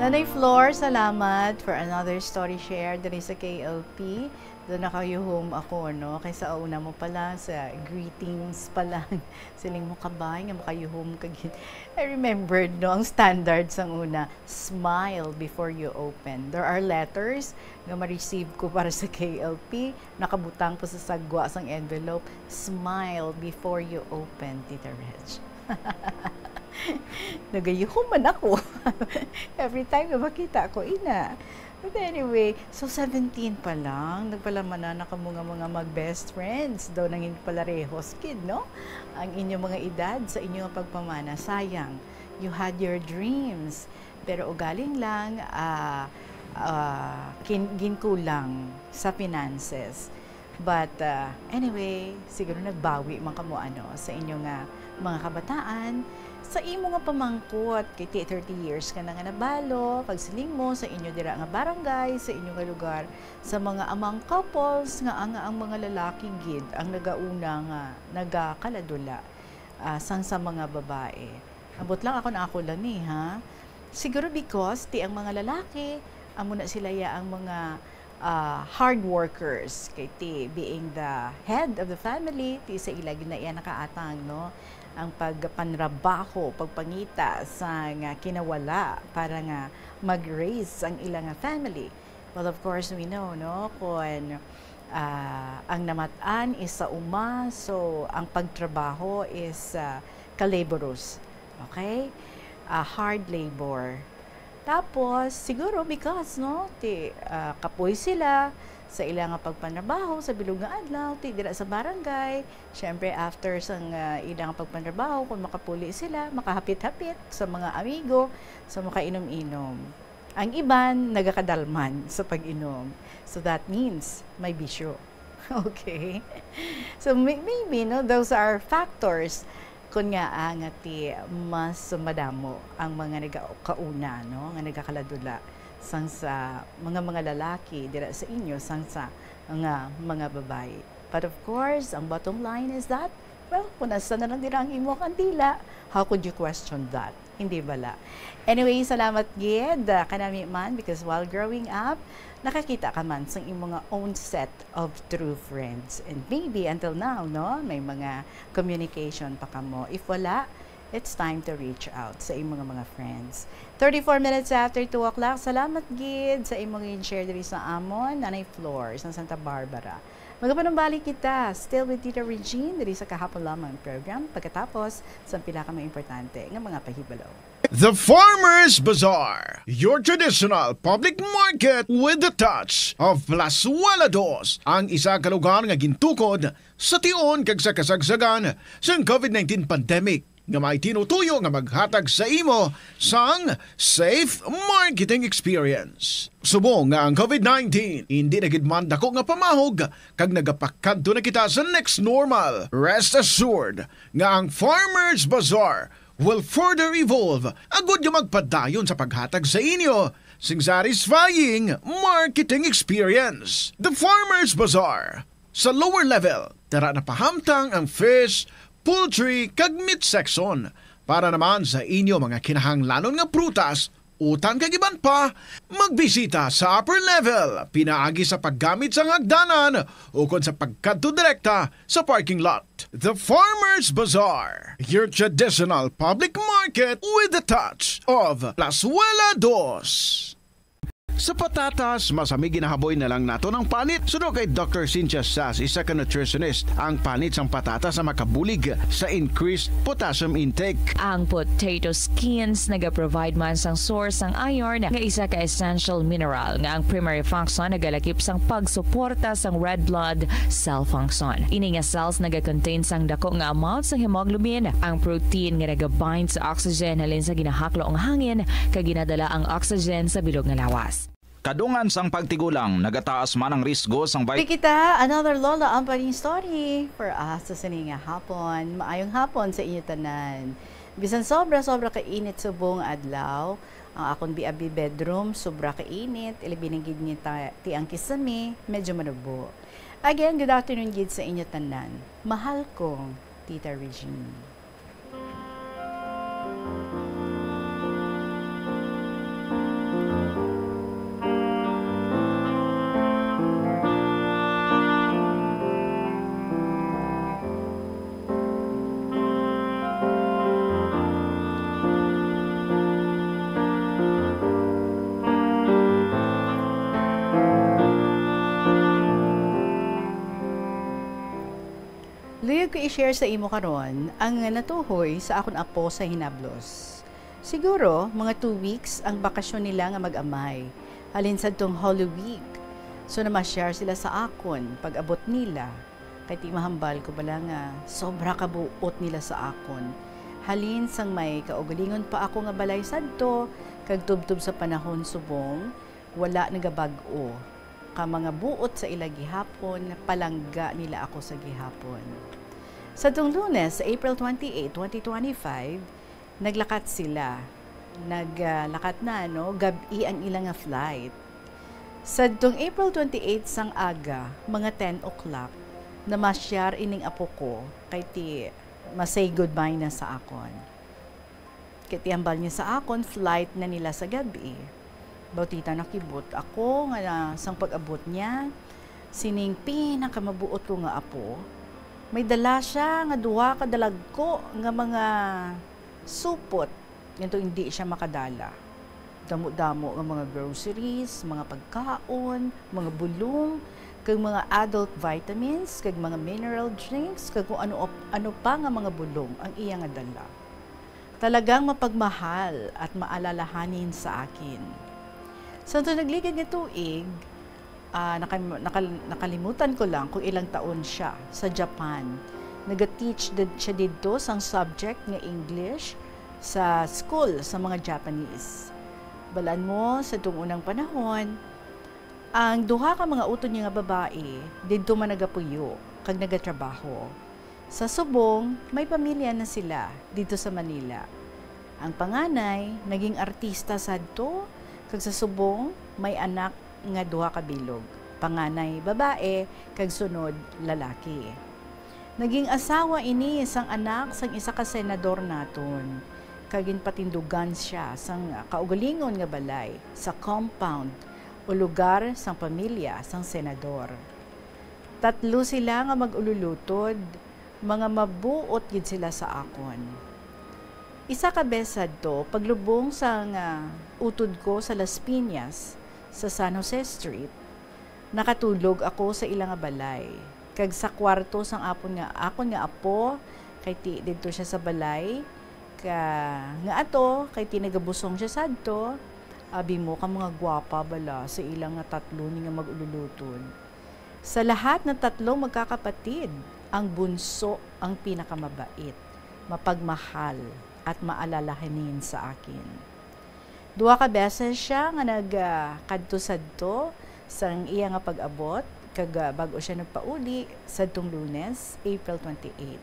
Nanay Flor, salamat for another story share diri sa K L P. Do nakayuhom ako, no? Kay sa una mo pa lang, sa greetings pa lang, siling mo, "Kabay nga makayuhom ka gid." I remembered, no, ang standard sang una, "Smile before you open." There are letters nga ma-receive ko para sa K L P, nakabutang pa sa sagwa sang envelope, "Smile before you open, Tita Reg." Nagayuhom man ako. Every time nga makita ko, ina. But anyway, so seventeen pa lang, nagpalamanan na kamo nga mga mag-best friends. Daw nangin palarehos gid, no? Ang inyong mga edad sa inyong pagpamana. Sayang, you had your dreams. Pero ugaling lang, ah, ah, kin-, ginkulang sa finances. But, ah, anyway, siguro nagbawi man kamo, ano, sa inyo nga mga kabataan. Sa imo nga pamangkot, kay ti-, thirty years ka na nga nabalo, kag siling mo sa inyo dira nga barangay, sa inyo nga lugar, sa mga amang couples nga ang, ang mga lalaki gid ang nagauna nga nagakaladula, ah, sang sa mga babae. Ambot lang, ako na ako lang ni, ha? Siguro because ti ang mga lalaki, amo na sila ya ang mga, ah, hard workers. Kay ti, being the head of the family, ti sa ila gid na iya nakaatang, no? Ang pagpanrabaho, pagpangita sa nga kinawala para nga mag-raise ang ila nga family. Well, of course, we know, no? Kung, ah, ang namat-an is sa uma, so ang pagtrabaho is, ah, ka-laborious. Okay? Ah, hard labor. Tapos, siguro because, no, ti, ah, kapoy sila sa ila nga pagpanrabaho sa bilog nga adlaw, ti dira sa barangay, syempre, after sang, ah, ila nga pagpanrabaho, kung makapuli sila, makahapit-hapit sa mga amigo, sa makainom-inom. Ang iban nagakadalman sa pag-inom. So, that means may bisyo. Okay? So, may-, maybe, no, those are factors kun ngaa nga ti mas madamo ang mga nagakauna, no, nga nagakaladula sang sa mga, mga lalaki dira sa inyo sang sa nga mga babayi. But of course, ang bottom line is that, well, kung asa na lang dira ang imo kandila, how could you question that? Hindi bala. Anyway, salamat gid, ah, kanami man, because while growing up, nakakita ka man sang imo nga own set of true friends. And maybe until now, no, may mga communication pa kamo. If wala, it's time to reach out sa imo nga mga friends. Thirty-four minutes after two o'clock, salamat gid sa imo nga share diri sa amon, Nanay Flor, sa Santa Barbara. Magapanumbalik kita, still with Tita Regine, diri sa Kahapon Lamang program, pagkatapos sa pila ka mga importante nga mga pahibalo. The Farmers Bazaar, your traditional public market with the touch of Plazuela Dos, ang isa ka lugar nga gintukod sa tion kag sa kasagsagan sang covid nineteen pandemic, nga may tinutuyo nga maghatag sa imo sang safe marketing experience. Subong nga ang covid nineteen hindi na gid man dako nga pamahog kag nagapakadto na kita sa next normal, rest assured nga ang Farmers Bazaar will further evolve agud nga magpadayon sa paghatag sa inyo sing satisfying marketing experience. The Farmers Bazaar, sa lower level, dara na pahamtang ang fish, poultry, kag meat section. Para naman sa inyo mga kinahanglanon nga prutas, utan kag iban pa, magbisita sa upper level pinaagi sa paggamit sang hagdanan ukon sa pagkadto direkta sa parking lot. The Farmers Bazaar, your traditional public market with the touch of Plazuela Dos. Sa patatas, mas hami ginahaboy na lang naton ang panit. Suno kay Doctor Cynthia Sass, isa ka nutritionist, ang panit sang patatas ang makabulig sa increased potassium intake. Ang potato skins nagaprovide man sang source sang iron, nga isa ka essential mineral nga ang primary function nagalakip sang pagsuporta sang red blood cell function. Ini nga cells nagakontain sang dako nga amount sang hemoglobin, ang protein nga nagabind sa oxygen halin sa ginahaklo nga hangin, kag ginadala ang oxygen sa bilog nga lawas. Kadungan sang pagtigulang, nagataas man ang risgo sang vit- Kita, another Lola Amparing story for us sa sini nga hapon. Maayong hapon sa inyo tanan. Bisan sobra-sobra ka init subong adlaw, ang akon biabi bedroom sobra ka init, ilabi na gid nga ta-, ti ang kisame, medyo manubo. Again, good afternoon gid sa inyo tanan. Mahal kong Tita Regine. Luyag ko i-share sa imo karon ang natuhoy sa akon apo sa Hinablos. Siguro, mga two weeks ang bakasyon nila nga mag-amay, halin sadtong Holy Week. So, namasyar sila sa akon pag-abot nila, kay ti mahambal ko bala nga sobra ka buot nila sa akon. Halin sang may kaugalingon pa ako nga balay sadto, kag tubtob sa panahon subong, wala nagabag-o ka mga buot sa ila gihapon, palangga nila ako sa gihapon. Sadtong Lunes, sa April twenty-eight, twenty twenty-five, naglakat sila. Naglakat na, no? Gab-i ang ila nga flight. Sadtong April twenty-eight sang aga, mga ten o'clock, namasyar ining apo ko, kay ti ma-say goodbye na sa akon. Kay ti hambal niya sa akon, flight na nila sa gab-i. Bautita nakibot ako nga na, sang pag-abot niya, sining pinakamabuot ko nga apo, may dala siya nga duha ka dalagko nga mga supot, nganto hindi siya makadala. Damo-damo nga mga groceries, mga pagkaon, mga bulong, kag mga adult vitamins, kag mga mineral drinks, kag kung ano, ano pa nga mga bulong ang iya nga dala. Talagang mapagmahal at maalalahanin sa akin. Sa nagligad nga tuig, ah, nakal-, nakal-, nakalimutan ko lang kung ilang taon siya sa Japan. Naga-teach did-, siya didto sang subject nga English sa school sa mga Japanese. Balaan mo, sa tung unang panahon, ang duha ka mga utod niya nga babayi didto man nagapuyo kag nagatrabaho. Sa subong, may pamilya na sila didto sa Manila. Ang panganay naging artista sadto, kag sa subong may anak nga duha ka bilog, panganay babae kag sunod lalaki. Naging asawa ini sang anak sang isa ka senador naton. kag ginpatindugan sia sang kaugalingon nga balay sa compound o lugar sang pamilya sang senador. Tatlo sila nga mag-ululutod, mga mabuot gid sila sa akon. Isa ka bes sadto, paglubong sang, ah, utod ko sa Las Piñas, sa San Jose Street, nakatulog ako sa ila nga balay, kag sa kwarto sang apon nga, akon nga apo, kay ti didto sia sa balay, ka, nga ato, kay ti nagabusong sia sadto. Abi mo ka mga gwapa bala sa ila nga tatlo ni nga mag-ululutod. Sa lahat na tatlo magkakapatid, ang bunso ang pinakamabait, mapagmahal, at maalalahanin sa akin. Duha ka beses sia nga nag, ah, kadto-sadto sang iya nga pag-abot, kag, ah, bag-o sia nagpauli sadtong Lunes, April twenty-eight.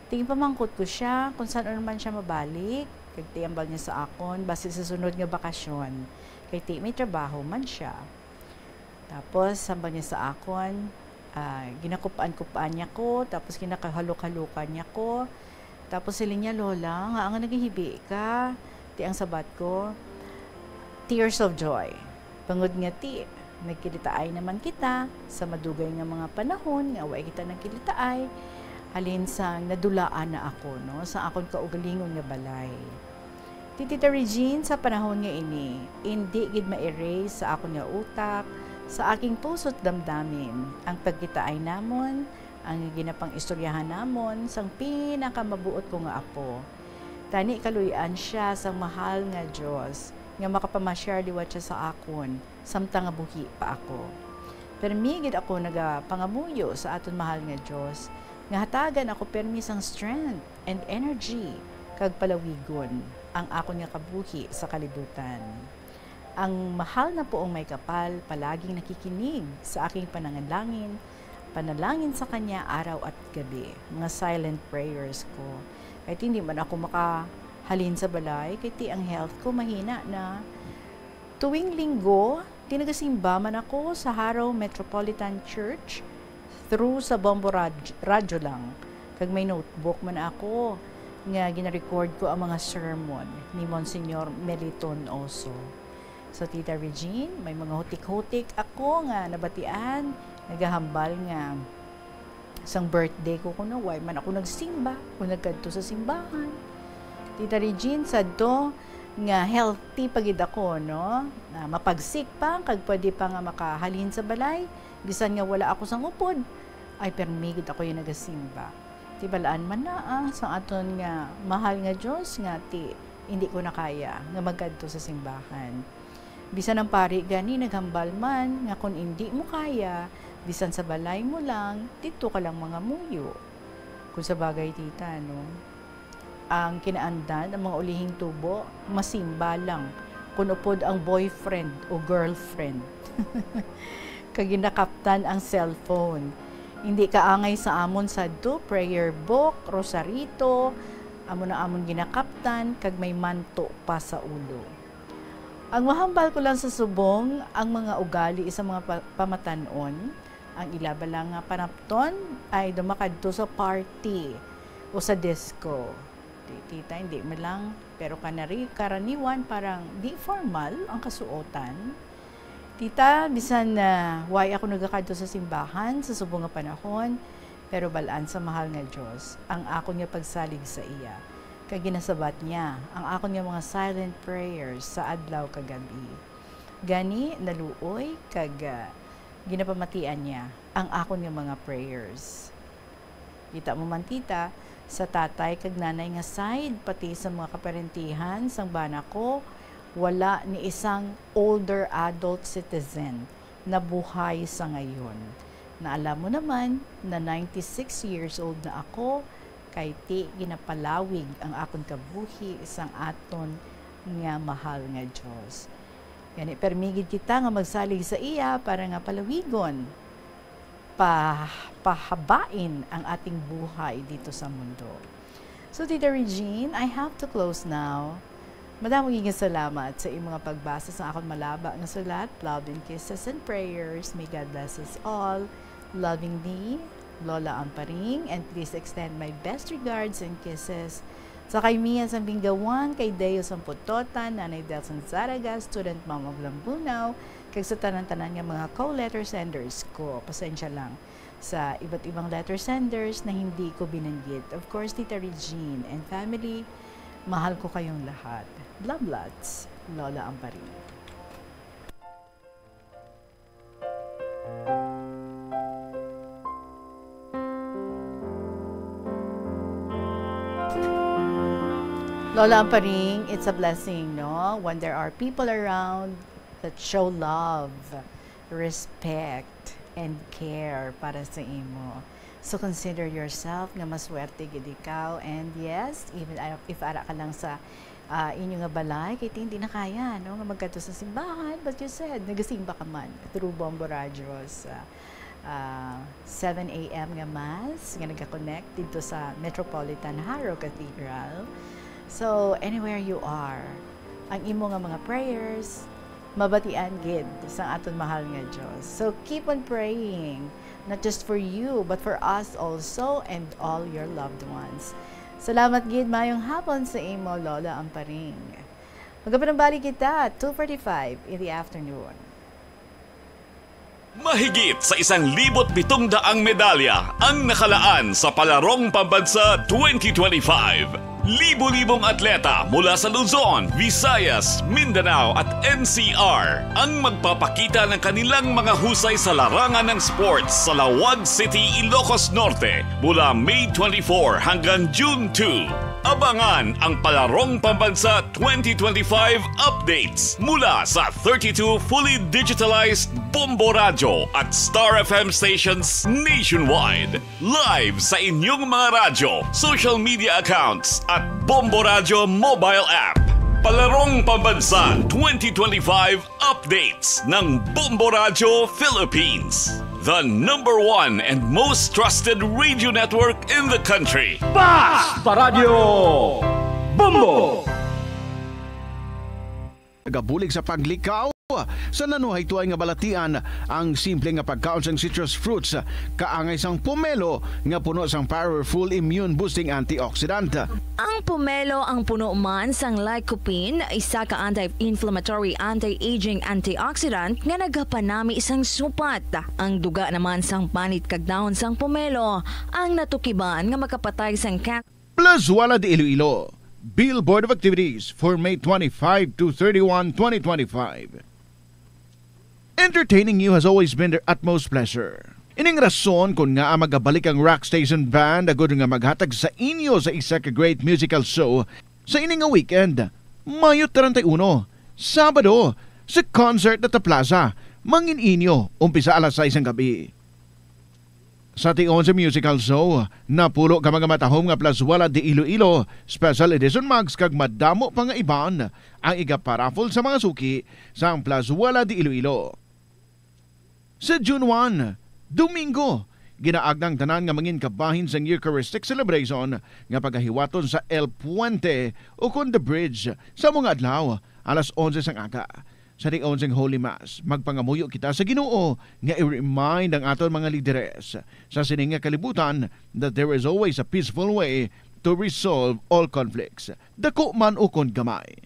Tingpamangkot ko sia kung san-o naman sia mabalik, kag ti hambal niya sa akon, basi sa sunod nga bakasyon, kay ti may trabaho man sia. Tapos, hambal niya sa akon, ah, ginakup-an-kup-an niya ko, tapos ginakahalok-halokan niya ko. Tapos siling niya, "Lola, ngaa nga nagahibi ka?" Ti ang sabat ko, "Tears of joy." Bangod nga ti, nagkilitaay naman kita sa madugay nga mga panahon nga way kita nagkilitaay, halin sang nadulaan na ako, no, sa akon kaugalingon nga balay. Ti Tita Regine, sa panahon nga ini, indi gid ma-erase sa akon nga utak, sa aking puso't damdamin, ang pagkitaay namon, ang ginapang-istoryahan namon sang pinakamabuot ko nga apo. Tani kaluy-an sia sang mahal nga Dios nga makapamasyar liwat sia sa akon samtang nga buhi pa ako. Permi gid ako nagapangamuyo sa aton mahal nga Dios nga hatagan ako permi sang strength and energy kag palawigon ang akon nga kabuhi sa kalibutan. Ang mahal na Poong Maykapal palaging nakikinig sa aking pananalangin, panalangin sa kanya araw at gabi, mga silent prayers ko. Kahit hindi man ako makahalin sa balay, kay ti ang health ko mahina na. Tuwing Linggo, ti nagasimba man ako sa Jaro Metropolitan Church through sa Bombo Rad-, Radyo lang. Kag may notebook man ako nga ginarecord ko ang mga sermon ni Monsignor Meliton Oso. So, Tita Regine, may mga hutik-hutik ako nga nabatian, nagahambal nga sang birthday ko kuno, way man ako nagsimba o nagkadto sa simbahan. Tita Regine, sadto nga healthy pa gid ako, no? Na mapagsik pa, kag pwede pa nga makahalin sa balay, bisan nga wala ako sang upod, ay permi gid ako yung nagasimba. Ti balaan man na, ah, sang aton nga mahal nga Dios nga ti hindi ko na kaya nga magkadto sa simbahan. Bisan ang pari gani naghambal man nga kon indi mo kaya, bisan sa balay mo lang, didto ka lang mangamuyo. Kung sa bagay, tita, no? Ang kinaandan, ang mga ulihing tubo, masimba lang kon upod ang boyfriend o girlfriend. Kag ginakaptan ang cellphone. Hindi kaangay sa amon sadto, prayer book, rosarito, amo na amon ginakaptan, kag may manto pa sa ulo. Ang mahambal ko lang sa subong, ang mga ugali sa mga pa-, pamatan-on, ang ila bala nga panapton ay dumakadto sa party o sa disco. Ti-, tita, hindi man lang, pero kanari-, karaniwan parang di formal ang kasuotan. Tita, bisan na way ako nagakadto sa simbahan sa subong nga panahon, pero balaan sa mahal nga Dios ang akon nga pagsalig sa iya. Kag ginasabat niya ang akon nga mga silent prayers sa adlaw kag gab-i. Gani, naluoy kag, ah, ginapamatian niya ang akon nga mga prayers. Kita mo man, tita, sa tatay kag nanay nga side, pati sa mga kaparentihan sang bana ko, wala ni isang older adult citizen na buhay sa ngayon. Na alam mo naman na ninety-six years old na ako, kay ti ginapalawig ang akon kabuhi sang aton nga mahal nga Dios. Gani, permi gid kita nga magsalig sa iya para nga palawigon, pa-, pahabain ang ating buhay dito sa mundo. So, Tita Regine, I have to close now. Madamo gid nga salamat sa imong mga pagbasa sa akon malaba nga sulat. Love and kisses and prayers. May God bless us all. Lovingly, Lola Amparing, and please extend my best regards and kisses Sa kay Mia sang Binggawan, kay Deo sang Putotan, Nanay Delson Zaraga, Student Mom of Lambunao, kag sa tanan-tanan nga mga co-letter senders ko. Pasensya lang sa iba't ibang letter senders na hindi ko binanggit. Of course, Tita Regine and family, mahal ko kayong lahat. Love lots, Lola Amparing. Lola Amparing, it's a blessing, no? When there are people around that show love, respect, and care para sa imo. So consider yourself nga maswerte gid ikaw. And yes, even if ara ka lang sa ah, inyo nga balay, kay hindi na kaya, no, nga magkadto sa simbahan. But you said, nagasimba ka man through Bombo Radyo sa, ah, seven a m nga mass nga nagakonect dito sa Metropolitan Jaro Cathedral. So, anywhere you are, ang imo nga mga prayers, mabatian gid sang aton mahal nga Dios. So, keep on praying, not just for you, but for us also and all your loved ones. Salamat gid, mayong hapon sa imo, Lola Amparing. Magapanumbalik kita, two forty-five in the afternoon. Mahigit sa isang libot pitong daang medalya ang nakalaan sa Palarong Pambansa twenty twenty-five. Libo-libong atleta mula sa Luzon, Visayas, Mindanao at N C R ang magpapakita ng kanilang mga husay sa larangan ng sports sa Laoag City, Ilocos Norte, mula May twenty-four hanggang June two. Abangan ang Palarong Pambansa twenty twenty-five updates mula sa thirty-two fully digitalized Bombo Radyo at Star F M stations nationwide. Live sa inyong mga radyo, social media accounts at Bombo Radyo mobile app. Palarong Pambansa twenty twenty-five updates ng Bombo Radyo Philippines. The number one and most trusted radio network in the country. Basta Radyo Bombo! Nagabulig sa paglikaw sa nanuhaytoy nga balatian ang simple nga pagkaon sang citrus fruits, kaangay sang pomelo nga puno sang powerful immune boosting antioxidant. Ang pomelo ang puno man sang lycopene, isa ka anti-inflammatory, anti-aging antioxidant nga nagapanami sang supat. Ang duga naman sang panit kag dahon sang pomelo ang natukiban nga makapatay sang cancer. Plazuela de Iloilo, Bill Board of Activities for May twenty-five to thirty-one, twenty twenty-five. Entertaining you has always been their utmost pleasure. Ining rason kon ngaa magabalik ang Rock Station Band agud nga maghatag sa inyo sa isa ka great musical show sa ini nga weekend, Mayo treinta y uno, Sabado, sa Concert at the Plaza, mangin inyo, umpisa alas sais sang gabi. Sa tion sa musical show, napulo ka mga matahom nga Plazuela de Iloilo Special Edition mugs kag madamo pa nga iban ang igaparaffle sa mga suki sang Plazuela de Iloilo. Sa June one, Domingo, ginaagda ang tanan nga mangin kabahin sang Eucharistic Celebration nga pagahiwaton sa El Puente ukon The Bridge sa mga adlaw, alas onse sang aga. Sa tion sang Holy Mass, magpangamuyo kita sa Ginoo nga i-remind ang aton mga lideres sa sini nga kalibutan that there is always a peaceful way to resolve all conflicts, dako man ukon gamay.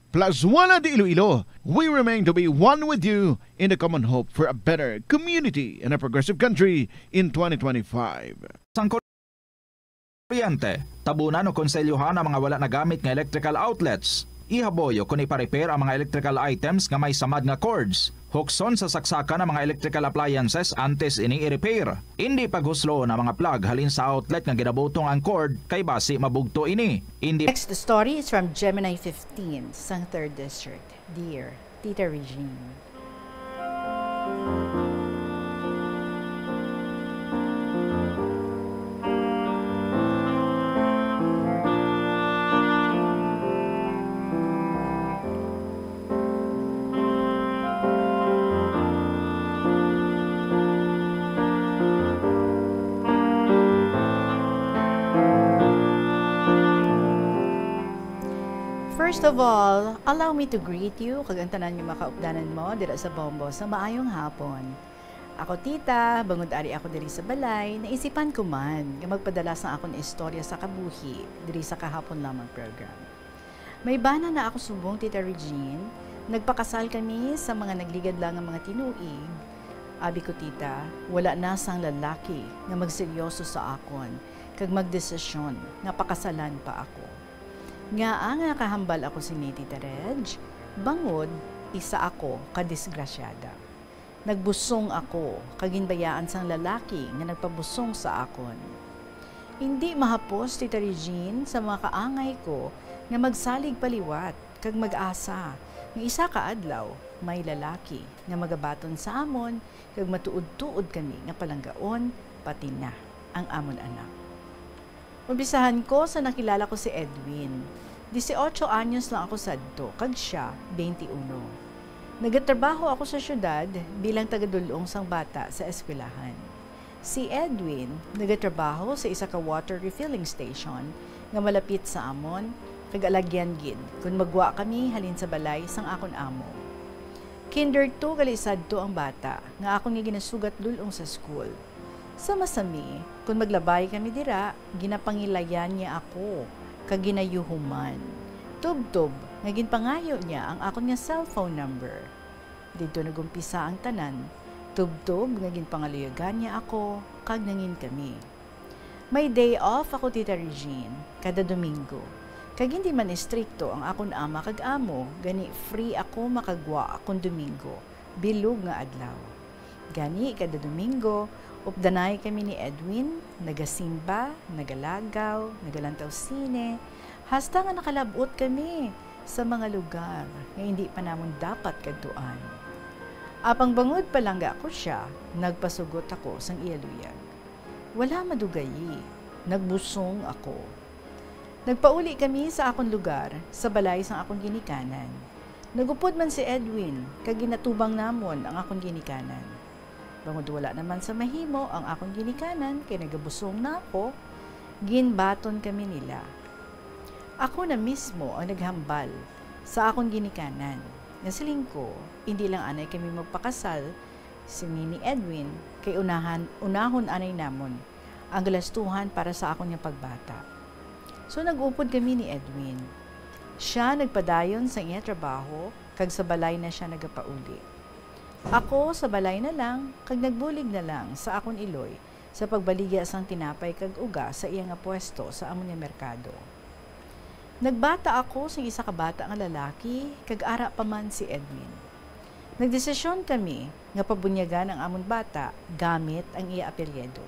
Plazuela de Iloilo, we remain to be one with you in the common hope for a better community and a progressive country in twenty twenty-five. Sang kuryente, tabunan o konselyuhan ang mga wala nagamit nga electrical outlets. Ihaboy o kon ipa-repair ang mga electrical items nga may samad nga cords. Hukson sa saksakan ang mga electrical appliances antes ini i-repair. Indi paghusloon ang mga plug halin sa outlet nga ginabutong ang cord kay basi mabugto ini. Indi Next story is from Gemini fifteen, sang third District. Dear Tita Regine. First of all, allow me to greet you kag ang tanan nga mga kaupdanan mo dira sa Bombo sa maayong hapon. Ako, tita, bangod ari ako diri sa balay, naisipan ko man nga magpadala sang akon istorya sa kabuhi diri sa kahapon lamang program. May bana na ako subong, Tita Regine. Nagpakasal kami sa mga nagligad lang nga mga tinuig. Abi ko, tita, wala na sang lalaki nga magseryoso sa akon kag magdesisyon nga pakasalan pa ako. Ngaa nga nakahambal ako sini, Tita Reg? Bangod isa ako ka disgrasyada. Nagbusong ako kag ginbayaan sang lalaki nga nagpabusong sa akon. Indi mahapos, Tita Regine, sa mga kaangay ko nga magsalig pa liwat kag mag-asa nga isa ka adlaw may lalaki nga magabaton sa amon kag matuod-tuod kami nga palanggaon pati na ang amon anak. Umpisahan ko sa nakilala ko si Edwin. Dieciocho anyos lang ako sadto, kag sia, twenty-uno. Nagatrabaho ako sa siyudad bilang tagadul-ong sang bata sa eskwelahan. Si Edwin nagatrabaho sa isa ka water refilling station nga malapit sa amon, kag alagyan gid kon magwa kami halin sa balay sang akon amo. Kinder two gali sadto ang bata nga akon nga ginasugat dul-ong sa school. Sa masami, kon maglabay kami dira, ginapangilayan niya ako kag ginayuhuman. Tubtob nga ginpangayo niya ang akon nga cellphone number. Didto nagumpisa ang tanan, tubtob nga ginpangaluyagan niya ako kag nangin kami. May day off ako, Tita Regine, kada Domingo. Kag hindi man estrikto ang akon ama kag amo, gani free ako makagwa kon Domingo, bilog nga adlaw. Gani, kada Domingo, updanay kami ni Edwin, nagasimba, nagalagaw, nagalantaw sine, hasta nga nakalab-ot kami sa mga lugar nga indi pa namon dapat kadtuan. Apang bangod palangga ko sia, nagpasugot ako sang iya luyag. Wala madugayi, nagbusong ako. Nagpauli kami sa akon lugar, sa balay sang akon ginikanan. Nagupod man si Edwin, kag ginatubang namon ang akon ginikanan. Bangod wala naman sa mahimo ang akon ginikanan kay nagabusong na ako, ginbaton kami nila. Ako na mismo ang naghambal sa akon ginikanan. Nasiling ko, hindi lang anay kami magpakasal, sini ni Edwin, kay unahan, unahon anay namon ang galastuhan para sa akon nga pagbata. So, nag-upod kami ni Edwin. Sia nagpadayon sang iya trabaho, kag sa balay na sia nagapauli. Ako sa balay na lang, kag nagbulig na lang sa akon iloy sa pagbaligya sang tinapay kag uga sa iya nga pwesto sa amon nga merkado. Nagbata ako sing isa ka bata nga lalaki, kag ara pa man si Edwin. Nagdesisyon kami nga pabunyagan ang amon bata gamit ang iya apelyido.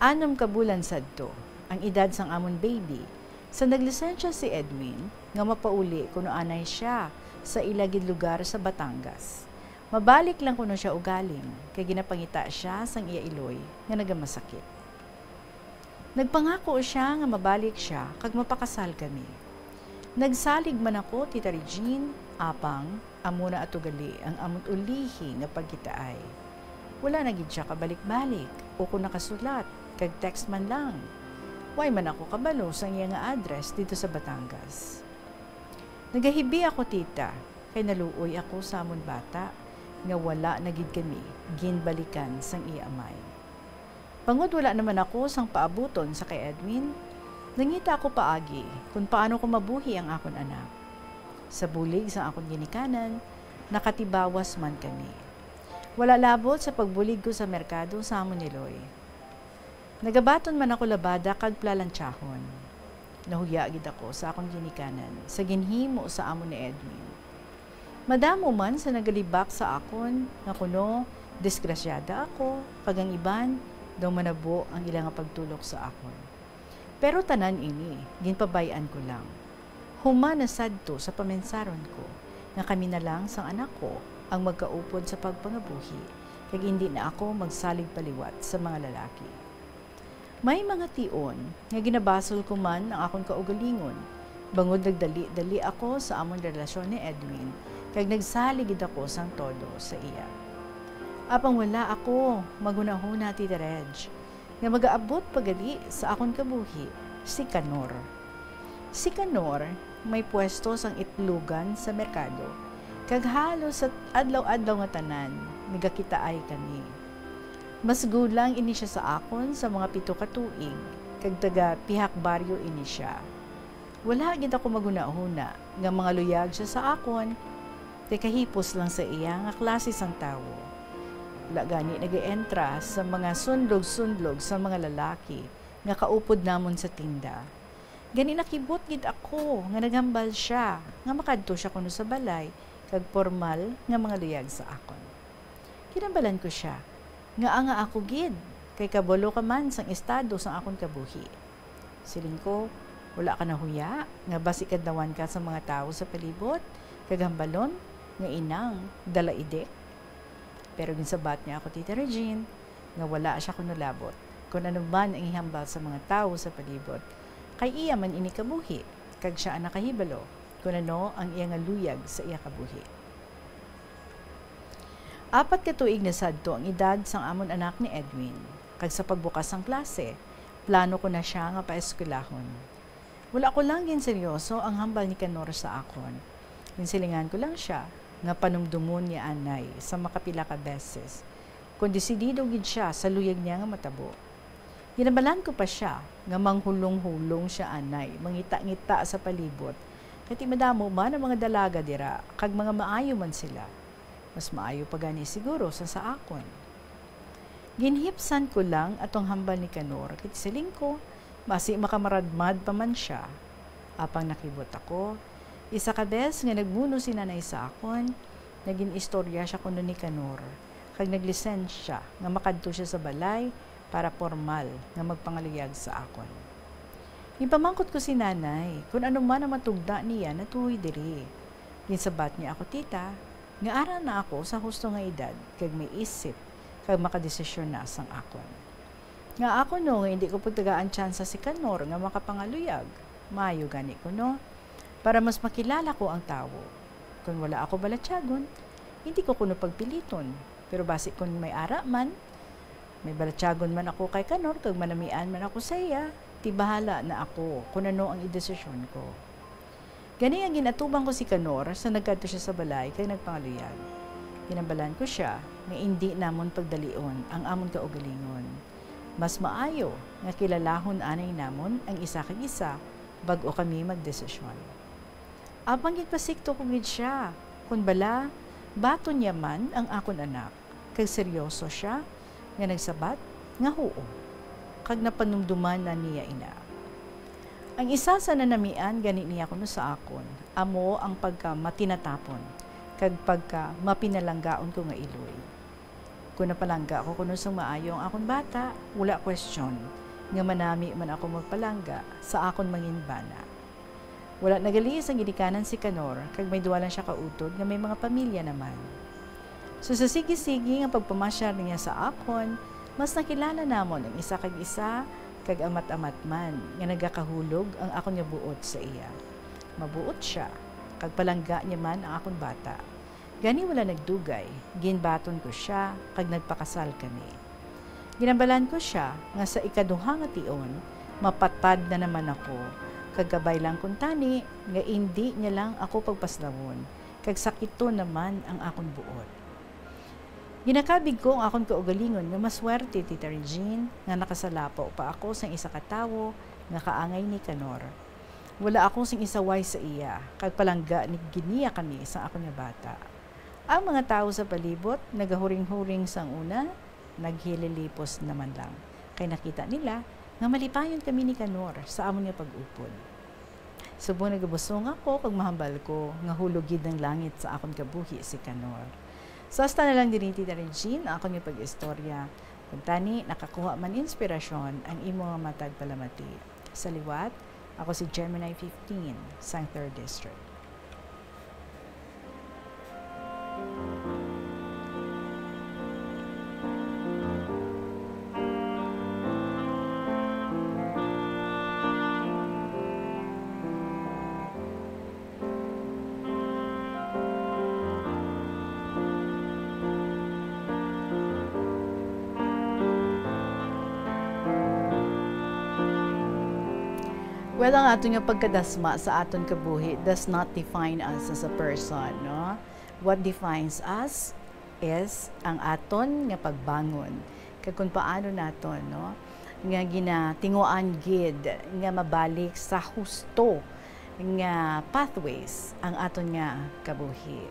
Anom ka bulan sadto ang edad sang amon baby sa naglisensya si Edwin nga mapauli kuno anay sia sa ila gid lugar sa Batangas. Mabalik lang kuno sia ugaling, kay ginapangita sia sang iya iloy nga nagamasakit. Nagpangako sia nga mabalik sia kag mapakasal kami. Nagsalig man ako, Tita Regine, apang amo na ato gali ang amon ulihi nga pagkitaay. Wala na gid sia kabalik-balik, o kon nakasulat, kag text man lang. Way man ako kabalo sang iya nga address didto sa Batangas. Nagahibi ako, tita, kay naluoy ako sa amon bata, nga wala na gid kami ginbalikan sang iya amay. Bangod wala naman ako sang paabuton sa kay Edwin, nangita ako paagi kon paano ko mabuhi ang akon anak. Sa bulig sang akon ginikanan, nakatibawas man kami. Wala labot sa pagbulig ko sa merkado sa amon ni Loy. Nagabaton man ako labada kag plalantsahon. Nahuya gid ako sa akon ginikanan sa ginhimo sa amo ni Edwin. Madamo man sa nagalibak sa akon nga kuno disgrasyada ako, kag ang iban daw manabo ang ila nga pagtulok sa akon. Pero tanan ini ginpabay-an ko lang. Human na sadto sa paminsaron ko nga kami na lang sang anak ko ang magkaupod sa pagpangabuhi, kag indi na ako magsalig pa liwat sa mga lalaki. May mga tion nga ginabasol ko man ang akon kaugalingon, bangod nagdali-dali ako sa amon relasyon ni Edwin, kag nagsalig gid ako sang todo sa iya. Apang wala ako maghunahuna, Tita Reg, nga magaabot pa gali sa akon kabuhi si Kanor. Si Kanor may pwesto sang itlogan sa merkado, Kag halos sa adlaw-adlaw nga tanan, nagakitaay kami. Mas gulang ini sia sa akon sa mga pito ka tuig, kag taga Pihak Baryo ini sia. Wala gid ako maghunahuna nga mangaluyag sia sa akon, kay kahipos lang sa iya nga klase sang tawo. Wala gani nagaentra sa mga sundlog-sundlog sa mga lalaki nga kaupod namon sa tinda. Gani nakibot gid ako nga naghambal sia nga makadto sia kuno sa balay kag pormal nga mangaluyag sa akon. Ginhambalan ko sia nga anga ako gid, kay kabalo ka man sang estado sang akon kabuhi. Siling ko, wala ka nahuya nga basi kadlawan ka sa mga tawo sa palibot kag hambalon nga inang dala idik? Pero ginsabat niya ako, Tita Regine, nga wala sia kuno labot kon ano man ang ihambal sa mga tawo sa palibot, kay iya man ini kabuhi, kag sia ang nakahibalo kon ano ang iya nga luyag sa iya kabuhi. Apat ka tuig na sadto ang edad sang amon anak ni Edwin, kag sa pagbukas sang klase, plano ko na sia nga paeskwelahon. Wala ko lang ginseryoso ang hambal ni Kanor sa akon. Ginsilingan ko lang sia nga panumdomon niya anay sa makapila ka beses kon desidido gid sia sa luyag niya nga matabo. Ginhambalan ko pa sia nga manghulong-hulong sia anay, mangita-ngita sa palibot, kay ti madamo man ang mga dalaga dira kag mga maayo man sila. Mas maayo pa gani siguro sa sa akon. Ginhipsan ko lang atong hambal ni Kanor, kay siling ko, basi makamaradmad pa man sia. Apang nakibot ako, isa ka bes nga nagmuno si Nanay sa akon, nagin-istorya sia kuno ni Kanor, kag naglisensya nga makadto sia sa balay para pormal nga magpangaluyag sa akon. Ginpamangkot ko si Nanay kon ano man ang matugda niya natuhoy diri. Ginsabat niya ako, Tita, nga ara na ako sa husto nga edad kag may isip kag makadesisyon na sang akon. Nga ako no nga hindi ko pagtagaan tsansa si Kanor nga makapangaluyag, maayo gani kuno, para mas makilala ko ang tawo. Kon wala ako balatyagon, hindi ko kuno pagpiliton, pero basi kon may ara man, may balatyagon man ako kay Kanor kag manamian man ako sa iya, ti bahala na ako kon ano ang idesisyon ko. Gani nga gin-atubang ko si Kanor sa nagkadto sia sa balay kag nagpangaluyag. Ginhambalan ko sia nga indi namon pagdalion ang amon kaugalingon. Mas maayo nga kilalahon anay namon ang isa kag isa bag-o kami magdesisyon. Apang ginpasikto ko gid sia kon bala baton niya man ang akon anak. Kag seryoso sia nga nagsabat nga huo, kag napanumduman na niya ina. Ang isa sa nanamian gani niya kuno sa akon amo ang pagkamatinatapon kag pagkamapinalanggaon ko nga iloy. Kon napalangga ko kuno sang maayo ang akon bata, wala question nga manami man ako magpalangga sa akon manginbana. Wala na gali sang ginikanan si Kanor, kag may duha lang sia ka utod nga may mga pamilya naman. So, sa sige-sige nga pagpamasyar niya sa akon, mas nakilala namon ang isa kag isa, kag amat-amat man nga nagakahulog ang akon nga buot sa iya. Mabuot sia, kag palangga niya man ang akon bata. Gani wala nagdugay, ginbaton ko sia, kag nagpakasal kami. Ginhambalan ko sia nga sa ikaduha nga tion, mapatad na naman ako, kag kabay lang kuntani nga indi niya lang ako pagpaslawon, kag sakiton naman ang akon buot. Ginakabig ko ang akon kaugalingon nga maswerte, Tita Regine, nga nakasalapaw pa ako sang isa ka tawo nga kaangay ni Kanor. Wala ako sing isaway sa iya, kag palangga ni gid niya kami sang akon nga bata. Ang mga tawo sa palibot nagahuring-huring sang una, naghililipos naman lang, kay nakita nila nga malipayon kami ni Kanor sa amon nga pag-upod. Subong nagabusong ako kag mahambal ko nga hulog gid ang langit sa akon kabuhi si Kanor. So, hasta na lang diri, Tita Regine, ang akon nga pag-istorya. Kuntani, nakakuha man inspirasyon ang imo nga matag palamati. Sa liwat, ako si Gemini fifteen, sang Third District. Well, ang aton nga pagkadasma sa aton kabuhi does not define us as a person, no? What defines us is ang aton nga pagbangon, kag kung paano naton, no, nga ginatinguan gid nga mabalik sa husto nga pathways ang aton nga kabuhi.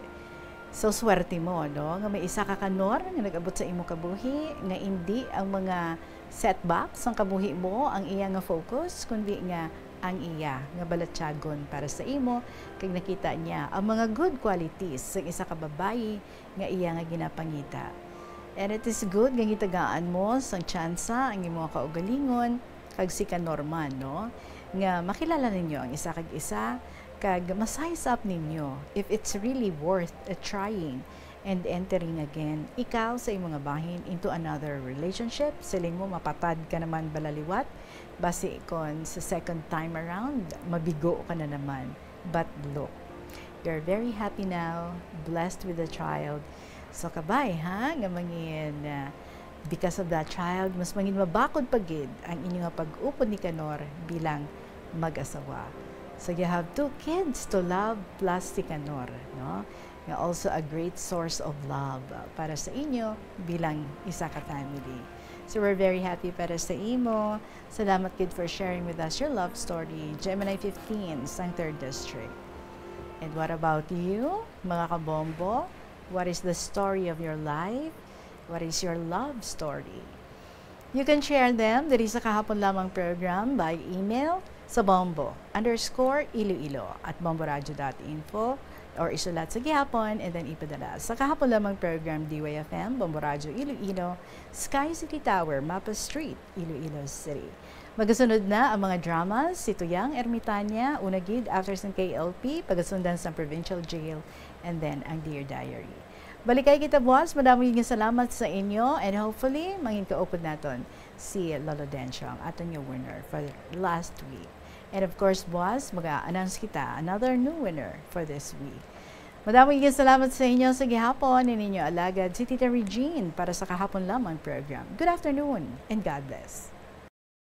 So, swerte mo, no, nga may isa ka kanor nga nag-abot sa imo kabuhi, nga indi ang mga setbacks sang kabuhi mo ang iya nga focus, kundi nga ang iya nga balatyagon para sa imo, kag nakita niya ang mga good qualities sang isa ka babayi nga iya nga ginapangita. And it is good nga gitagaan mo sang tsansa ang imo nga kaugalingon kag si Kanorman, no, nga makilala ninyo ang isa kag isa, kag ma-size up ninyo if it's really worth, uh, trying and entering again ikaw sa imo nga bahin into another relationship. Siling mo, mapatad ka naman bala liwat, basi kon sa second time around, mabigo ka na naman. But look, you're very happy now, blessed with a child. So kabay, ha, nga mangin, ah, because of that child, mas mangin mabakod pa gid ang inyo nga pag-upod ni Kanor bilang mag-asawa. So you have two kids to love plus si Kanor, no? Nga also a great source of love, ah, para sa inyo bilang isa ka family. So we're very happy para sa imo. Salamat gid for sharing with us your love story, Gemini fifteen, sang third District. And what about you, mga kabombo? What is the story of your life? What is your love story? You can share them diri sa Kahapon Lamang program by email sa bombo underscore iloilo at bomboradio dot info, or isulat sa gihapon and then ipadala sa Kahapon Lamang program, D Y F M, Bombo Radio Iloilo, Sky City Tower, Mapa Street, Iloilo City. Magasunod na ang mga dramas, si Tuyang Ermitania, una gid after sang K L P, pagasundan sang Provincial Jail, and then ang Dear Diary. Balikay kita buwas, madamo gid nga salamat sa inyo, and hopefully, mangin kaupod naton si Lolo Dencio, ang aton nga winner for last week. And of course, buwas, mag-a-announce kita another new winner for this week. Madamo gid nga salamat sa inyo sa gihapon, ni ninyo alagad si Tita Regine para sa Kahapon Lamang program. Good afternoon and God bless.